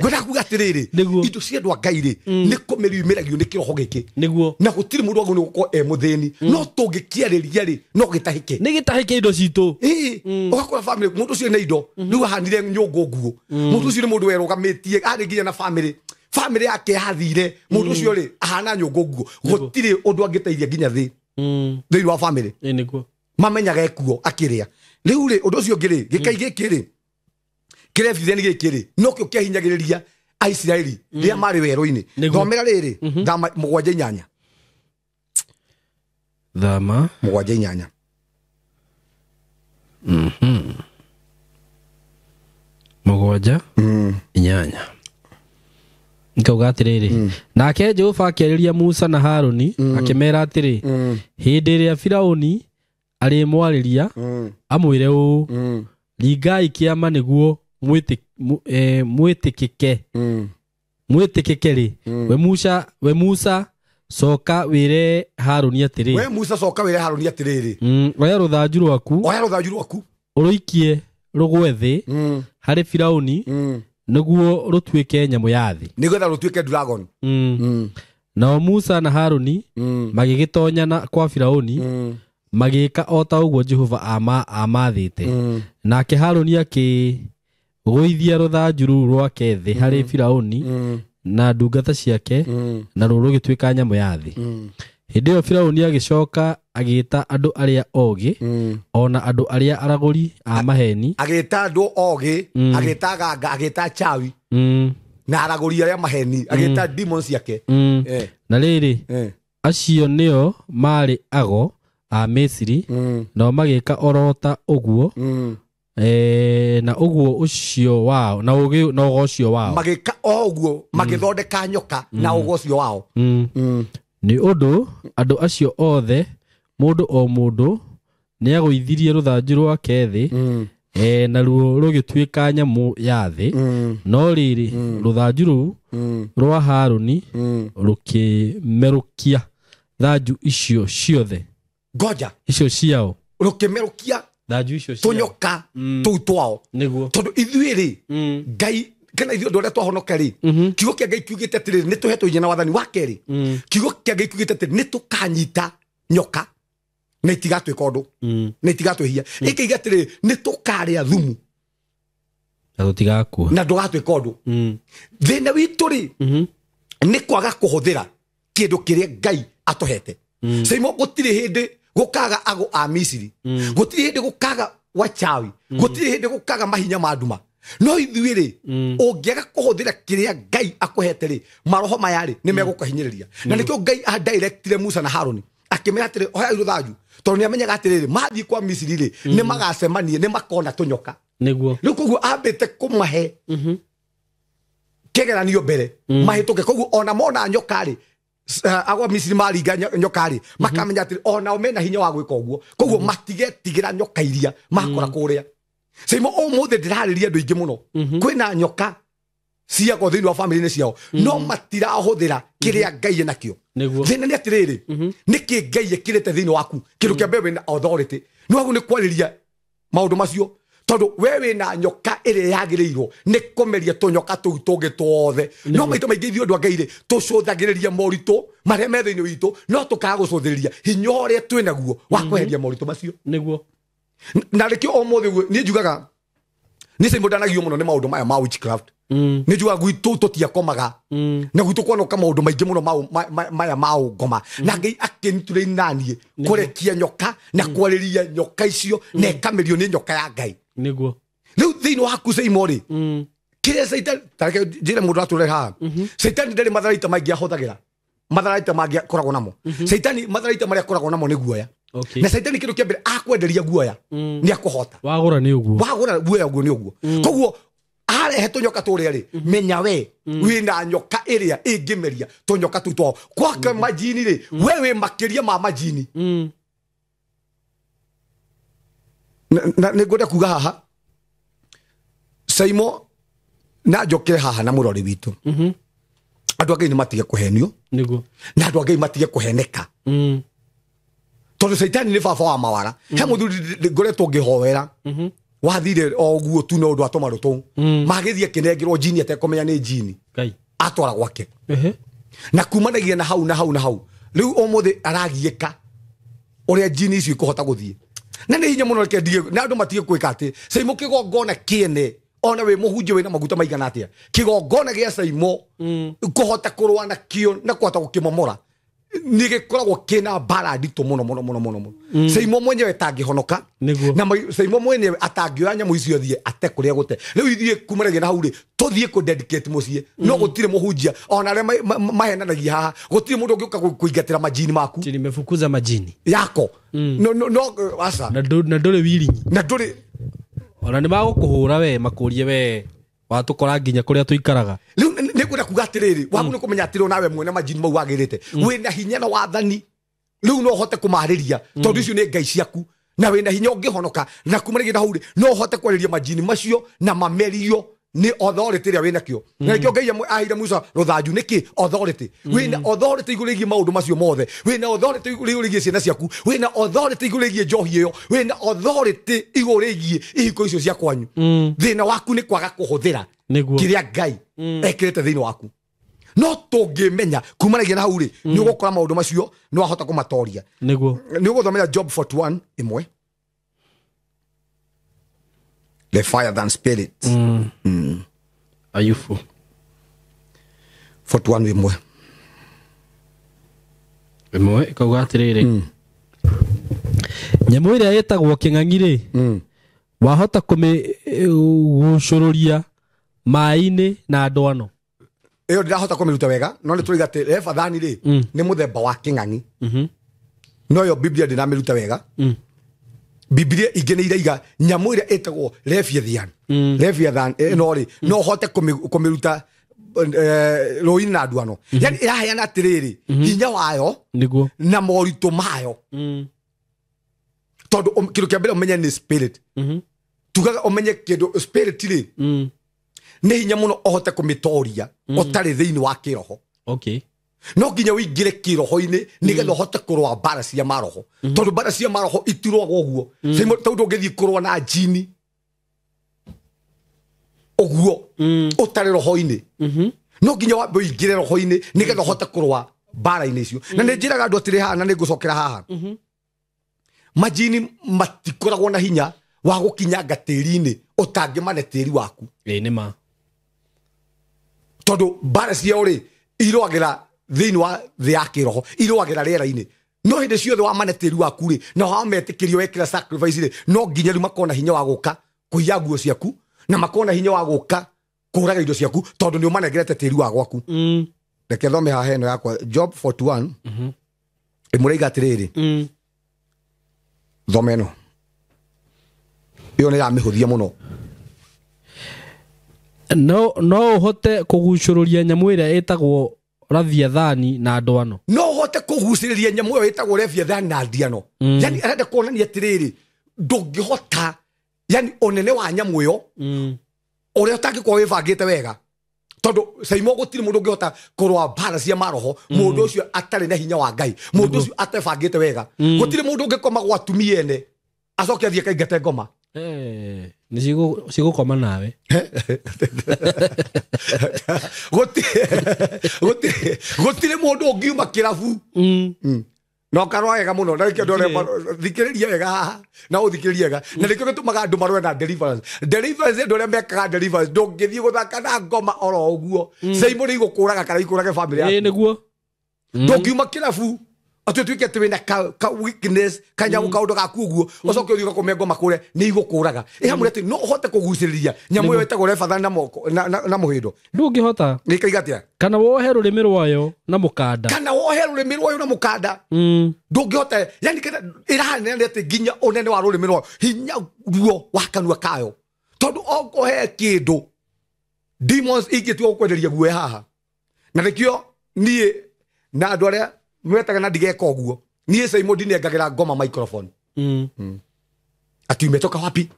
Ngwenda kuga atĩrĩrĩ, Nĩguo. indo cia andũ a Ngai rĩ, nĩ kũmerio imeragio nĩ kĩroho gĩkĩ. Nĩguo. Na gũtirĩ mũndũ wagĩrĩirwo gũkorwo e mũthĩni, no tũngĩkĩarĩria rĩ, no gĩtahĩke. Nĩ gĩtahĩke indo citũ. Ĩĩ, ũgakora family, mũndũ ũcio ena indo, rĩu ahanire nyũngũ nguo. Mũndũ ũcio nĩ mũndũ werũgamĩtie, arĩ nginya na family. Family yake yathire, mũndũ ũcio rĩ, ahana nyũngũ nguo. Gũtirĩ ũndũ angĩteithia nginya thĩ. Thĩinĩ wa family. Ĩĩ, nĩguo. Mamenyaga ekuo akĩrĩa. Rĩu rĩ, ũndũ ũcio ũngĩ rĩ, gĩkai gĩkĩ rĩ, kĩrebithia nĩ gĩkĩ rĩ, nokĩo kĩahinyagĩrĩria Aisiraeli rĩrĩa marĩ werũ-inĩ. Nĩguo. Thomera rĩrĩ, Thama 7:8. Thama 7:8. 7 8. Nikauga atĩrĩrĩ, nake Jehova akĩarĩria Musa na Harũni akĩmeera atĩrĩ, hĩndĩ ĩrĩa Firaũni arĩmwarĩria amwĩre ũũ, ringai kĩama nĩguo mwĩtĩkĩke. Mwĩtĩkĩke rĩ, we Musa coka wĩre Harũni atĩrĩ. We Musa coka wĩre Harũni atĩrĩrĩ. Oya rũthanju rwaku. Oya rũthanju rwaku. Ũrũikie rũgwe thĩ harĩ Firaũni nĩguo rũtuĩke nyamũ ya thĩ. Nĩgetha rũtuĩke dragon. Nao Musa na Harũni magĩgĩtonya kwa Firaũni magĩĩka o ta ũguo Jehova amathĩte. Nake Harũni akĩgũithia rũthanju rũu rwake thĩ harĩ Firaũni na ndungata ciake, na ruo rũgĩtuĩka nyamũ ya thĩ. Hĩndĩ ĩyo Firaũni agĩcoka agĩta andũ arĩa ogĩ ona andũ arĩa aragũri a maheni. Agĩta andũ ogĩ, agĩta ganga, agĩta chawi na aragũri arĩa maheni, agĩta demons ciake. Na rĩrĩ, acio nĩo maarĩ ago a Misiri, nao magĩka orota ũguo, na ũguo ũcio wao, na ũgĩ na ũgo ũcio wao. Magĩka o ũguo, magĩthondeka nyoka na ũgo ũcio wao. Nĩ ũndũ andũ acio othe, mũndũ o mũndũ nĩagũithirie rũthanju rwake thĩ, naruo rũgĩtuĩka nyamũ ya thĩ. No rĩrĩ, rũthanju rũu rwa Harũni rũkĩmerũkia thanju icio ciothe. Ngoja. Icio ciao. Rũkĩmerũkia thanju icio ciao. Tũnyoka tũu twao. Nĩguo. Tondũ ithuĩ rĩ, Ngai kana ithuĩ andũ arĩa twahonoka rĩ, kiugo kĩa Ngai kiugĩte atĩrĩrĩ, nĩ tũhetwo hinya na wathani wa kerĩ. Kiugo kĩa Ngai kiugĩte atĩrĩ, nĩ tũkanyita nyoka na itigatwĩka ũndũ, na itigatwĩhia. Ĩkĩiga atĩrĩrĩ, nĩ tũkarĩa thumu na tũtigakua na ndũgatwĩka ũndũ. Thĩna witũ rĩ, nĩ kwaga kũhũthĩra kĩndũ kĩrĩa Ngai atũhete. Saimo gũtirĩ hĩndĩ gũkaga ago a Misiri, gũtirĩ hĩndĩ gũkaga wachawi, gũtirĩ hĩndĩ gũkaga mahinya ma nduma. No ithuĩ rĩ, ũngĩaga kũhũthĩra kĩrĩa Ngai akũhete rĩ, maroho maya rĩ nĩ megũkũhinyĩrĩria. Na nĩkĩo Ngai adirectire Musa na Harũni akĩmera atĩrĩ, oyai rũthanju, tondũ nĩ amenyaga atĩrĩrĩ, mathiĩ kwa Misiri rĩ, nĩ magacemania, nĩ makona tũnyoka. Nĩguo. Rĩu koguo ambĩte kũmahe kĩgeranio mbere mahĩtũke. Koguo ona mona nyoka rĩ, agwa Misiri maringa nyoka rĩ, makamenya atĩrĩ onao mena hinya wa gwĩka ũguo. Koguo matigetigĩra nyoka iria makora kũrĩa. Saimo ũmũthĩ ndĩrarĩria andũ aingĩ mũno, kwĩna nyoka ciakwa thĩinĩ wa famĩlĩ-inĩ ciao, no matirahũthĩra kĩrĩa Ngai enakĩo. Thĩna nĩ atĩrĩrĩ, nĩkĩ Ngai ekĩrĩte thĩinĩ waku? Kĩndũ kĩa mbere wĩna authority, nĩ wagu nĩ kwarĩria maũndũ macio, tondũ we wĩna nyoka ĩrĩa yagĩrĩirwo nĩ kũmeria tũnyoka tũu tũngĩ tuothe. No maita maingĩ ithuĩ andũ a Ngai rĩ, tũcũthagĩrĩria moritũ marĩa me thĩinĩ witũ, no tũkaga gũcũthĩrĩria hinya ũrĩa twĩ naguo wa kweheria moritũ macio. Nĩguo. Na nĩkĩo ũmũthĩ ũguo niĩ njugaga, niĩ Saimo ndanagio mũno nĩ maũndũ maya ma witchcraft. Nĩ njugaga gwitũ tũtiakomaga, na gwitũ kwanoka maũndũ maingĩ mũno maya ma ũngoma. Na Ngai akĩnitũrĩina naniĩ kũrekia nyoka na kwarĩria nyoka icio, na ĩkamerio nĩ nyoka ya Ngai. Nĩguo. Rĩu thĩinĩ waku Saimo rĩ, kĩrĩa Caitani, ta reke njĩre mũndũ atũre haha, Caitani ndarĩ matharaita maingĩ ahũthagĩra, matharaita mangĩ akoragwo namo. Caitani matharaita marĩa akoragwo namo nĩ guoya. Na Caitani kĩndũ kĩa mbere akwenderia guoya, nĩ akũhota. Wagũra nĩ ũguo. Wagũra guoya ũguo nĩ ũguo. Koguo arehe tũnyoka tũrĩa rĩ, menya we wĩna nyoka ĩrĩa ĩngĩmeria tũnyoka tũu twao. Gwake majini rĩ, we wĩ makĩria ma majini. Na nĩ ngwenda kuga haha, Saimo na njokere haha na mũrori witũ. Andũ a Ngai nĩ matige kũhenio. Nĩguo. Na andũ a Ngai matige kũheneka. Tondũ Caitani nĩ baba wa mawara. He mũthuri ngoretwo ngĩhoera, wathire o ũguo tu nĩ ũndũ wa tũmarũ tũu, magĩthiĩ akĩnengerwo jini atekũmenya nĩ jini, atwara gwake. Na kumanagia na hau na hau na hau. Rĩu ũmũthĩ aragiĩka ũrĩa jini icio ikũhota gũthiĩ. Na nĩ hinya mũno reke ndige, na andũ matige gwĩka atĩ Saimo kĩgongona kĩene, ona wĩ mũhunjia wĩna maguta maigana atĩa, kĩgongona gĩa Saimo kũhota kũrũa nakĩo na kũhota gũkĩmomora nĩ gĩkoragwo kĩna mbara nditũ mũno mũno mũno mũno mũno. Saimo mwenyewe tangĩhonoka, na Saimo mwenyewe atangĩoya nyamũ icio athiĩ ate kũrĩa gũte. Rĩu ithuĩ kumanagia na hau rĩ, tũthiĩ kũ dedicate mũciĩ, no gũtirĩ mũhunjia ona arĩa mahenanagia haha, gũtirĩ mũndũ ũngĩũka kũingatĩra majini maku. Ati nimefukuza majini yako. No, no, no, aca. Na ndũrĩ wirinyi. Na ndũrĩ. Ona nĩ magũkũhũra we, makũrie we watũkora nginya kũrĩa tũikaraga. Rĩu nĩ ngwenda kuga atĩrĩrĩ, waku nĩ kũmenya atĩrĩ onawe mwene majini mau wagĩrĩte, wĩna hinya na wathani, rĩu no ũhote kũmarĩria, tondũ icio nĩ ngai ciaku, na wĩna hinya ũngĩhonoka, na kumanagia na hau rĩ, no ũhote kwarĩria majini macio na mamerio nĩ authority ĩrĩa wĩnakĩo. Na nĩkĩo Ngai aheire Musa rũthanju nĩkĩ? Authority. Wĩna authority igũrũ rĩgiĩ maũndũ macio mothe, wĩna authority igũrũ rĩgiĩ ciana ciaku, wĩna authority igũrũ rĩgiĩ njohi ĩyo, wĩna authority igũrũ rĩgiĩ ihiko icio cia kwanyu. Thĩna waku nĩ kwaga kũhũthĩra kĩrĩa Ngai ekĩrĩte thĩinĩ waku. No tũngĩmenya kumanagia na hau rĩ, nĩ ũgũkora maũndũ macio nĩ wahota kũmatoria. Nĩguo. Nĩ ũgũthomera Job 41 ĩmwe. The fire than spirit. Ayufu 41 ĩmwe. Ĩmwe ĩkauga atĩrĩrĩ, nyamũ ĩrĩa ĩtagwo kĩng'ang'i rĩ, wahota kũmĩgucũrũria maĩ-inĩ na ndwano. Ĩyo ndirahota kũmĩruta wega, no nĩ tũraiga atĩ Lebathani rĩ nĩ mũthemba wa kĩng'ang'i. No yo Biblia ndĩramĩruta wega. Biblia ingĩ nĩ iraiga nyamũ ĩrĩa ĩtagwo Leviathan. Leviathan ĩno rĩ no ũhote kũmĩruta rũĩ-inĩ na nduano. Yani ĩraheana atĩrĩrĩ hinya wayo nĩguo na moritũ mayo, tondũ kĩndũ kĩa mbere ũmenye nĩ spirit. Tugaga ũmenye kĩndũ spirit rĩ nĩ hinya mũno ũhote kũmĩtoria ũtarĩ thĩinĩ wa kĩroho. Okay. No nginya ũingĩre kĩroho-inĩ nĩgetha ũhote kũrũa mbara cia maroho, tondũ mbara cia maroho itirũagwo ũguo. Tondũ ũngĩthiĩ kũrũa na njini ũguo ũtarĩ roho-inĩ, no nginya wambe ũingĩre roho-inĩ nĩgetha ũhote kũrũa mbara-inĩ icio. Na nĩ njĩraga andũ atĩrĩ haha, na nĩ ngũcokera haha, majini matikoragwo na hinya wa gũkinyanga tĩri-inĩ ũtangĩmane tĩri waku. Ĩĩ nĩ ma. Tondũ mbara ciao rĩ irũagĩra thĩinĩ wa thĩ ya kĩroho, irũagĩra rĩera-inĩ. No hĩndĩ ciothe wamane tĩri waku rĩ, na wametĩkĩrio wekĩra sacrifice rĩ, no nginya rĩu makorwo na hinya wa gũka kũiya nguo ciaku, na makorwo na hinya wa gũka kũraga indo ciaku, tondũ nĩ ũmanengerete tĩri wa gwaku. Reke thome haha ĩno yakwa Job 41. Ĩmũraiga atĩrĩrĩ, thome ĩno, ĩyo nĩ ĩramĩhũthia mũno. No ũhote kũgucũrũria nyamũ ĩrĩa ĩtagwo Leviathani na ndwano. No ũhote kũgucĩrĩria nyamũ ĩyo ĩtagwo Leviathani na ndiano. Yani arenda kuonania atĩrĩrĩ, ndũngĩhota, yani ũnene wa nyamũ ĩyo ũrĩa ũtangĩkorwo wĩbangĩte wega, tondũ Saimo gũtirĩ mũndũ ũngĩhota kũrũa mbara cia maroho mũndũ ũcio atarĩ na hinya wa Ngai, mũndũ ũcio atebangĩte wega. Gũtirĩ mũndũ ũngĩkoma gwa atumia ene acoke athiĩ akaingate ngoma. Nĩ cigũkoma nawe. Gũtirĩ mũndũ ũngiuma kĩrabu. No karũa wega mũno, na nĩkĩo ndĩrona thikĩrĩria wega haha, na ũthikĩrĩrie wega. Na nĩkĩo gĩtũmaga andũ marũe na deliverance. Deliverance, andũ arĩa mekaga deliverance, ndũngĩthiĩ gũthaka na ngoma oro ũguo. Saimo nĩ igũkũraga kana ikũrage family yaku. Ĩĩ nĩguo. Ndũngiuma kĩrabu atĩ ũtuĩke atĩ wĩna ka weakness, kanyamũ kaũndũ gaku ũguo, ũcoke ũthiĩ ũgakome ngoma kũrĩa, nĩ igũkũraga. Ĩhamwe atĩ no ũhote kũgucĩrĩria nyamũ ĩyo ĩtagwo Leviathan na moko na mũhĩndo. Ndũngĩhota. Nĩkaiga atĩa? Kana wohe rũrĩmĩ rwayo na mũkanda. Kana wohe rũrĩmĩ rwayo na mũkanda. Ndũngĩhota, yani ĩrahanana atĩ nginya ũnene wa rũrĩmĩ rwayo, hinya ruo wa kanua kayo. Tondũ okohe kĩndũ, demons ingĩtua gũkwenderia guoya haha. Na nĩkĩo niĩ na andũ arĩa mwetaga na ndigeka ũguo, niĩ Saimo ndinengagĩra ngoma microphone. Ati umetoka wapi?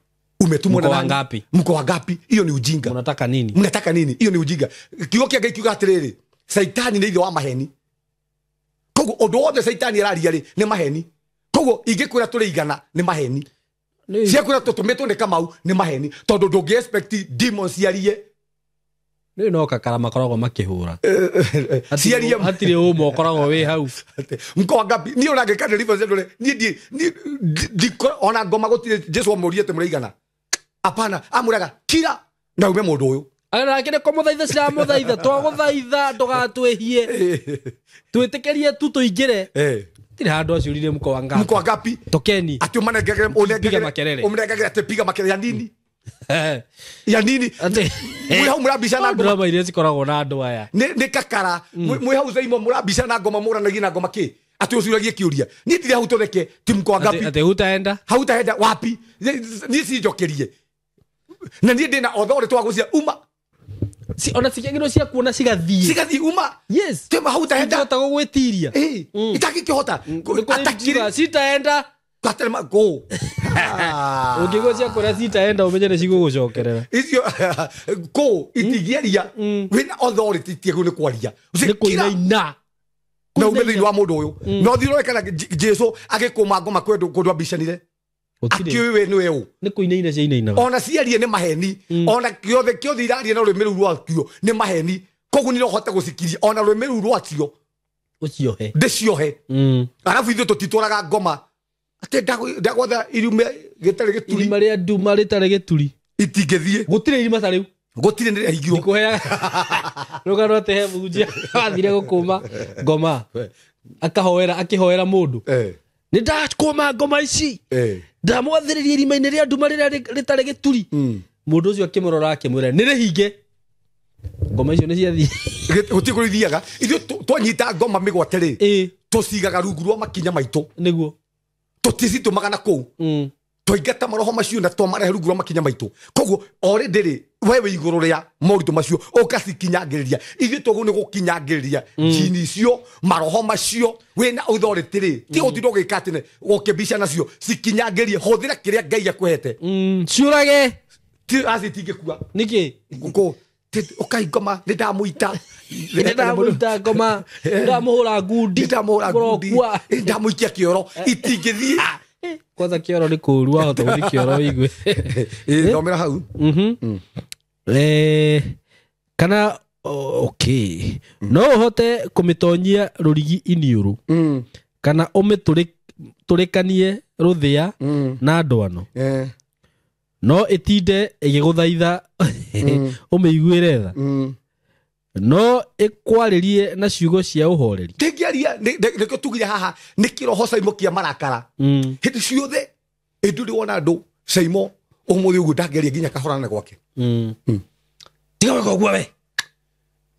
Umetumwa na nani? Mko wangapi? Mko wangapi? Hiyo ni ujinga. Mnataka nini? Mnataka nini? Hiyo ni ujinga. Kiugo kĩa Ngai kiuga atĩrĩrĩ, Saitani nĩ ithe wa maheni. Koguo ũndũ wothe Saitani araria rĩ nĩ maheni. Koguo ingĩkwĩra tũrĩ igana nĩ maheni. Ciakwĩra tũtũmĩtwo nĩ Kamau nĩ maheni, tondũ ndũngĩ expect demons ciarie. Nĩ no kakara makoragwo makĩhũra. Ciarie hatirĩ ũma ũkoragwo wĩ hau. Mko wangapi? Niĩ ona ngĩka deliverance ndũrĩ, niĩ ona ngoma gũtirĩ Jesu amũrie atĩ mũraigana. Hapana, amũraga kira na ume mũndũ ũyũ. Nake nĩ kũmũthaitha ciramũthaitha, twagũthaitha ndũgatwĩhie. Twĩtĩkĩrie tu tũingĩre. Tirĩ handũ aciũrire mko wangapi. Mko wangapi? Tokeni. Atĩ ũmanengagĩre, Piga makelele. ũmanengagĩre atĩ piga makelele ya nini? Ya nini? Mwĩ hau mũrambica na ngoma. Drama iria cikoragwo na andũ aya. Nĩ kakara. Mwĩ hau Saimo mũrambica na ngoma, mũranagia na ngoma kĩ? Atĩ ũcuragie kĩũria. Niĩ ndirĩ hau tũtheke, ti mko wangapi. Atĩ hutaenda? Hautaenda wapi? Niĩ cinjokerie. Na niĩ ndĩna authority wa gũcia uma. Ona cikĩagĩrwo cia kuona cigathiĩ. Cigathiĩ uma. Yes. Twĩma hautaenda. Itihota gũgwĩtiria. Itangĩkĩhota. Atakiri. Citaenda. Gaterema go. Ũngĩigua cia kuona citaenda ũmenye nĩ cigũgũcokerera. Icio go itingĩaria. Wĩna authority tiagĩrĩirwo nĩ kwaria. Nĩ kũinaina. Na ume thĩinĩ wa mũndũ ũyũ. No thiĩ ũrore kana Jesu agĩkũma ngoma kũndũ ambicanire. Akĩũĩ we nĩwe ũ. Nĩ kũinaina ciainainaga. Ona ciarie nĩ maheni. Ona kĩothe kĩothe iraria na rũrĩmĩ rũu rwacio nĩ maheni. Koguo nĩ ũhote gũcikiria ona rũrĩmĩ rũu rwacio. Ũciohe. Ndĩciohe. Arabu ithuĩ tũtitwaraga ngoma. Atĩ ndagwatha irume gĩtarĩ gĩturi. Irima rĩa nduma rĩtarĩ gĩturi. Itingĩthiĩ. Gũtirĩ irima ta rĩu. Gũtirĩ nĩ rĩahingirwo. Ndikũheaga. Rũgano atĩ he mũhunjia wathire gũkũma ngoma. Akahoera akĩhoera mũndũ. Nĩ ndakũma ngoma ici. Ndamwathĩrĩria irima-inĩ rĩa nduma rĩrĩa rĩtarĩ gĩturi. Mũndũ ũcio akĩmũrora akĩmwĩra nĩ rĩhinge. Ngoma icio nĩ ciathiĩ. Gũtirĩ kũrĩa ithiaga. Ithuĩ twanyita ngoma mĩgwate rĩ, tũcigaga rungu rwa makinya maitũ. Nĩguo. Tũticitũmaga na kũu. Twaingata maroho macio na twamarehe rungu rwa makinya maitũ. Koguo already rĩ, we wĩ igũrũ rĩa moritũ macio ũgacikinyangĩrĩria. Ithuĩ twaguo nĩ gũkinyangĩrĩria jini icio, maroho macio wĩna authority rĩ, ti gũtinda ũgĩka atĩ ũkĩmbica nacio, cikinyangĩrie, hũthĩra kĩrĩa Ngai akũhete. Ciũrage. Ti aci itingĩkua. Nĩkĩ? Ngũkũ ũkai ngoma nĩ ndamũita. Nĩ ndamũita ngoma, ndamũhũra ngundi. Nĩ ndamũhũra ngundi. Nĩ ndamũikia kĩoro. Itingĩthiĩ. Kwanza kĩoro nĩ kũũru, wahota gũthiĩ kĩoro ũigue. Thomera hau. Kana okay. No ũhote kũmĩtonyia rũrigi iniũrũ. Kana ũmĩtũrĩkanie rũthĩa na ndwano. No ĩtinde ĩgĩgũthaitha ũmĩiguĩre tha. No ĩkwarĩrie na ciugo cia ũhoreri. Ndĩngĩaria, nĩkĩo tugire haha nĩ kĩroho Saimo kĩa marakara. Hĩndĩ ciothe ndũrĩ wona andũ Saimo ũmũthĩ ũguo ndangĩaria nginya kahorana gwake. Tiga gwĩka ũguo we.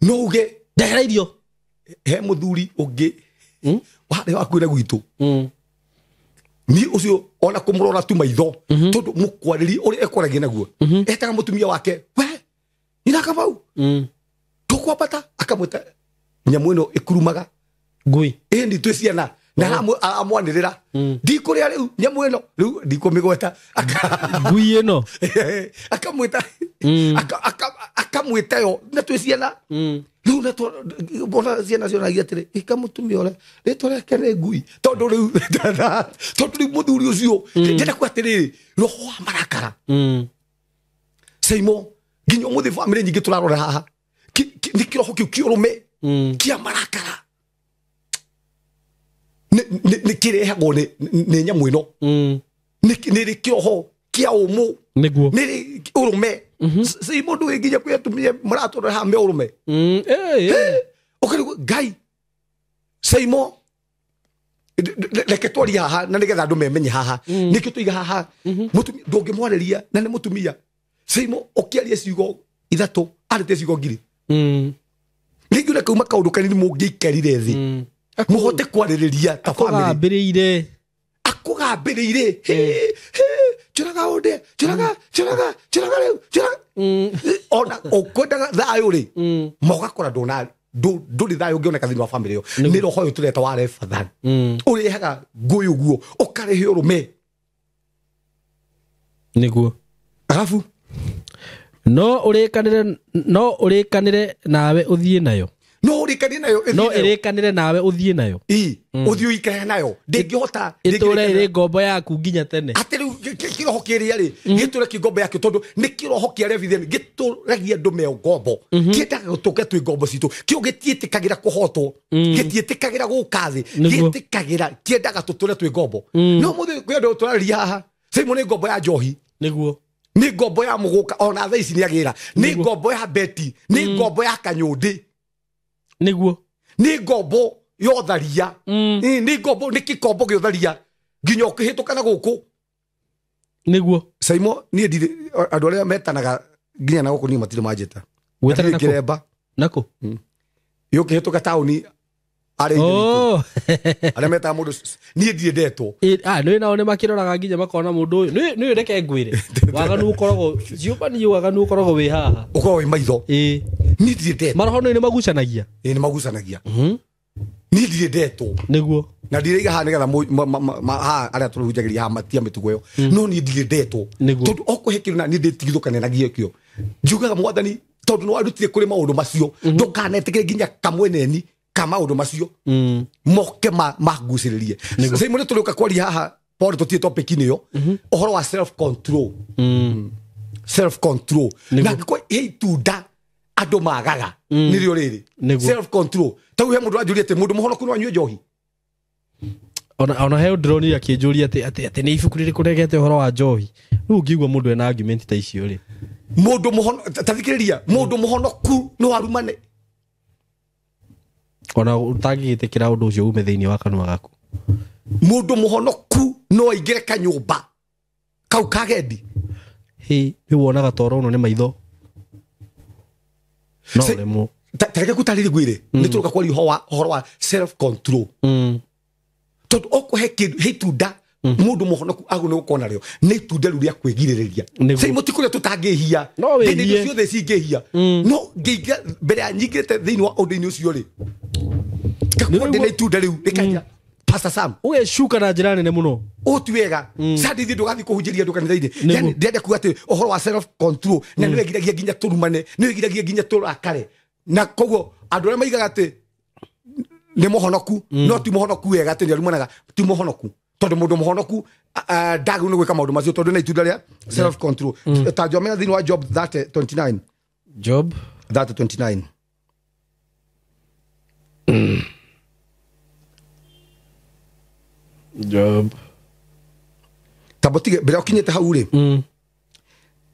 No uge ndehera irio. He mũthuri ũngĩ warĩ wakuire gwitũ. Ni ũcio ona kũmũrora tu maitho tondũ mũkwarĩrie ũrĩa ekwaragia naguo. Etaga mũtumia wake, we nyina Kamau. Tũkwambata akamwĩta nyamũ ĩno ĩkurumaga ngui. Ĩni twĩ ciana na aramwanĩrĩra ndikũrĩa rĩu nyamũ ĩno rĩu ndikũmĩgweta. Ngui ĩno akamwĩta akamwĩta yo na twĩ ciana rĩu na bona ciana cionagia atĩrĩ ĩka mũtumia ũrĩa rĩtwa rĩake nĩ ngui tondũ rĩu mũthuri ũcio ndĩrenda kuga atĩrĩrĩ roho wa marakara Saimo nginya ũmũthĩ bamĩrĩ nyingĩ tũrarora haha nĩ kĩroho kĩu kĩũrũme kĩa marakara nĩ kĩrehagwo nĩ nyamũ ĩno. Nĩ kĩroho kĩa ũmũ, nĩ ũrũme. Saimo ndũĩ nginya kwĩ atumia maratũrora haha me ũrũme. Ũkarigwo Ngai Saimo reke twarie haha na nĩgetha andũ memenye haha. Nĩkĩo tũiga haha ndũngĩmwarĩria na nĩ mũtumia. Saimo ũkĩaria ciugo ithatũ arĩte ciugo ngiri. Rĩngĩ ũrĩa kauma kaũndũ kanini mũngĩikarire thĩ mũhote kwarĩrĩria ta family. Akũgambĩrĩire. Njũraga ũndĩ, njũraga, njũraga, njũraga rĩu, njũraga. Ona ũkwendaga thayũ rĩ, ma ũgakora ndũrĩ thayũ ũngĩoneka thĩinĩ wa family ĩyo. Nĩ roho ũyũ tũreta wa Refathan. Ũrehaga ngũĩ ũguo, ũkarehe ũrũme. Nĩguo. Arabu no ũrĩkanĩre nawe ũthiĩ nayo. No ũrĩkanĩre nayo. No ĩrĩkanĩre nawe ũthiĩ nayo. Ũthiĩ ũikare nayo. Ndĩngĩhota. Ĩtũre ĩrĩ ngombo yaku nginya tene. Atĩ rĩu kĩroho kĩrĩa rĩ, gĩtũre kĩ ngombo yakĩo tondũ nĩ kĩroho kĩa Refathan gĩtũragia andũ me ngombo. Kĩendaga gũtũke twĩ ngombo citũ. Kĩo gĩtiĩtĩkagĩra kũhotwo. Gĩtiĩtĩkagĩra gũka thĩ. Gĩtĩkagĩra kĩendaga tũtũre twĩ ngombo. No mũthĩ kwĩ andũ tũrarĩria haha. Saimo nĩ ngombo ya njohi. Nĩguo. Nĩ ngombo ya mũgũka ona thaa ici nĩagĩra. Nĩ ngombo ya beti. Nĩ ngombo ya kanyũndĩ. Nĩguo. Nĩ ngombo ya ũtharia. Nĩ ngombo, nĩ kĩkombo gĩa ũtharia nginya ũkĩhĩtũka na gũkũ. Nĩguo. Saimo niĩ ndirĩ andũ arĩa metanaga nginya na gũkũ niĩ matirĩ manjĩta. Gwĩtana nakũ? Kĩremba. Nakũ? Ũkĩhĩtũka taũni arĩa ithe witũ. Arĩa metaga mũndũ niĩ ndirĩ ndetwo. Nĩ nao nĩ makĩroraga nginya makona mũndũ ũyũ. Nĩ reke ngwĩre. Waganu ũkoragwo ciũmbanio waganu ũkoragwo wĩ haha. Ũkoragwo wĩ maitho. Niĩ ndirĩ ndetwo. Maroho nĩ magucanagia. Nĩ magucanagia. Niĩ ndirĩ ndetwo. Nĩguo. Na ndiraiga haha nĩgetha haha arĩa tũrahunjagĩria haha matia mĩtugo ĩyo. No niĩ ndirĩ ndetwo. Tondũ okũhe kĩndũ na niĩ ndĩtigithũkanagia kĩo. Njugaga Mwathani tondũ nĩ warutire kũrĩ maũndũ macio. Ndũkanetĩkĩre nginya kamweneni ka maũndũ macio. Moke mangucĩrĩrie. Saimo nĩ tũrĩũka kwaria haha Paul tũtirĩ topic-inĩ ĩyo. Ũhoro wa self control. Self control. Na angĩkorwo he itunda andũ magaga nĩrĩo rĩrĩ. Self control. Ta rĩu he mũndũ anjũria atĩ mũndũ mũhonoku no anyue njohi. Ona he ndĩronire akĩnjũria atĩ nĩ ibuku rĩrĩkũ rĩregete ũhoro wa njohi. Rĩu ũngĩigua mũndũ ena argument ta icio rĩ. Mũndũ mũhono ta thikĩrĩria, mũndũ mũhonoku no arumane. Ona ũtangĩgĩtĩkĩra ũndũ ũcio ume thĩinĩ wa kanua gaku. Mũndũ mũhonoku no aingĩre kanyũmba kau kagendi. Hĩ, nĩ wonaga toro ũno nĩ maitho. No rĩmwe. Tareke ngũtarĩrie ngwĩre, nĩ tũroka kwaria ũhoro wa self control. Tondũ okorwo he kĩndũ, he itunda mũndũ mũhonoku agũ nĩ gũkorwo narĩo, nĩ itunda rĩu rĩa kwĩgirĩrĩria. Sasa ti kũrĩa tũtangĩhia. No wĩhie. Thĩinĩ ciothe cingĩhia. No ngĩingĩra mbere ya nyingĩrĩte thĩinĩ wa ũndũ-inĩ ũcio rĩ, ngakorwo ndĩ na itunda rĩu rĩkanjĩra, Pastor Sam, Ũgecuka na njĩra nene mũno. Ũũ ti wega. Sunday ithuĩ ndũgathiĩ kũhunjĩria andũ kanitha-inĩ. Yani ndĩrenda kuga atĩ ũhoro wa self control na nĩ wĩgiragia nginya tũrumane, nĩ wĩgiragia nginya tũrakare. Na koguo andũ arĩa maigaga atĩ nĩ mũhonoku, no ti mũhonoku wega atĩ nĩ arumanaga, ti mũhonoku. Tondũ mũndũ mũhonoku ndagĩrĩirwo nĩ gwĩka maũndũ macio tondũ nĩ itunda rĩa self control. Ta njomera thĩinĩ wa Job 30:29. Job 30:29. Job. Tambotige mbere ũkinyĩte hau rĩ,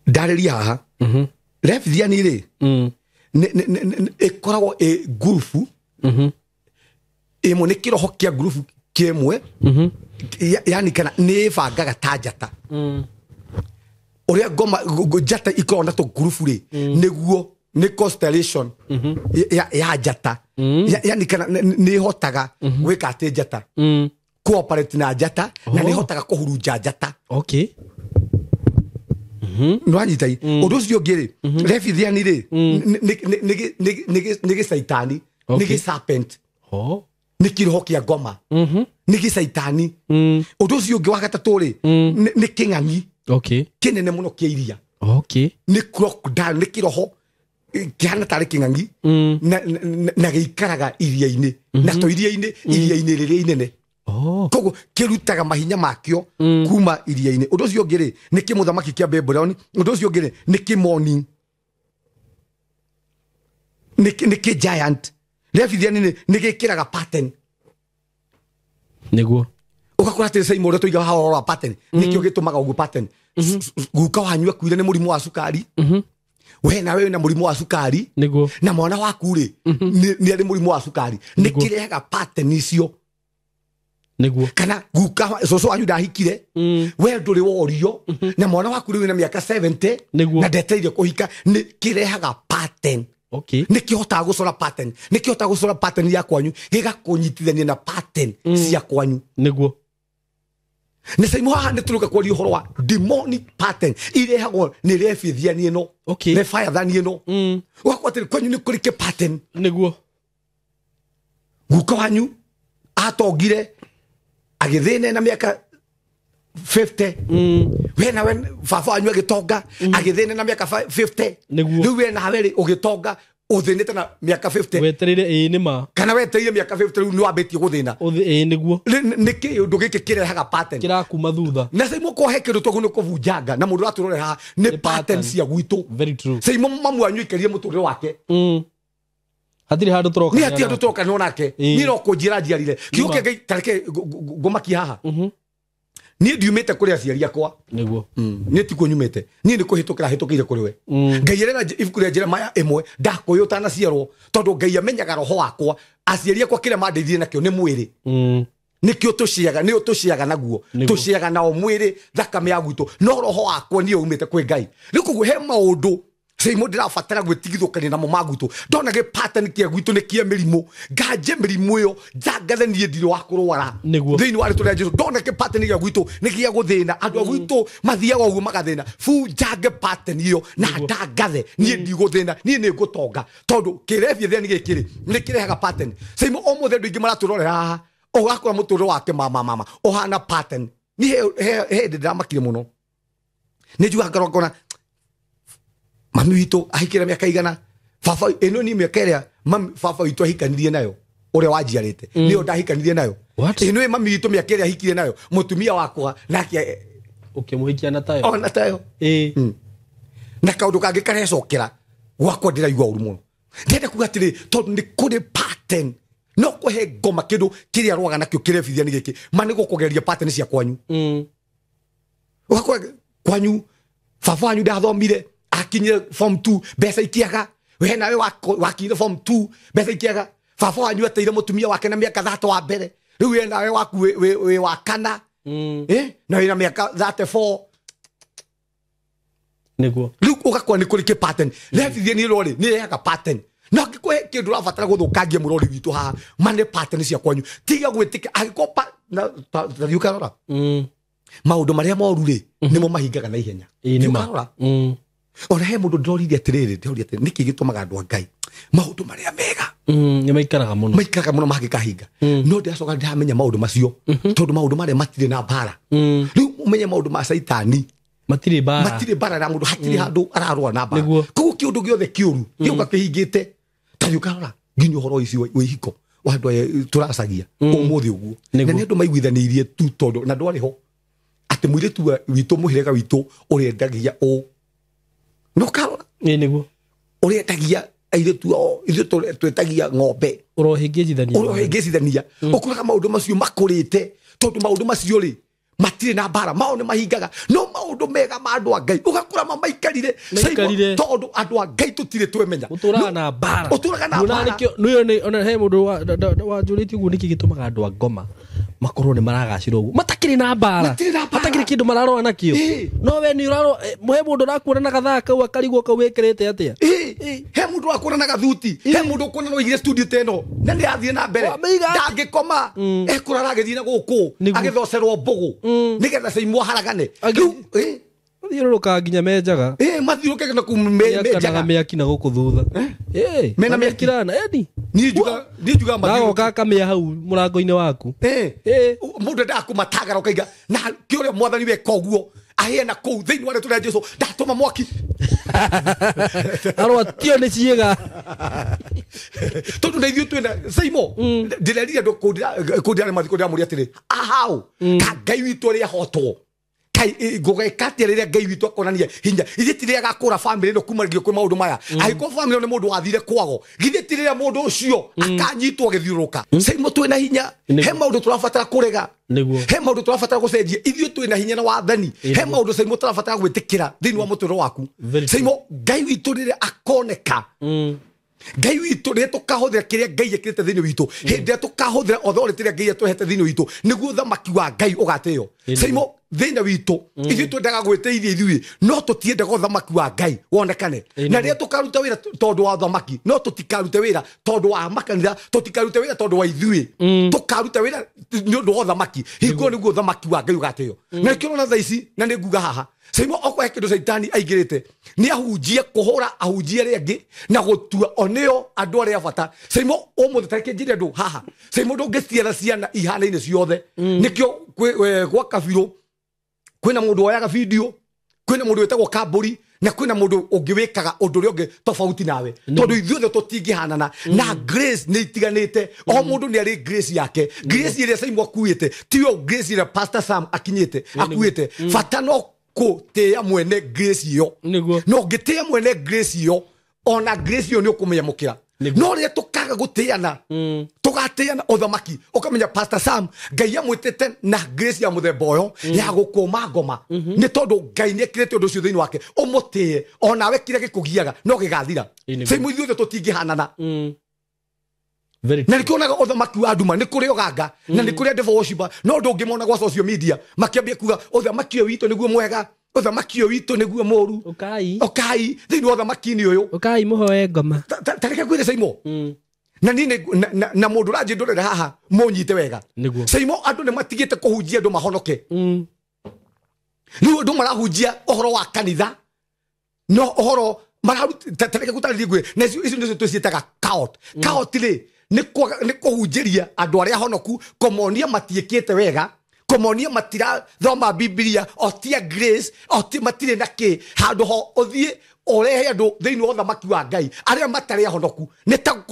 ndarĩria haha. Leviathan rĩ, ĩkoragwo ĩ ngurubu. Ĩmwe nĩ kĩroho kĩa ngurubu kĩmwe. Yani kana nĩ ĩbangaga ta njata. Ũrĩa ngoma njata ikoragwo na tũngurubu rĩ, nĩguo nĩ constellation ya njata. Yani kana nĩ ĩhotaga gwĩka atĩ njata. Cooperate na njata, na nĩ ĩhotaga kũhurunja njata. Okay. Nĩwanyita ĩ? Ũndũ ũcio ũngĩ rĩ, Leviathan rĩ, nĩ gĩcaitani, nĩ gĩ-serpent. Nĩ kĩroho kĩa ngoma. Nĩ gĩcaitani. Ũndũ ũcio ũngĩ wa gatatũ rĩ, nĩ kĩng'ang'i. Kĩnene mũno kĩa iria. Nĩ crocodile, nĩ kĩroho kĩhana tarĩ kĩng'ang'i, na gĩikaraga iria-inĩ. Na to iria-inĩ, iria-inĩ rĩrĩa inene. Koguo kĩrutaga mahinya makĩo kuma iria-inĩ. Ũndũ ũcio ũngĩ rĩ, nĩ kĩmũthamaki kĩa Babylon. Ũndũ ũcio ũngĩ rĩ, nĩ kĩmoni. Nĩ kĩ giant. Leviathan nĩ gĩkĩraga pattern. Nĩguo. Ũgakora atĩ Simon ũrĩa tũigaga haha ũhoro wa pattern, nĩkĩo gĩtũmaga ũguo pattern. Guka wanyu akuire nĩ mũrimũ wa cukari. We nawe wĩna mũrimũ wa cukari. Nĩguo. Na mwana waku rĩ, nĩ arĩ mũrimũ wa cukari. Nĩ kĩrehaga pattern icio. Nĩguo. Kana guka cũcũ wanyu ndahikire, we ndũrĩ worio, na mwana waku rĩu wĩna mĩaka 70, na ndetereire kũhika, nĩ kĩrehaga pattern. Nĩ kĩhotaga gũcora pattern. Nĩ kĩhotaga gũcora pattern ya kwanyu, gĩgakũnyitithania na pattern cia kwanyu. Nĩguo. Nĩ Simon haha nĩ tũrũka kwaria ũhoro wa demonic pattern irehagwo nĩ Leviathan ĩno. Leviathan ĩno. Ũgakora atĩ kwanyu nĩ kũrĩ kĩ pattern. Nĩguo. Guka wanyu atongire agĩthĩna na mĩaka 50. We nawe baba wanyu agĩtonga, agĩthĩna na mĩaka 50. Rĩu we nawe rĩ ũgĩtonga, ũthĩnĩte na mĩaka 50. Wetereire ĩĩ nĩ ma. Kana wetereire mĩaka 50 rĩu nĩ wambĩtie gũthĩna. Ĩĩ nĩguo. Nĩ kĩ ũndũ gĩkĩ kĩrehaga pattern? Kĩrakuma thutha. Na Simon ko he kĩndũ twagu nĩ kũbunjanga na mũndũ ũratũrore haha nĩ pattern cia gwitũ. Very true. Simon mamu wanyu aikarire mũtũrĩre wake. Hatirĩ handũ tũroka. Nĩ hatirĩ handũ tũroka no nake. Niĩ no kũnjĩra njiarire. Kiugo kĩa Ngai tareke ngũmakie haha. Niĩ ndiumĩte kũrĩ aciari akwa. Nĩguo. Niĩ tikuo nyumĩte. Niĩ nĩ kũhĩtũkĩra hĩtũkĩire kũrĩ we. Ngai arera ibuku rĩa Jeremiah ĩmwe, ndakũĩ ũtanaciarwo, tondũ Ngai amenyaga roho wakwa. Aciari akwa kĩrĩa mandeithirie nakĩo nĩ mwĩrĩ. Nĩkĩo tũciaga, nĩo tũciaga naguo. Tũciaga nao mwĩrĩ, thakame ya gwitũ. No roho wakwa niĩ umĩte kwĩ Ngai. Rĩu koguo he maũndũ Simon ndĩrabatara gwĩtigithũkania namo ma gwitũ. Ndona gĩ pattern kĩa gwitũ nĩ kĩa mĩrimũ. Nganje mĩrimũ ĩyo, njangathe niĩ ndirĩ wa kũrwara. Thĩinĩ wa rĩtwa rĩa Jesũ, ndona gĩ pattern gĩa gwitũ nĩ gĩa gũthĩna. Andũ a gwitũ mathiaga ũguo magathĩna. Bunjange pattern ĩyo na ndangathe niĩ ndigũthĩna, niĩ nĩ ngũtonga. Tondũ kĩrebia gĩkĩ rĩ, nĩ kĩrehaga pattern. Simon ũmũthĩ andũ aingĩ maratũrorera haha, ũgakora mũtũrĩre wake mama ũhana pattern. Niĩ he hĩndĩ ndĩramakire mũno. Nĩ njugaga ngorwo ngona mami witũ ahikire mĩaka igana, baba ĩno nĩ mĩaka ĩrĩa mami baba witũ ahikanirie nayo, ũrĩa wanjiarĩte, nĩyo ndahikanirie nayo. Ĩno ĩ mami witũ mĩaka ĩrĩa ahikire nayo, mũtumia wakwa nake ũkĩmũhikia na tayo. Ona tayo. Na kaũndũ kangĩ karecokera gwakwa ndĩraigua ũru mũno. Ndĩrenda kuga atĩrĩ, tondũ nĩ kũrĩ pattern. No kũhe ngoma kĩndũ kĩrĩa arũaga nakĩo kĩrebithia nĩ gĩkĩ, ma nĩ gũkũgeria pattern cia kwanyu. Ũgakora kwanyu baba wanyu ndathomire, akinyire form 2 mbeca ikiaga, we nawe wakinyire form 2 mbeca ikiaga. Baba wanyu ateire mutumia wake na miaka 30 wa mbere. Riu we nawe waku we wa kana. Na wina miaka 34. Niguo. Riu ugakwa ni kuri ki pattern. Lefithie ni rori ni rehaga pattern. Na ngikwe kindu rabatara guthukangia murori witu haha mane pattern cia kwanyu. Tiga gwitika angiko na thiu karora. Maundu maria moru ri nimo mahingaga na ihenya. Thiu karora. Ona he mundu ndorire atiriri ndorire atiriri niki gitumaga andu a Ngai maundu maria mega ni maikaraga muno maikaraga muno mangikahinga no ndiracoka ndiramenya maundu macio tondu maundu maria matire na mbara. Riu umenye maundu ma Caitani matire mbara matire mbara na mundu hatire handu ararwa na mbara. Koguo kiundu giothe kiuru giuka kihingite ta ukarora nginya uhoro ici wa ihiko wa andu aya turacagia umuthi uguo na ni andu maiguithaniirie tu tondu na ndwari ho ati muiritu witu muhirega witu uriendagia u no karora ni niguo uriendagia airitu o ithuĩ twetagia ng'ombe urohĩngĩcithania ũkoraga maũndũ macio makũrĩte tondũ maũndũ macio rĩ matirĩ na mbara mao nĩ mahingaga no maũndũ mega ma andũ a Ngai ũgakora mamaikarire tondũ andũ a Ngai tũtirĩ twemenya ũtũraga na mbara ũtũraga na mbara nĩyo ona he mũndũ wanjũrĩtie ũguo nĩkĩ gĩtũmaga andũ a ngoma makorwo nĩ maragacĩra ũguo matakĩrĩ na mbara matakĩrĩ kĩndũ mararũa nakĩo no we nĩ ũrarũa he mũndũ ũrakuona na gathaa kau akarigwo kau wĩkĩrĩte atĩa he mũndũ ũrakuona na gathuti he mũndũ ũkuona no aigire studio ta ĩno na nĩ athiĩ na mbere ndangĩkoma ekũrara agĩthiĩ na gũkũ agĩthocerwo mbũgũ nĩgetha Caimo aharagane rĩu mathiũrũrũkaga nginya menjaga mathiũrũrũkaga na kũu menjaga mĩaki na gũkũ thutha mena mĩaki eni niĩ njugaga magoka akamĩa hau mũrango-inĩ waku mũndũ endaga kũmatagara ũkaiga na kĩũrĩa mwathani weka ũguo ahĩe na kũu thĩinĩ wa rĩtwa rĩa Jesũ ndatũma mwaki arwatio nĩ ciĩga tondũ na ithuĩ twĩna Caimo ndĩrerire andũ kũu ndĩrarĩ mathiko ndĩramũria atĩrĩ ahau ka Ngai witũ ũrĩa ahotwo ngũgeka atĩa rĩrĩa Ngai witũ akonania hinya ithuĩ ti rĩrĩa agakũra bamĩrĩ ĩno kumagio kwĩ maũndũ maya angĩkorwo bamĩrĩ ĩno nĩ mũndũ wathire kwago githĩ ti rĩrĩa mũndũ ũcio akanyitwo agĩthiũrũrũka Caimo twĩna hinya he maũndũ tũrabatara kũrega he maũndũ tũrabatara gũcenjia ithuĩ twĩna hinya na wathani he maũndũ Caimo tũrabatara gwĩtĩkĩra thĩinĩ wa mũtũrĩre waku Caimo Ngai witũ rĩrĩa akoneka Ngai witũ rĩrĩa tũkahũthĩra kĩrĩa Ngai ekĩrĩte thĩinĩ witũ hĩndĩ ĩrĩa tũkahũthĩra authority ĩrĩa Ngai atũhete thĩinĩ witũ nĩguo ũthamaki wa Ngai ũgatĩo Caimo thĩna witũ ithuĩ twendaga gwĩteithia ithuĩ no tũtiendaga ũthamaki wa Ngai wonekane na rĩrĩa tũkaruta wĩra tondũ wa ũthamaki no tũtikarute wĩra tondũ wa makanitha tũtikarute wĩra tondũ wa ithuĩ tũkaruta wĩra nĩ ũndũ wa ũthamaki hingo nĩguo ũthamaki wa Ngai ũgatĩo na nĩkĩo ũrona thaa ici na nĩ nguga haha Caimo okorwo he kĩndũ Caitani aingĩrĩte nĩ ahunjie kũhũra ahunjie arĩa angĩ na gũtua o nĩo andũ arĩa a bata Caimo ũmũthĩ ta reke njĩre andũ haha Caimo ndũngĩciara ciana ihanaine ciothe nĩkĩo gwa kabirũ kwĩna mũndũ woyaga video kwĩna mũndũ wĩtagwo kambũri na kwĩna mũndũ ũngĩ wĩkaga ũndũ ũrĩa ũngĩ tofauti nawe tondũ ithuothe tũtingĩhanana na grace nĩ itiganĩte o mũndũ nĩ arĩ grace yake grace ĩrĩa Caimo akuĩte tiyo grace ĩrĩa Pastor Sam akinyĩte akuĩte bata no kũtĩĩa mwene grace ĩyo no ũngĩtĩĩa mwene grace ĩyo ona grace ĩyo nĩ ũkũmĩamũkĩra no rĩrĩa tũkaga gũtĩana tũgatĩana ũthamaki ũkamenya Pastor Sam Ngai amwĩtĩte na grace ya mũthemba ũyũ ya gũkũma ngoma nĩ tondũ Ngai nĩ ekĩrĩte ũndũ ũcio thĩinĩ wake ũmũtĩe onawe kĩrĩa gĩkũgiaga no gĩgathira Caimo ithuothe tũtingĩhanana na nĩkĩonaga ũthamaki wa nduma nĩ kũrĩ ũganga na nĩ kũrĩ devil worshiper no ndũngĩmona gwa social media makĩambia kuga ũthamaki ũyũ witũ nĩguo mwega ũthamaki ũyũ witũ nĩguo mũru ũkai thĩinĩ wa ũthamaki-inĩ ũyũ ũkai mũhoe ngoma ta reke ngwĩre Caimo na niĩ na mũndũ ũranjĩndũrĩra haha mũnyite wega Caimo andũ nĩ matigĩte kũhunjia andũ mahonoke rĩu andũ marahunjia ũhoro wa kanitha no ũhoro ta reke ngũtarĩrie ngwĩre na icio nĩcio twĩciĩtaga cult cult rĩ nĩ kũhunjĩria andũ arĩa honoku kũmonia matiĩkĩte wega kũmonia matirathoma Bibilia otia grace oti matirĩ na kĩ handũ ho ũthiĩ ũrehe andũ thĩinĩ wa ũthamaki wa Ngai arĩa matarĩ ahonoku nĩ ta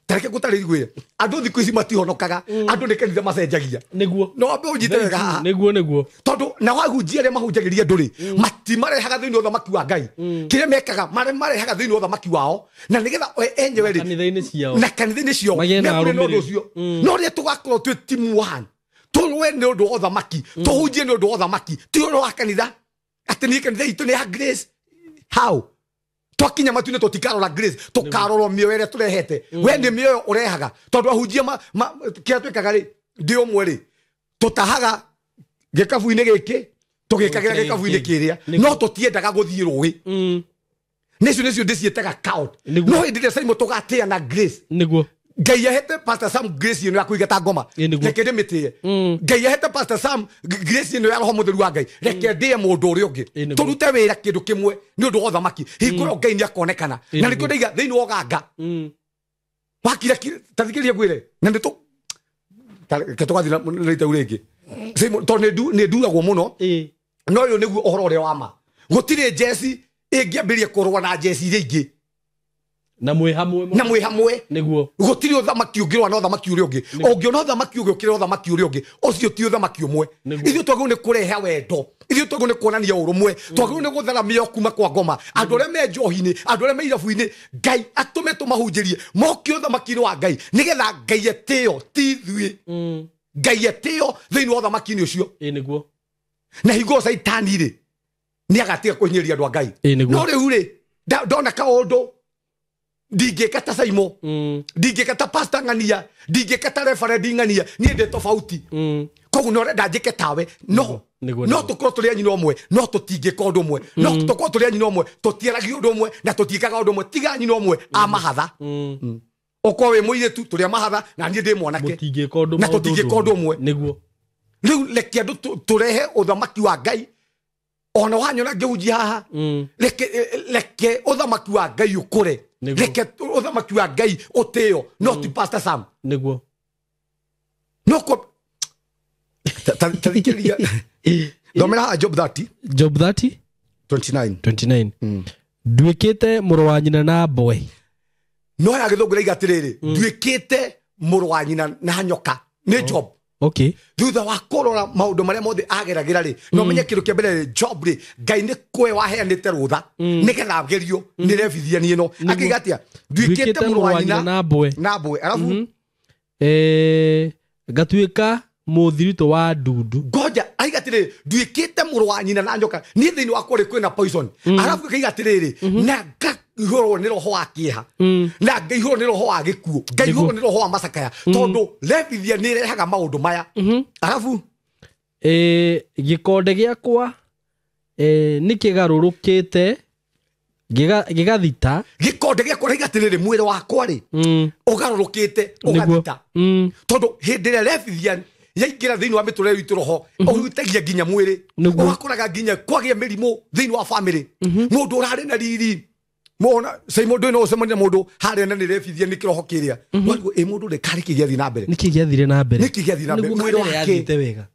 tareke ngũtarĩrie ngwĩre andũ thikũ ici matihonokaga andũ nĩ kanitha macenjagia nĩguo no wambe ũnyite wega haha nĩguo tondũ na wahunjia arĩa mahunjagĩria andũ rĩ matimarehaga thĩinĩ wa ũthamaki wa Ngai kĩrĩa mekaga marehaga thĩinĩ wa ũthamaki wao na nĩgetha enyewe rĩ na kanitha-inĩ ciao mekũrĩ na ũndũ ũcio no rĩrĩa tũgakorwo twĩ team one tũrũe nĩ ũndũ wa ũthamaki tũhunjie nĩ ũndũ wa ũthamaki ti ũndũ wa kanitha atĩ niĩ kanitha itũ nĩ ya grace how Twakinya matu-inĩ tũtikarora grace, tũkarorwo mĩoyo ĩrĩa tũrehete. We nĩ mĩoyo ũrehaga, tondũ ahunjia kĩrĩa twĩkaga rĩ, ndĩ ũmwe rĩ, tũtahaga gĩkabu-inĩ gĩkĩ tũgĩkagĩra gĩkabu-inĩ kĩrĩa, no tũtiendaga gũthiĩ rũĩ. Nĩcio nĩcio ndĩciĩtaga count. No hĩndĩ ĩrĩa Simon tũgatĩa na grace. Nĩguo. Ngai ahete Pastor Sam grace ĩno ya kũigata ngoma, reke ndĩmĩtĩe. Ngai ahete Pastor Sam grace ĩno ya roho mũtheru wa Ngai, reke ndĩe mũndũ ũrĩa ũngĩ. Tũrute wĩra kĩndũ kĩmwe nĩ ũndũ wa ũthamaki. Hingũro Ngai nĩ akonekana. Na nĩkĩo ndaiga thĩinĩ wa ũganga. Wakira ta thikĩrĩria ngwĩre, na nĩ reke tũgathiĩ na itau rĩngĩ. Tondũ nĩ nduragwo mũno. No ũyũ nĩguo ũhoro ũrĩa wa ma. Gũtirĩ njeci ĩngĩambĩrĩria kũrũa na njeci iria ingĩ. Na mwĩ hamwe. Na mwĩ hamwe. Nĩguo. Gũtirĩ ũthamaki ũngĩrũa na ũthamaki ũrĩa ũngĩ. Ũngĩona ũthamaki ũgĩũkĩrĩra ũthamaki ũrĩa ũngĩ, ũcio ti ũthamaki ũmwe. Ithuĩ twagĩrĩirwo nĩ kũrehe wendo. Ithuĩ twagĩrĩirwo nĩ kuonania ũrũmwe. Twagĩrĩirwo nĩ gũthara mĩoyo kuma kwa ngoma. Andũ arĩa me njohi-inĩ, andũ arĩa me irabu-inĩ, Ngai atũme tũmahunjĩrie moke ũthamaki-inĩ wa Ngai, nĩgetha Ngai etĩo, ti ithuĩ. Ngai etĩo thĩinĩ wa ũthamaki-inĩ ũcio. Nĩguo. Na hingo Caitani rĩ, nĩ agatiga kũhinyĩrĩria andũ a Ngai. No rĩu rĩ, ndona kaũndũ ndingĩka ta Simon, ndingĩka ta Pastor Ng'ania, ndingĩka ta Reverend Ng'ania, niĩ ndĩ tofauti. Koguo no ũrenda njĩke tawe, no no tũkorwo tũrĩ a nyina ũmwe, no tũtingĩka ũndũ ũmwe. No tũkorwo tũrĩ a nyina ũmwe, tũtiaragia ũndũ ũmwe na tũtiĩkaga ũndũ ũmwe. Tiga nyina ũmwe a mahatha. Ũkorwo wĩ mũirĩtu tũrĩ a mahatha na niĩ ndĩ mwanake. Na tũtingĩka ũndũ ũmwe. Nĩguo. Rĩu reke andũ tũrehe ũthamaki wa Ngai. Ona wanyona ngĩhunjia haha, reke ũthamaki wa Ngai ũkũre. Reke ũthamaki wa Ngai ũtĩo, no ti Pastor Sam. Nĩguo. No ko tathikĩrĩria. Thomera haha Job 30. Job 30? 29. 29. Nduĩkĩte mũrũ wa nyina na mbwe. No ya gĩthũngũ raiga atĩrĩrĩ, nduĩkĩte mũrũ wa nyina na nyoka. Nĩ Job. Okay. Thutha wa kũrora maũndũ marĩa mothe ageragĩra rĩ, no menye kĩndũ kĩa mbere rĩ, Job rĩ, Ngai nĩ kwe waheanĩte rũtha nĩgetha agerio nĩ rebithiani ĩno. Akiuga atĩa? Nduĩkĩte mũrũ wa nyina na mbwe. Na mbwe. Arabu ngatuĩka mũthiritũ wa ndundu. Ngoja, aiga atĩrĩrĩ, nduĩkĩte mũrũ wa nyina na nyoka. Niĩ thĩinĩ wakwa rĩ kwĩna poison. Arabu akaiga atĩrĩrĩ, na ngaihũrwo nĩ roho wa kĩeha. Na ngaihũrwo nĩ roho wa gĩkuũ. Ngaihũrwo nĩ roho wa macakaya. Tondũ rebithia nĩ ĩrehaga maũndũ maya. Arabu gĩkonde gĩakwa nĩ kĩgarũrũkĩte gĩgathita. Gĩkonde gĩakwa raiga atĩrĩrĩ, mwĩrĩ wakwa rĩ ũgarũrũkĩte ũgathita. Tondũ hĩndĩ ĩrĩa rebithia yaingĩra thĩinĩ wa mĩtũrĩre itũ roho ũhutagia nginya mwĩrĩ. Ũgakoraga nginya kwagĩa mĩrimũ thĩinĩ wa family. Mũndũ ũrarĩ na riri mona Simon ndũ no ũcemanie na mũndũ harĩa na nĩ rebithia nĩ kĩroho kĩrĩa. Waigua, ĩ mũndũ rĩ karĩ kĩ gĩathiĩ na mbere? Nĩkĩ gĩathire na mbere? Nĩkĩ gĩathire na mbere? Mwĩrĩ wake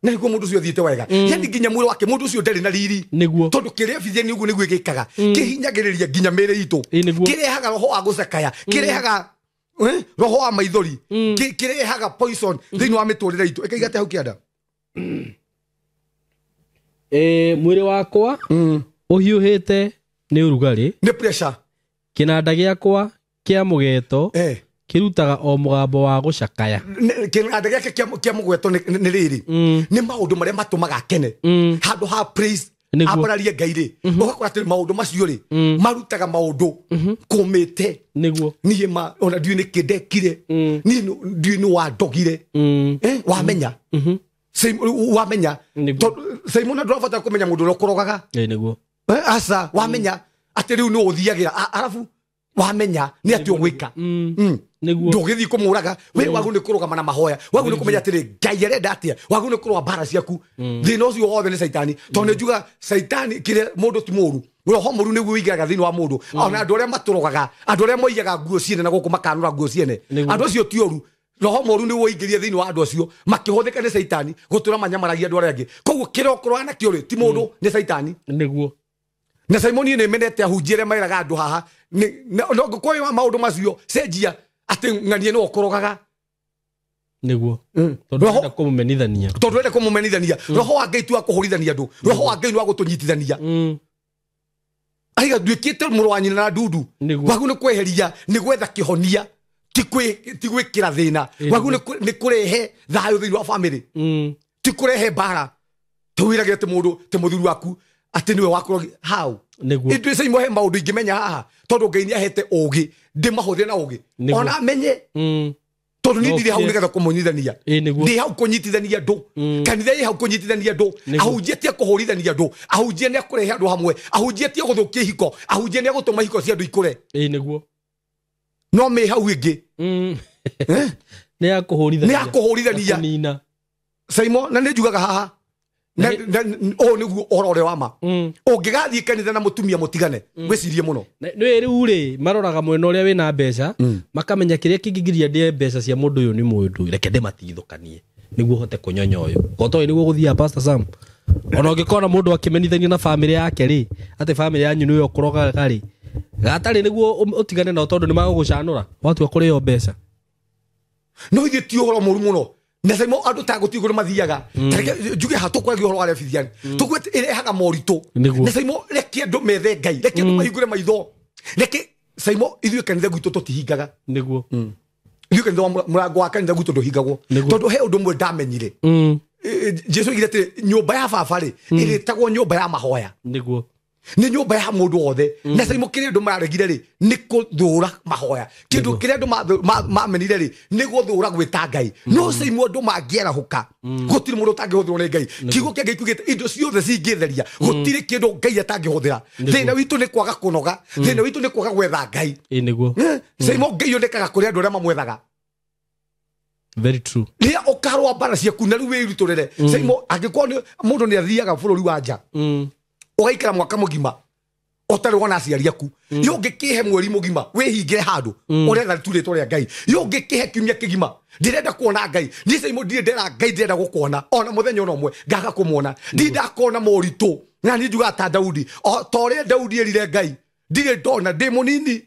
na nĩguo mũndũ ũcio athiĩte wega. Yani nginya mwĩrĩ wake mũndũ ũcio ndarĩ na riri. Nĩguo. Tondũ kĩrebithia nĩ ũguo nĩguo gĩkaga. Kĩhinyagĩrĩria nginya mĩĩrĩ itũ. Kĩrehaga roho wa gũcakaya, kĩrehaga roho wa maithori, kĩrehaga poison thĩinĩ wa mĩtũrĩre itũ. Ĩkaiga atĩa hau kĩanda? Mwĩrĩ wakwa ũhiũhĩte nĩ ũrugarĩ. Nĩ pressure. Kĩnanda gĩakwa kĩa mũgeto kĩrutaga o mũgambo wa gũcakaya. Kĩnanda gĩake kĩa mũgeto nĩ rĩrĩ. Nĩ maũndũ marĩa matũmaga akene. Handũ ha praise ambararie Ngai rĩ, ũgakora atĩ maũndũ macio rĩ marutaga maũndũ kũmĩte. Nĩguo. Niĩ ma ona ndiũĩ nĩkĩ ndekire. Niĩ ndiũĩ nĩ wandogire. Wamenya. Wamenya. Simon ndũrabatara kũmenya mũndũ ũrĩa ũkũrogaga. Nĩguo. Aca wamenya atĩ rĩu nĩ ũthiagĩra. Arabu wamenya nĩ atĩ ũgwĩka. Nĩguo. Ndũgĩthiĩ kũmũraga. We wagĩrĩirwo nĩ kũrũgama na mahoya. Wagĩrĩirwo nĩ kũmenya atĩrĩ Ngai arenda atĩa. Wagĩrĩirwo nĩ kũrũa mbara ciaku. Thĩna ũcio wothe nĩ Caitani. Tondũ nĩ njuga Caitani kĩrĩa mũndũ ti mũũru. Roho mũũru nĩguo ũingĩraga thĩinĩ wa mũndũ. Ona andũ arĩa matũrogaga, andũ arĩa moiyaga nguo ciene na gũkũ makanũra nguo ciene. Andũ acio ti ũru. Roho mũũru nĩguo ũingĩrie thĩinĩ wa andũ acio makĩhũthĩka nĩ Caitani gũtũra manyamaragia andũ arĩa angĩ. Koguo kĩrĩa ũkũrũa nakĩo rĩ ti mũndũ, nĩ Caitani. Nĩguo. Na Simon nĩ menete ahunjia arĩa meraga andũ haha no ngũkũĩ maũndũ macio cenjia atĩ ng'ania nĩwe ũkũrogaga. Nĩguo. Tondũ ũrenda kũmũmenithania. Tondũ ũrenda kũmũmenithania. Roho wa Ngai ti wa kũhũrithania andũ. Roho wa Ngai nĩ wa gũtũnyitithania. Aiga nduĩkĩte mũrũ wa nyina na ndundu. Wagu nĩ kweheria, nĩ gwetha kĩhonia, ti gwĩkĩra thĩna. Wagu nĩ kũrehe thayũ thĩinĩ wa family. Ti kũrehe mbara. Tũwĩragĩre atĩ mũndũ, atĩ mũthuri waku atĩ nĩwe wakũrogi. How? Nĩguo. Ithuĩ Saimo he maũndũ ingĩmenya haha tondũ Ngai nĩ ahete ũgĩ, ndĩmahũthĩre na ũgĩ. Nĩguo. Ona menye tondũ niĩ ndirĩ hau Okay. nĩgetha kũmũnyithania. Ĩĩ nĩguo. Ndĩ hau kũnyitithania andũ. Kanitha ĩ hau kũnyitithania andũ. Nĩguo. Ahunjia ti a kũhũrithania andũ, ahunjia nĩ a kũrehe andũ hamwe, ahunjia ti a gũthũkia ihiko, ahunjia nĩ a gũtũma ihiko cia andũ ikũre. Ĩĩ nĩguo. No mĩ hau ĩngĩ Nĩ ya kũhũrithania. Nĩ ya kũhũrithania. Kũnina. Saimo, na nĩ njugaga haha ũũ nĩguo ũhoro ũrĩa wa ma. Ũngĩgathiĩ kanitha na mũtumia mũtigane, wĩcirie mũno. Nĩ rĩu rĩ maroraga mwena ũrĩa wĩna mbeca, makamenya kĩrĩa kĩngĩgiria ndĩe mbeca cia mũndũ ũyũ nĩ mũndũ, reke ndĩmatigithũkanie nĩguo hote kũnyonya ũyũ. Kotoĩ nĩguo gũthiaga Pastor Sam. Ona ũngĩkona mũndũ akĩmenithania na bamĩrĩ yake rĩ, atĩ bamĩrĩ yanyu nĩyo ũkũrogaga rĩ, gatarĩ nĩguo ũtigane nao tondũ nĩ magũgũcanũra watua kũrĩo mbeca. No ithuĩ ti ũhoro mũru mũno. Na Saimo andũ ta gũtirĩ kũrĩa mathiaga. Ta reke njuge haha tũkwaragia ũhoro wa rebithiani. Tũkuge atĩ ĩrehaga moritũ. Nĩguo. Na Saimo reke andũ methe Ngai, reke andũ mahingũre maitho. Reke Saimo ithuĩ kanitha gwitũ tũtihingaga. Nĩguo. Ithuĩ kanitha wa mũrango wa kanitha gwitũ ndũhingagwo. Nĩguo. Tondũ he ũndũ ũmwe ndamenyire. Jesu oigire atĩrĩ, nyũmba ya baba rĩ, ĩrĩtagwo nyũmba ya mahoya. Nĩguo. Nĩ nyũmba ya mũndũ wothe. Na Saimo kĩrĩa andũ maregire rĩ, nĩ kũthũra mahoya. Kĩndũ kĩrĩa andũ mamenire rĩ, nĩ gũthũra gwĩta Ngai. No Saimo andũ mangĩarahũka, gũtirĩ mũndũ ũtangĩhũthĩrwo nĩ Ngai. Kiugo kĩa Ngai kiugĩte indo ciothe cingĩtheria, gũtirĩ kĩndũ Ngai atangĩhũthĩra. Thĩna witũ nĩ kwaga kũnoga, thĩna witũ nĩ kwaga gwetha Ngai. Ĩĩ nĩguo. Saimo Ngai onekaga kũrĩ andũ arĩa mamwethaga. Very true. Rĩrĩa ũkarũa mbara ciaku na rĩu wĩrutũrĩre. Saimo angĩkorwo nĩ mũndũ nĩ athiaga bũrũri wa nja, ũgaikara mwaka mũgima ũtarĩ wona aciari aku, yo ũngĩkĩhe mweri mũgima wĩhingĩre handũ ũretha tu rĩtwa rĩa Ngai, yo ũngĩkĩhe kiumia kĩgima ndĩrenda kuona Ngai. Niĩ Saimo ndirĩ ndera Ngai ndĩrenda gũkuona ona mũthenya ona ũmwe, ngaga kũmuona. Ndirĩ ndakona moritũ. Na niĩ njugaga ta Daudi, o ta ũrĩa Daudi erire Ngai, ndirĩ ndona ndĩ mũnini,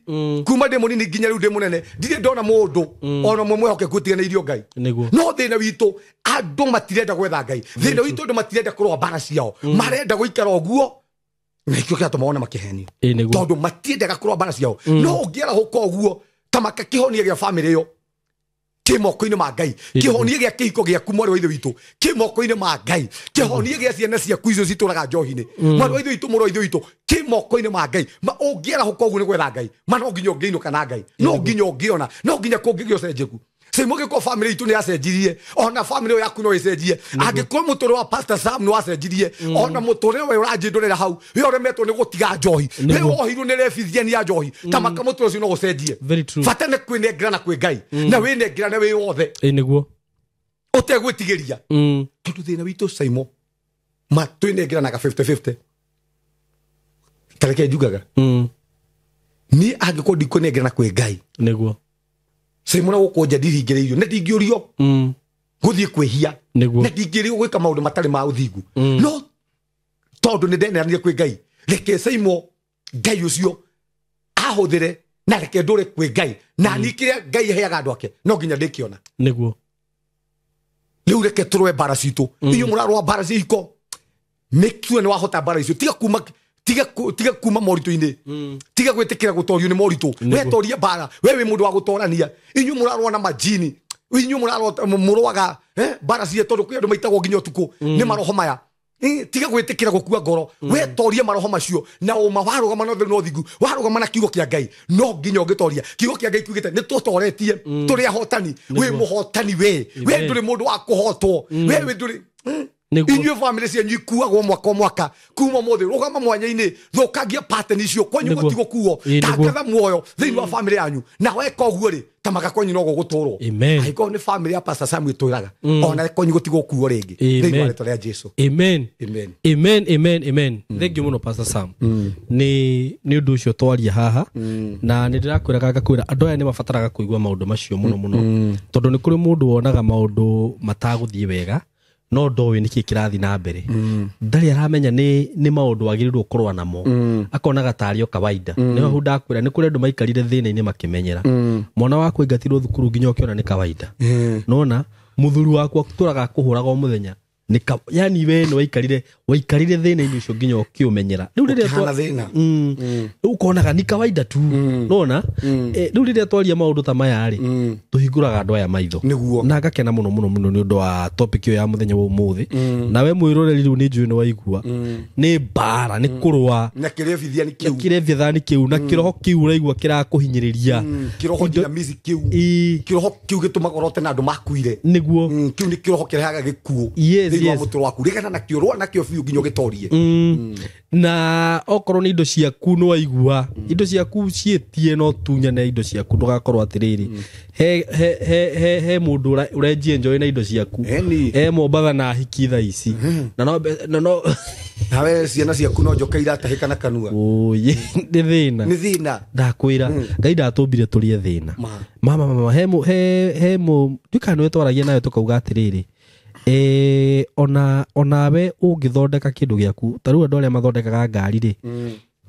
kuma ndĩ mũnini nginya rĩu ndĩ mũnene, ndirĩ ndona mũndũ ona ũmwe mwĩhokeku ũtiganĩirio Ngai. Nĩguo. No thĩna witũ andũ matirenda gwetha Ngai, thĩna witũ andũ matirenda kũrũa mbara ciao, marenda gũikara ũguo, na ikĩo kĩratũma wone makĩhenio. Ĩĩ nĩguo. Tondũ matiendaga kũrũa mbara ciao. No ũngĩarahũka ũguo, ta maka kĩhonia gĩa bamĩrĩ ĩyo kĩ moko-inĩ ma Ngai, kĩhonia gĩa kĩhiko gĩaku mwarĩ wa ithe witũ kĩ moko-inĩ ma Ngai, kĩhonia gĩa ciana ciaku icio citũraga njohi-inĩ mwarĩ wa ithe witũ, mũrũ wa ithe witũ kĩ moko-inĩ ma Ngai. Ma ũngĩarahũka ũguo nĩ gwetha Ngai, ma no nginya ũngĩinũka na Ngai, no nginya ũngĩona, no nginya kũngĩgĩa ũcenjeku. Saimo angĩkorwo bamĩrĩ itũ nĩ yacenjirie, ona bamĩrĩ ĩyo yaku no ĩcenjie. Angĩkorwo mũtũrĩre wa Pastor Sam nĩ wacenjirie, ona mũtũrĩre we ũranjĩndũrĩra hau, we ũremetwo nĩ gũtiga njohi, we wohirwo nĩ rebithiani ya njohi, ta maka mũtũrĩre ũcio no ũcenjie. Very true. Bata nĩ kwĩnengera na kwĩ Ngai, na wĩnengera wĩ wothe. Ĩĩ nĩguo. Ũtegwĩtigĩria. Tondũ thĩna witũ Saimo, ma twĩnengeranaga 50-50. Ta reke njugaga. Niĩ angĩkorwo ndikwĩnengera na kwĩ Ngai, Nĩguo. Saimo na gũkũ nja ndiringĩrĩirio, na ndingĩũrio gũthiĩ kwĩhia, Nĩguo. na ndingĩrĩrio gwĩka maũndũ matarĩ ma ũthingu. No tondũ nĩ ndeneranire kwĩ Ngai, reke Saimo Ngai ũcio ahũthĩre, na reke ndũre kwĩ Ngai, na niĩ kĩrĩa Ngai aheaga andũ ake no nginya ndĩkĩona. Nĩguo. Rĩu reke tũrũe mbara citũ. Inyuĩ mũrarũa mbara cia ihiko, make sure nĩ wahota mbara icio. Tiga kuma, tiga kuma moritũ-inĩ. Tiga gwĩtĩkĩra gũtorio nĩ moritũ. We torie mbara, we wĩ mũndũ wa gũtorania. Inyuĩ mũrarũa na majini, inyuĩ mũrũaga, mbara cia, tondũ kwĩ andũ maitagwo nginya ũtukũ nĩ maroho maya. Tiga gwĩtĩkĩra gũkua ngoro. We torie maroho macio na ũma, warũgama na ũtheru na ũthingu, warũgama na kiugo kĩa Ngai, no nginya ũngĩtoria. Kiugo kĩa Ngai kiugĩte nĩ tũtoretie, tũrĩ ahotani. Wĩ mũhotani we. We ndũrĩ mũndũ wa kũhotwo. We wĩ ndũrĩ. Nĩguo. Inyuĩ bamĩrĩ cianyu ikuagwo mwaka o mwaka, kuma ũmũthĩ rũgama mwanya-inĩ, thũkangia pattern icio, kwanyu Nĩguo. gũtigũkuo. Ĩĩ, nĩguo. Tangatha muoyo thĩinĩ wa bamĩrĩ yanyu, na weka ũguo rĩ, ta maka kwanyu no gũgũtũrwo. Amen. Angĩkorwo nĩ bamĩrĩ ya Pastor Sam ĩtwĩraga, ona kwanyu gũtigũkuo rĩngĩ thĩinĩ wa rĩtwa rĩa Jesu. Amen. Amen. Amen, amen, amen. Thank you mũno Pastor Sam. Nĩ ũndũ ũcio twaria haha, na nĩ ndĩrakwĩraga ngakwĩra andũ aya nĩ mabataraga kũigua maũndũ macio mũno mũno, tondũ nĩ kũrĩ mũndũ wonaga maũndũ matagũthiĩ wega, no ndoĩ nĩkĩ kĩrathiĩ na mbere. Ndarĩ aramenya nĩ maũndũ agĩrĩirwo kũrũa namo. Akonaga tarĩ o kawaida. Nĩho hau ndakwĩra nĩ kũrĩ andũ maikarire thĩna-inĩ makĩmenyera. Mwana waku aingatirwo thukuru nginya ũkĩona nĩ kawaida. Nona mũthuri waku atũraga akũhũraga o mũthenya. Nĩ yani we nĩ waikarire thĩna-inĩ ũcio nginya ũkĩũmenyera. Rĩu rĩrĩa thĩna rĩu ũkonaga ni kawaida tu. Nona rĩu rĩrĩa twaria maũndũ ta maya rĩ, tũhingũraga andũ aya maitho. Nĩguo. Na ngakena mũno mũno mũno nĩ ũndũ wa topic ĩyo ya mũthenya wa ũmũthĩ. Nawe mwĩroreri rĩu nĩ njũĩ nĩ waigua nĩ mbara, nĩ kũrũa na kĩrebithia kĩu, kĩrebithani kĩu na kĩroho kĩu ũraigua kĩrakũhinyĩrĩria, kĩroho jinamizi kĩu, kĩroho kĩu gĩtũmaga ũrote na andũ makuire. Nĩguo. Kĩu nĩ kĩroho kĩrehaga gĩkuũ thĩinĩ wa mũtũrĩre waku. Regana nakĩo, rũa nakĩo biũ nginya ũgĩtorie. Na okorwo nĩ indo ciaku nĩ waigua indo ciaku ciĩtie, no tunyane indo ciaku, ndũgakorwo atĩrĩrĩ he mũndũ ũrenjienjoy na indo ciaku e Mombatha na hiki thaa ici na no nawe ciana ciaku no njoka iratahĩka na kanua. Nĩ thĩna, nĩ thĩna. Ndakwĩra Ngai ndatũmbire tũrĩe thĩna. Mama mama he he mũ ndikana nĩwe twaragia nawe tũkauga atĩrĩrĩ, onawe ũngĩthondeka kĩndũ gĩaku ta rĩu andũ arĩa mathondekaga ngari rĩ,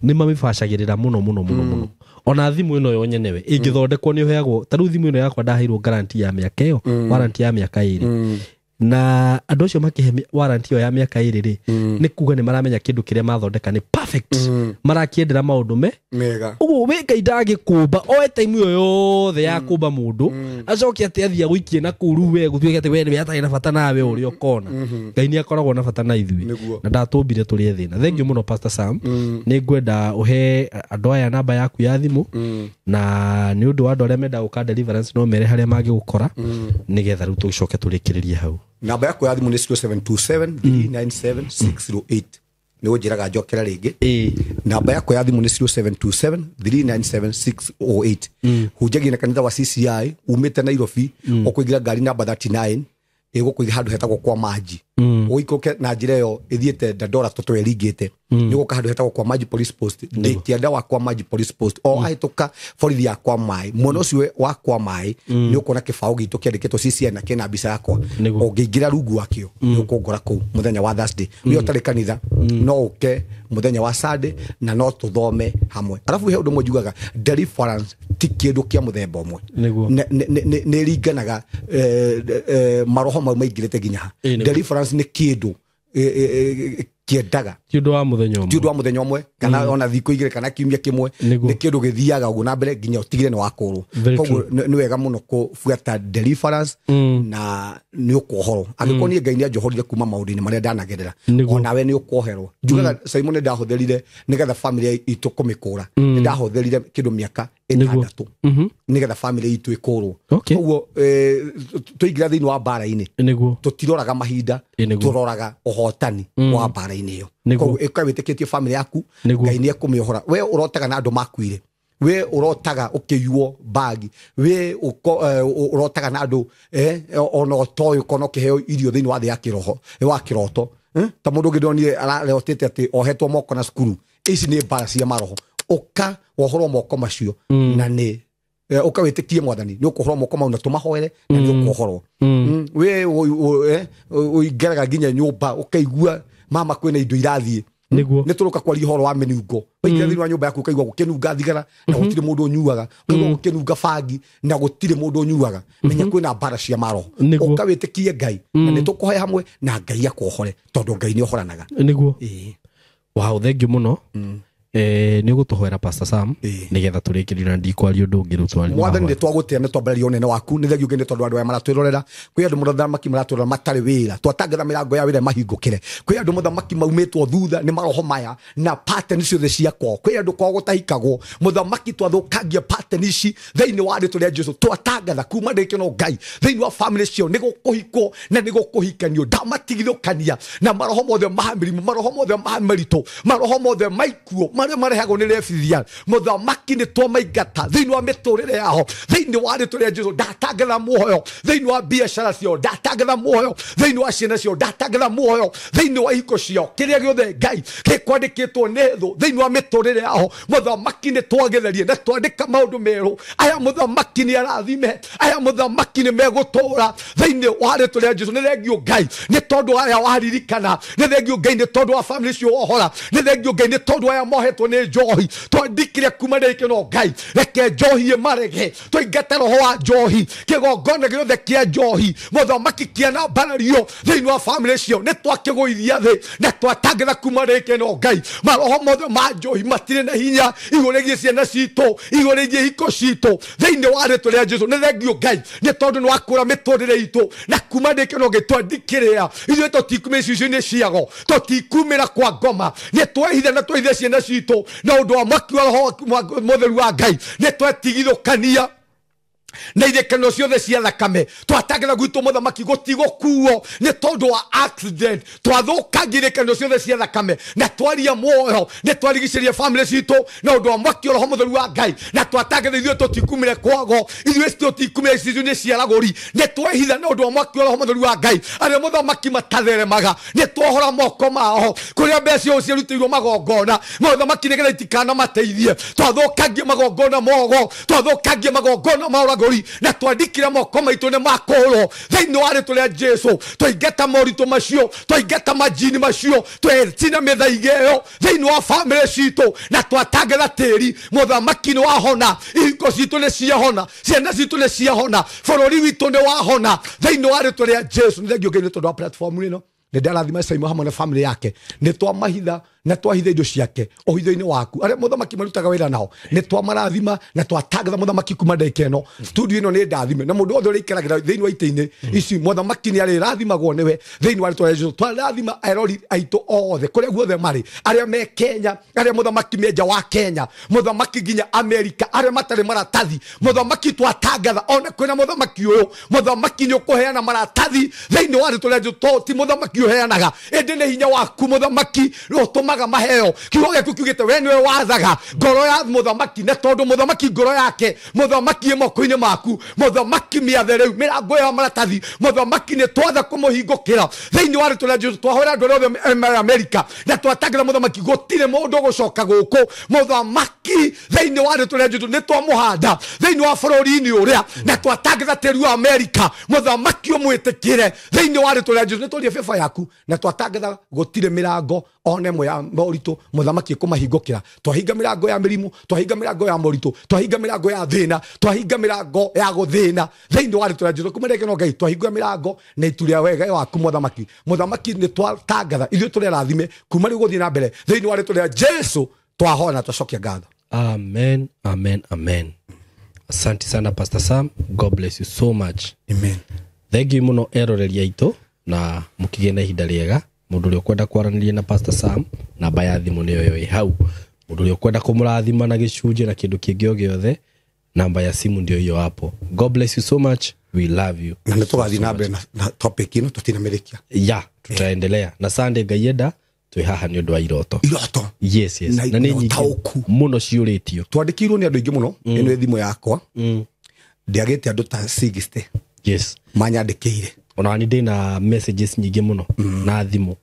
nĩ mamĩbacagĩrĩra mũno mũno mũno mũno. Ona thimũ ĩno yo nyenewe ĩngĩthondekwo nĩ ũheagwo, ta rĩu thimũ ĩno yakwa ndaheirwo guarantee ya mĩaka ĩyo, warranty ya mĩaka 2. Na andũ acio makĩhe warranty ĩyo ya mĩaka 2 rĩ, nĩ kuga nĩ maramenya kĩndũ kĩrĩa mathondeka nĩ perfect, marakĩendera maũndũ mega. Ũguo wĩ Ngai ndangĩkũmba oe time ĩyo yothe ya kũmba mũndũ acoke atĩ athiĩ agũikie na kũu rĩu we gũtuĩke atĩ we nĩwe atarĩ na bata nawe ũrĩa ũkona. Ngai nĩ akoragwo na bata na ithuĩ na ndatũmbire tũrĩe thĩna. Thank you mũno Pastor Sam. Nĩ ngwenda ũhe andũ aya namba yaku ya thimũ, na nĩ ũndũ wa andũ arĩa menda gũka deliverance no mere harĩa mangĩgũkora, nĩgetha rĩu tũcoke tũrĩkĩrĩrie hau. Namba yakwa ya thimũ nĩ 0727 397 608. Nĩ ũnjĩraga njokera rĩngĩ. Namba yakwa ya thimũ nĩ 0727 397 608. Hunjagia na kanitha wa CCI umĩte Nairobi, ũkũingĩra ngari namba 39 ĩgũkũiga handũ hetagwo kwa Maji. Ũikũrũke na njĩra ĩyo ĩthiĩte Dandora tũtweringĩte, nĩ ũgũka handũ hetagwo kwa Maji Police Post. Ndĩ kĩanda wa kwa Maji Police Post, o ahĩtũka borithi ya kwa Maĩ, mwena ũcio wa kwa Maĩ nĩ ũkuona kĩbaũ gitũ kĩandĩkĩtwo CCI na kĩna mbica yakwa. Ũngĩingĩra rungu wakĩo nĩ ũkũngora kũu mũthenya wa Thursday. Ũrĩa ũtarĩ kanitha no ũke mũthenya wa Sunday na no tũthome hamwe. Arabu he ũndũ ũmwe njugaga, deliverance ti kĩndũ kĩa mũthemba ũmwe, nĩ ringanaga maroho mau maingĩrĩte nginya ha. Deliverance nĩ kĩndũ kĩendaga, ti ũndũ wa mũthenya ũmwe, ti ũndũ wa mũthenya ũmwe kana ona thikũ igĩrĩ kana kiumia kĩmwe, nĩ kĩndũ gĩthiaga ũguo na mbere nginya ũtigire nĩ wakũrwo. Koguo nĩ wega mũno kũbuata deliverance na nĩ ũkuohorwo. Angĩkorwo niĩ Ngai nĩ anjohorire kuma maũndũ-inĩ marĩa ndanagerera, onawe nĩ ũkuoherwo. Njugaga Simon nĩ ndahũthĩrire nĩgetha family itũ kũmĩkũra, nĩ ndahũthĩrire kĩndũ mĩaka 6 nĩgetha family itũ ĩkũrwo. Koguo tũingĩra thĩinĩ wa mbara-inĩ tũtiroraga mahinda, tũroraga ũhotani wa mbara-inĩ ĩyo. Koguo ĩka wĩtĩkĩtie family yaku Ngai nĩ ekũmĩohora. We ũrotaga na andũ makuire, we ũrotaga ũkĩiywo bagi, we ũrotaga na andũ ona ũtoĩ ũkona ũkĩheo irio thĩinĩ wa thĩ ya kĩroho wa kĩroto. Ta mũndũ ũngĩ ndonire ararotete atĩ ohetwo moko na cukuru. Ici nĩ mbara cia maroho. Ũka wohorwo moko macio na nĩ ũka wĩtĩkie Mwathani nĩ ũkũhorwo moko mau na tũmahoere na nĩ ũkũhorwo. We ũingĩraga nginya nyũmba ũkaigua mama kwĩna indo irathiĩ. Nĩ tũroka kwaria ũhoro wa mĩnungo. Waingĩra thĩinĩ wa nyũmba yaku ũkaigua gũkĩnunga thigara na gũtirĩ mũndũ ũnyuaga, ũkaigua gũkĩnunga bangi na gũtirĩ mũndũ ũnyuaga. Menya kwĩna mbara cia maroho. Ũka wĩtĩkie Ngai na nĩ tũkũhoya hamwe na Ngai akuohore, tondũ Ngai nĩ ohoranaga. Nĩguo. Wow, thank you mũno. Nĩ ũgũtũhoera Pastor Sam nĩgetha tũrĩkĩrĩrie na ndikwaria ũndũ ũngĩ rĩu twaria. Mwathani nĩ twagũtĩa, nĩ twambararia ũnene waku, nĩ thengiũ nĩ tondũ andũ aya maratwĩrorera. Kwĩ andũ mũthamaki maratwĩrorera matarĩ wĩra, twatangatha mĩrango ya wĩra mahingũkĩre. Kwĩ andũ mũthamaki maumĩtwo thutha nĩ maroho maya na pattern ciothe cia kwao. Kwĩ andũ kwao gũtahikagwo, mũthamaki twathũkangia pattern ici thĩinĩ wa rĩtwa rĩa Jesũ. Twatangatha kuma ndĩkĩno Ngai thĩinĩ wa family ciao nĩ gũkũhikwo na nĩ gũkũhikanio. Ndamatigithũkania na maroho mothe ma mĩrimũ, maroho mothe ma mĩritũ, maroho mothe ma ikuũ marĩa marehagwo nĩ rebithia. Mũthamaki nĩ twamaingata thĩinĩ wa mĩtũrĩre yao thĩinĩ wa rĩtwa rĩa Jesũ. Ndatangatha muoyo thĩinĩ wa biacara ciao, ndatangatha muoyo thĩinĩ wa ciana ciao, ndatangatha muoyo thĩinĩ wa ihiko ciao. Kĩrĩa gĩothe Ngai gĩkwandĩkĩtwo nĩ thũ thĩinĩ wa mĩtũrĩre yao, mũthamaki nĩ twagererie na twandĩka maũndũ merũ. Aya mũthamaki nĩ arathime, aya mũthamaki nĩ megũtũra thĩinĩ wa rĩtwa rĩa Jesũ. Nĩ thengiũ Ngai nĩ tondũ aya waririkana, nĩ thengiũ Ngai nĩ tondũ wa family cio wohora, nĩ thengiũ Ngai nĩ tondũ aya mohetwo mohetwo nĩ njohi twandikire kuma ndĩke no Ngai reke njohi ĩmarege twaingata roho wa njohi kĩgongona gĩothe kĩa njohi mũthamaki kĩanambarario thĩinĩ wa family cio nĩ twakĩgũithia thĩ na twatangatha kuma ndĩke no Ngai maroho mothe ma njohi matirĩ na hinya igũrũ rĩgiĩ ciana citũ igũrũ rĩgiĩ hiko citũ thĩinĩ wa rĩtwa rĩa Jesu. Nĩ thengio Ngai nĩ tondũ nĩ wakũra mĩtũrĩre itũ na kuma ndĩke no gĩtwandikĩrĩa ithuĩ tũtikumĩra icicio-inĩ ciago tũtikumĩra kwa ngoma nĩ twehitha na twehitha ciana citũ na ũndũ wa mwaki wa roho mũtheru wa Ngai nĩ twetigithũkania na ithekano ciothe cia thakame twatangatha gwitũ mũthamaki gũtigũkuo nĩ tondũ wa accident twathũkangia ithekano ciothe cia thakame na twaria muoyo nĩ twarigicĩria family citũ na ũndũ wa mwaki wa roho mũtheru wa Ngai na twatangatha ithuĩ tũtikumĩre kwago ithuĩ tũtikumĩre icicio-inĩ cia aragũri nĩ twehitha na ũndũ wa mwaki wa roho mũtheru wa Ngai arĩa mũthamaki matatheremaga nĩ twohora moko mao kũrĩa mbeca ciao ciarutĩirwo magongona mũthamaki nĩgetha itikanamateithie twathũkangia magongona mogo twathũkangia magongona ma ũragũri na twandikire moko maitũ nĩ makũrwo thĩinĩ wa rĩtwa rĩa Jesu twaingata moritũ macio twaingata majini macio twecina mĩthaiga ĩyo thĩinĩ wa family citũ na twatangatha tĩri mũthamaki nĩ wahona ihiko citũ nĩ ciahona ciana citũ nĩ ciahona bũrũri witũ nĩ wahona thĩinĩ wa rĩtwa rĩa Jesu. Nĩ thengio Ngai nĩ tondũ wa platform ĩno nĩ ndarathima Saimo hamwe na family yake nĩ twamahitha na twahitha indo ciake ũhitho-inĩ waku arĩa mũthamaki marutaga wĩra nao nĩ twamarathima na twatangatha mũthamaki kuma ndagĩka ĩno studio ĩno nĩ ndathime na mũndũ wothe ũrĩa aikaragĩra thĩinĩ wa itĩ-inĩ ici mũthamaki nĩ arĩrathimagwo nĩwe thĩinĩ wa rĩtwa rĩa Jesu. Twarathima erori aitũ othe kũrĩa guothe marĩ arĩa me Kenya arĩa mũthamaki me nja wa Kenya mũthamaki nginya Amerika arĩa matarĩ maratathi mũthamaki twatangatha ona kwĩna mũthamaki ũyũ mũthamaki nĩ ũkũheana maratathi thĩinĩ wa rĩtwa rĩa Jesu ti mũthamaki ũheanaga ĩndĩ nĩ hinya waku mũthamaki ũtũmaga maheo kiugo gĩaku kiugĩte we nĩwe wathaga ngoro ya mũthamaki na tondũ mũthamaki ngoro yake mũthamaki ĩ moko-inĩ maku mũthamaki mĩathe rĩu mĩrango ya maratathi mũthamaki nĩ twatha kũmũhingũkĩra thĩinĩ wa rĩtwa rĩa Jesu. Twahũra andũ arĩa othe me Amerika na twatangatha mũthamaki gũtirĩ mũndũ ũgũcoka gũkũ mũthamaki thĩinĩ wa rĩtwa rĩa Jesu nĩ twamũhanda thĩinĩ wa bũrũri-inĩ ũrĩa na twatangatha tĩri wa Amerika mũthamaki ũmwĩtĩkĩre thĩinĩ wa rĩtwa rĩa Jesu. Nĩ twaria beba yaku na twatangatha gũtirĩ mĩrango one ĩmwe ya moritũ mũthamaki ĩkũmahingũkĩra twahinga mĩrango ya mĩrimũ twahinga mĩrango ya moritũ twahinga mĩrango ya thĩna twahinga mĩrango ya gũthĩna thĩinĩ wa rĩtwa rĩa Jesu. Kuma ndagĩka ĩno Ngai twahinga mĩrango na itu rĩa wega waku mũthamaki mũthamaki nĩ twatangatha ithuĩ tũrĩ arathime kuma rĩu gũthiĩ na mbere thĩinĩ wa rĩtwa rĩa Jesu twahona na twacokia ngatho. Amen, amen, amen. Asante sana Pastor Sam, God bless you so much. Amen. Thank you mũno eroreri aitũ na mũkĩgĩe na ihinda rĩega. Mũndũ ũrĩa ũkwenda kwaranĩria na Pastor Sam namba ya thimũ nĩyo ĩyo ĩ hau. Mũndũ ũrĩa ũkwenda kũmũrathima na gĩcunjĩ na kĩndũ kĩngĩ o gĩothe namba ya simu ndio hiyo hapo. God bless you so much. We love you. Na nĩ tũgathiĩ na mbere na topic ĩno tũtinamĩrĩkia. Ya, tutaendelea na Sunday Ngai enda twĩ haha nĩ ũndũ wa iroto. Iroto. Yes, yes. Na Na nĩ nyingĩ ũtaũku. mũno ciũrĩtio. Twandĩkĩirwo nĩ andũ aingĩ mũno ĩno ĩ thimũ yakwa ndĩagĩte andũ ta 60 Yes. manyandĩkĩire. Ona ni ndĩna messages nyingĩ mũno na thimũ.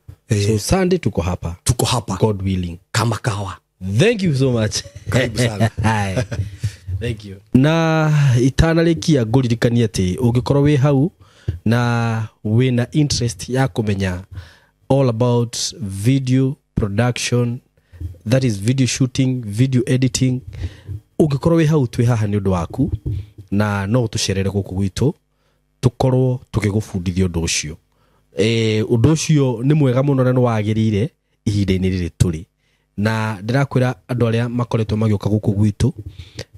So Sunday tuko hapa. Tuko hapa. God willing. Kama kawa. Thank you so much. Karibu sana. Hi. Thank you. Na itanarĩkia ngũririkanie atĩ ũngĩkorwo wĩ hau na wĩna interest ya kũmenya all about video production, that is video shooting, video editing, ũngĩkorwo wĩ hau twĩ haha nĩ ũndũ waku na no ũtũcerere gũkũ gwitũ tũkorwo tũgĩgũbundithia ũndũ ũcio. Ũndũ ũcio nĩ mwega mũno na nĩ wagĩrĩire ihinda-inĩ rĩrĩ tũrĩ. Na ndĩrakwĩra andũ arĩa makoretwo magĩũka gũkũ gwitũ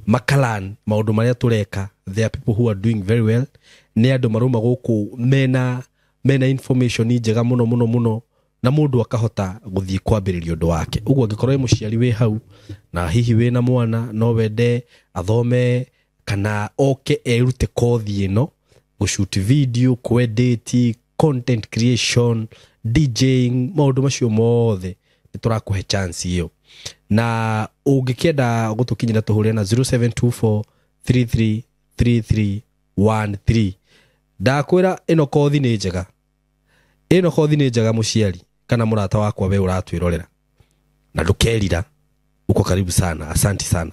makalan maũndũ marĩa tũreka, there are people who are doing very well. Nĩ andũ marauma gũkũ mena information njega mũno mũno mũno na mũndũ akahota gũthiĩ kwambĩrĩria ũndũ wake. Ũguo angĩkorwo wĩ mũciari wĩ hau na hihi wĩna mwana no wende athome kana oke erute kothi ĩno gũshoot video, kwedit, content creation, DJing, maũndũ macio mothe nĩ tũrakũhe chance ĩyo. Na ũngĩkĩenda gũtũkinyĩra tũhũrĩre na 0724 333313. Ndakwĩra ĩno kothi nĩ njega. Ĩno kothi nĩ njega mũciari kana mũrata wakwa we ũratwĩrorera. Na ndũkerira. Uko karibu sana. Asante sana.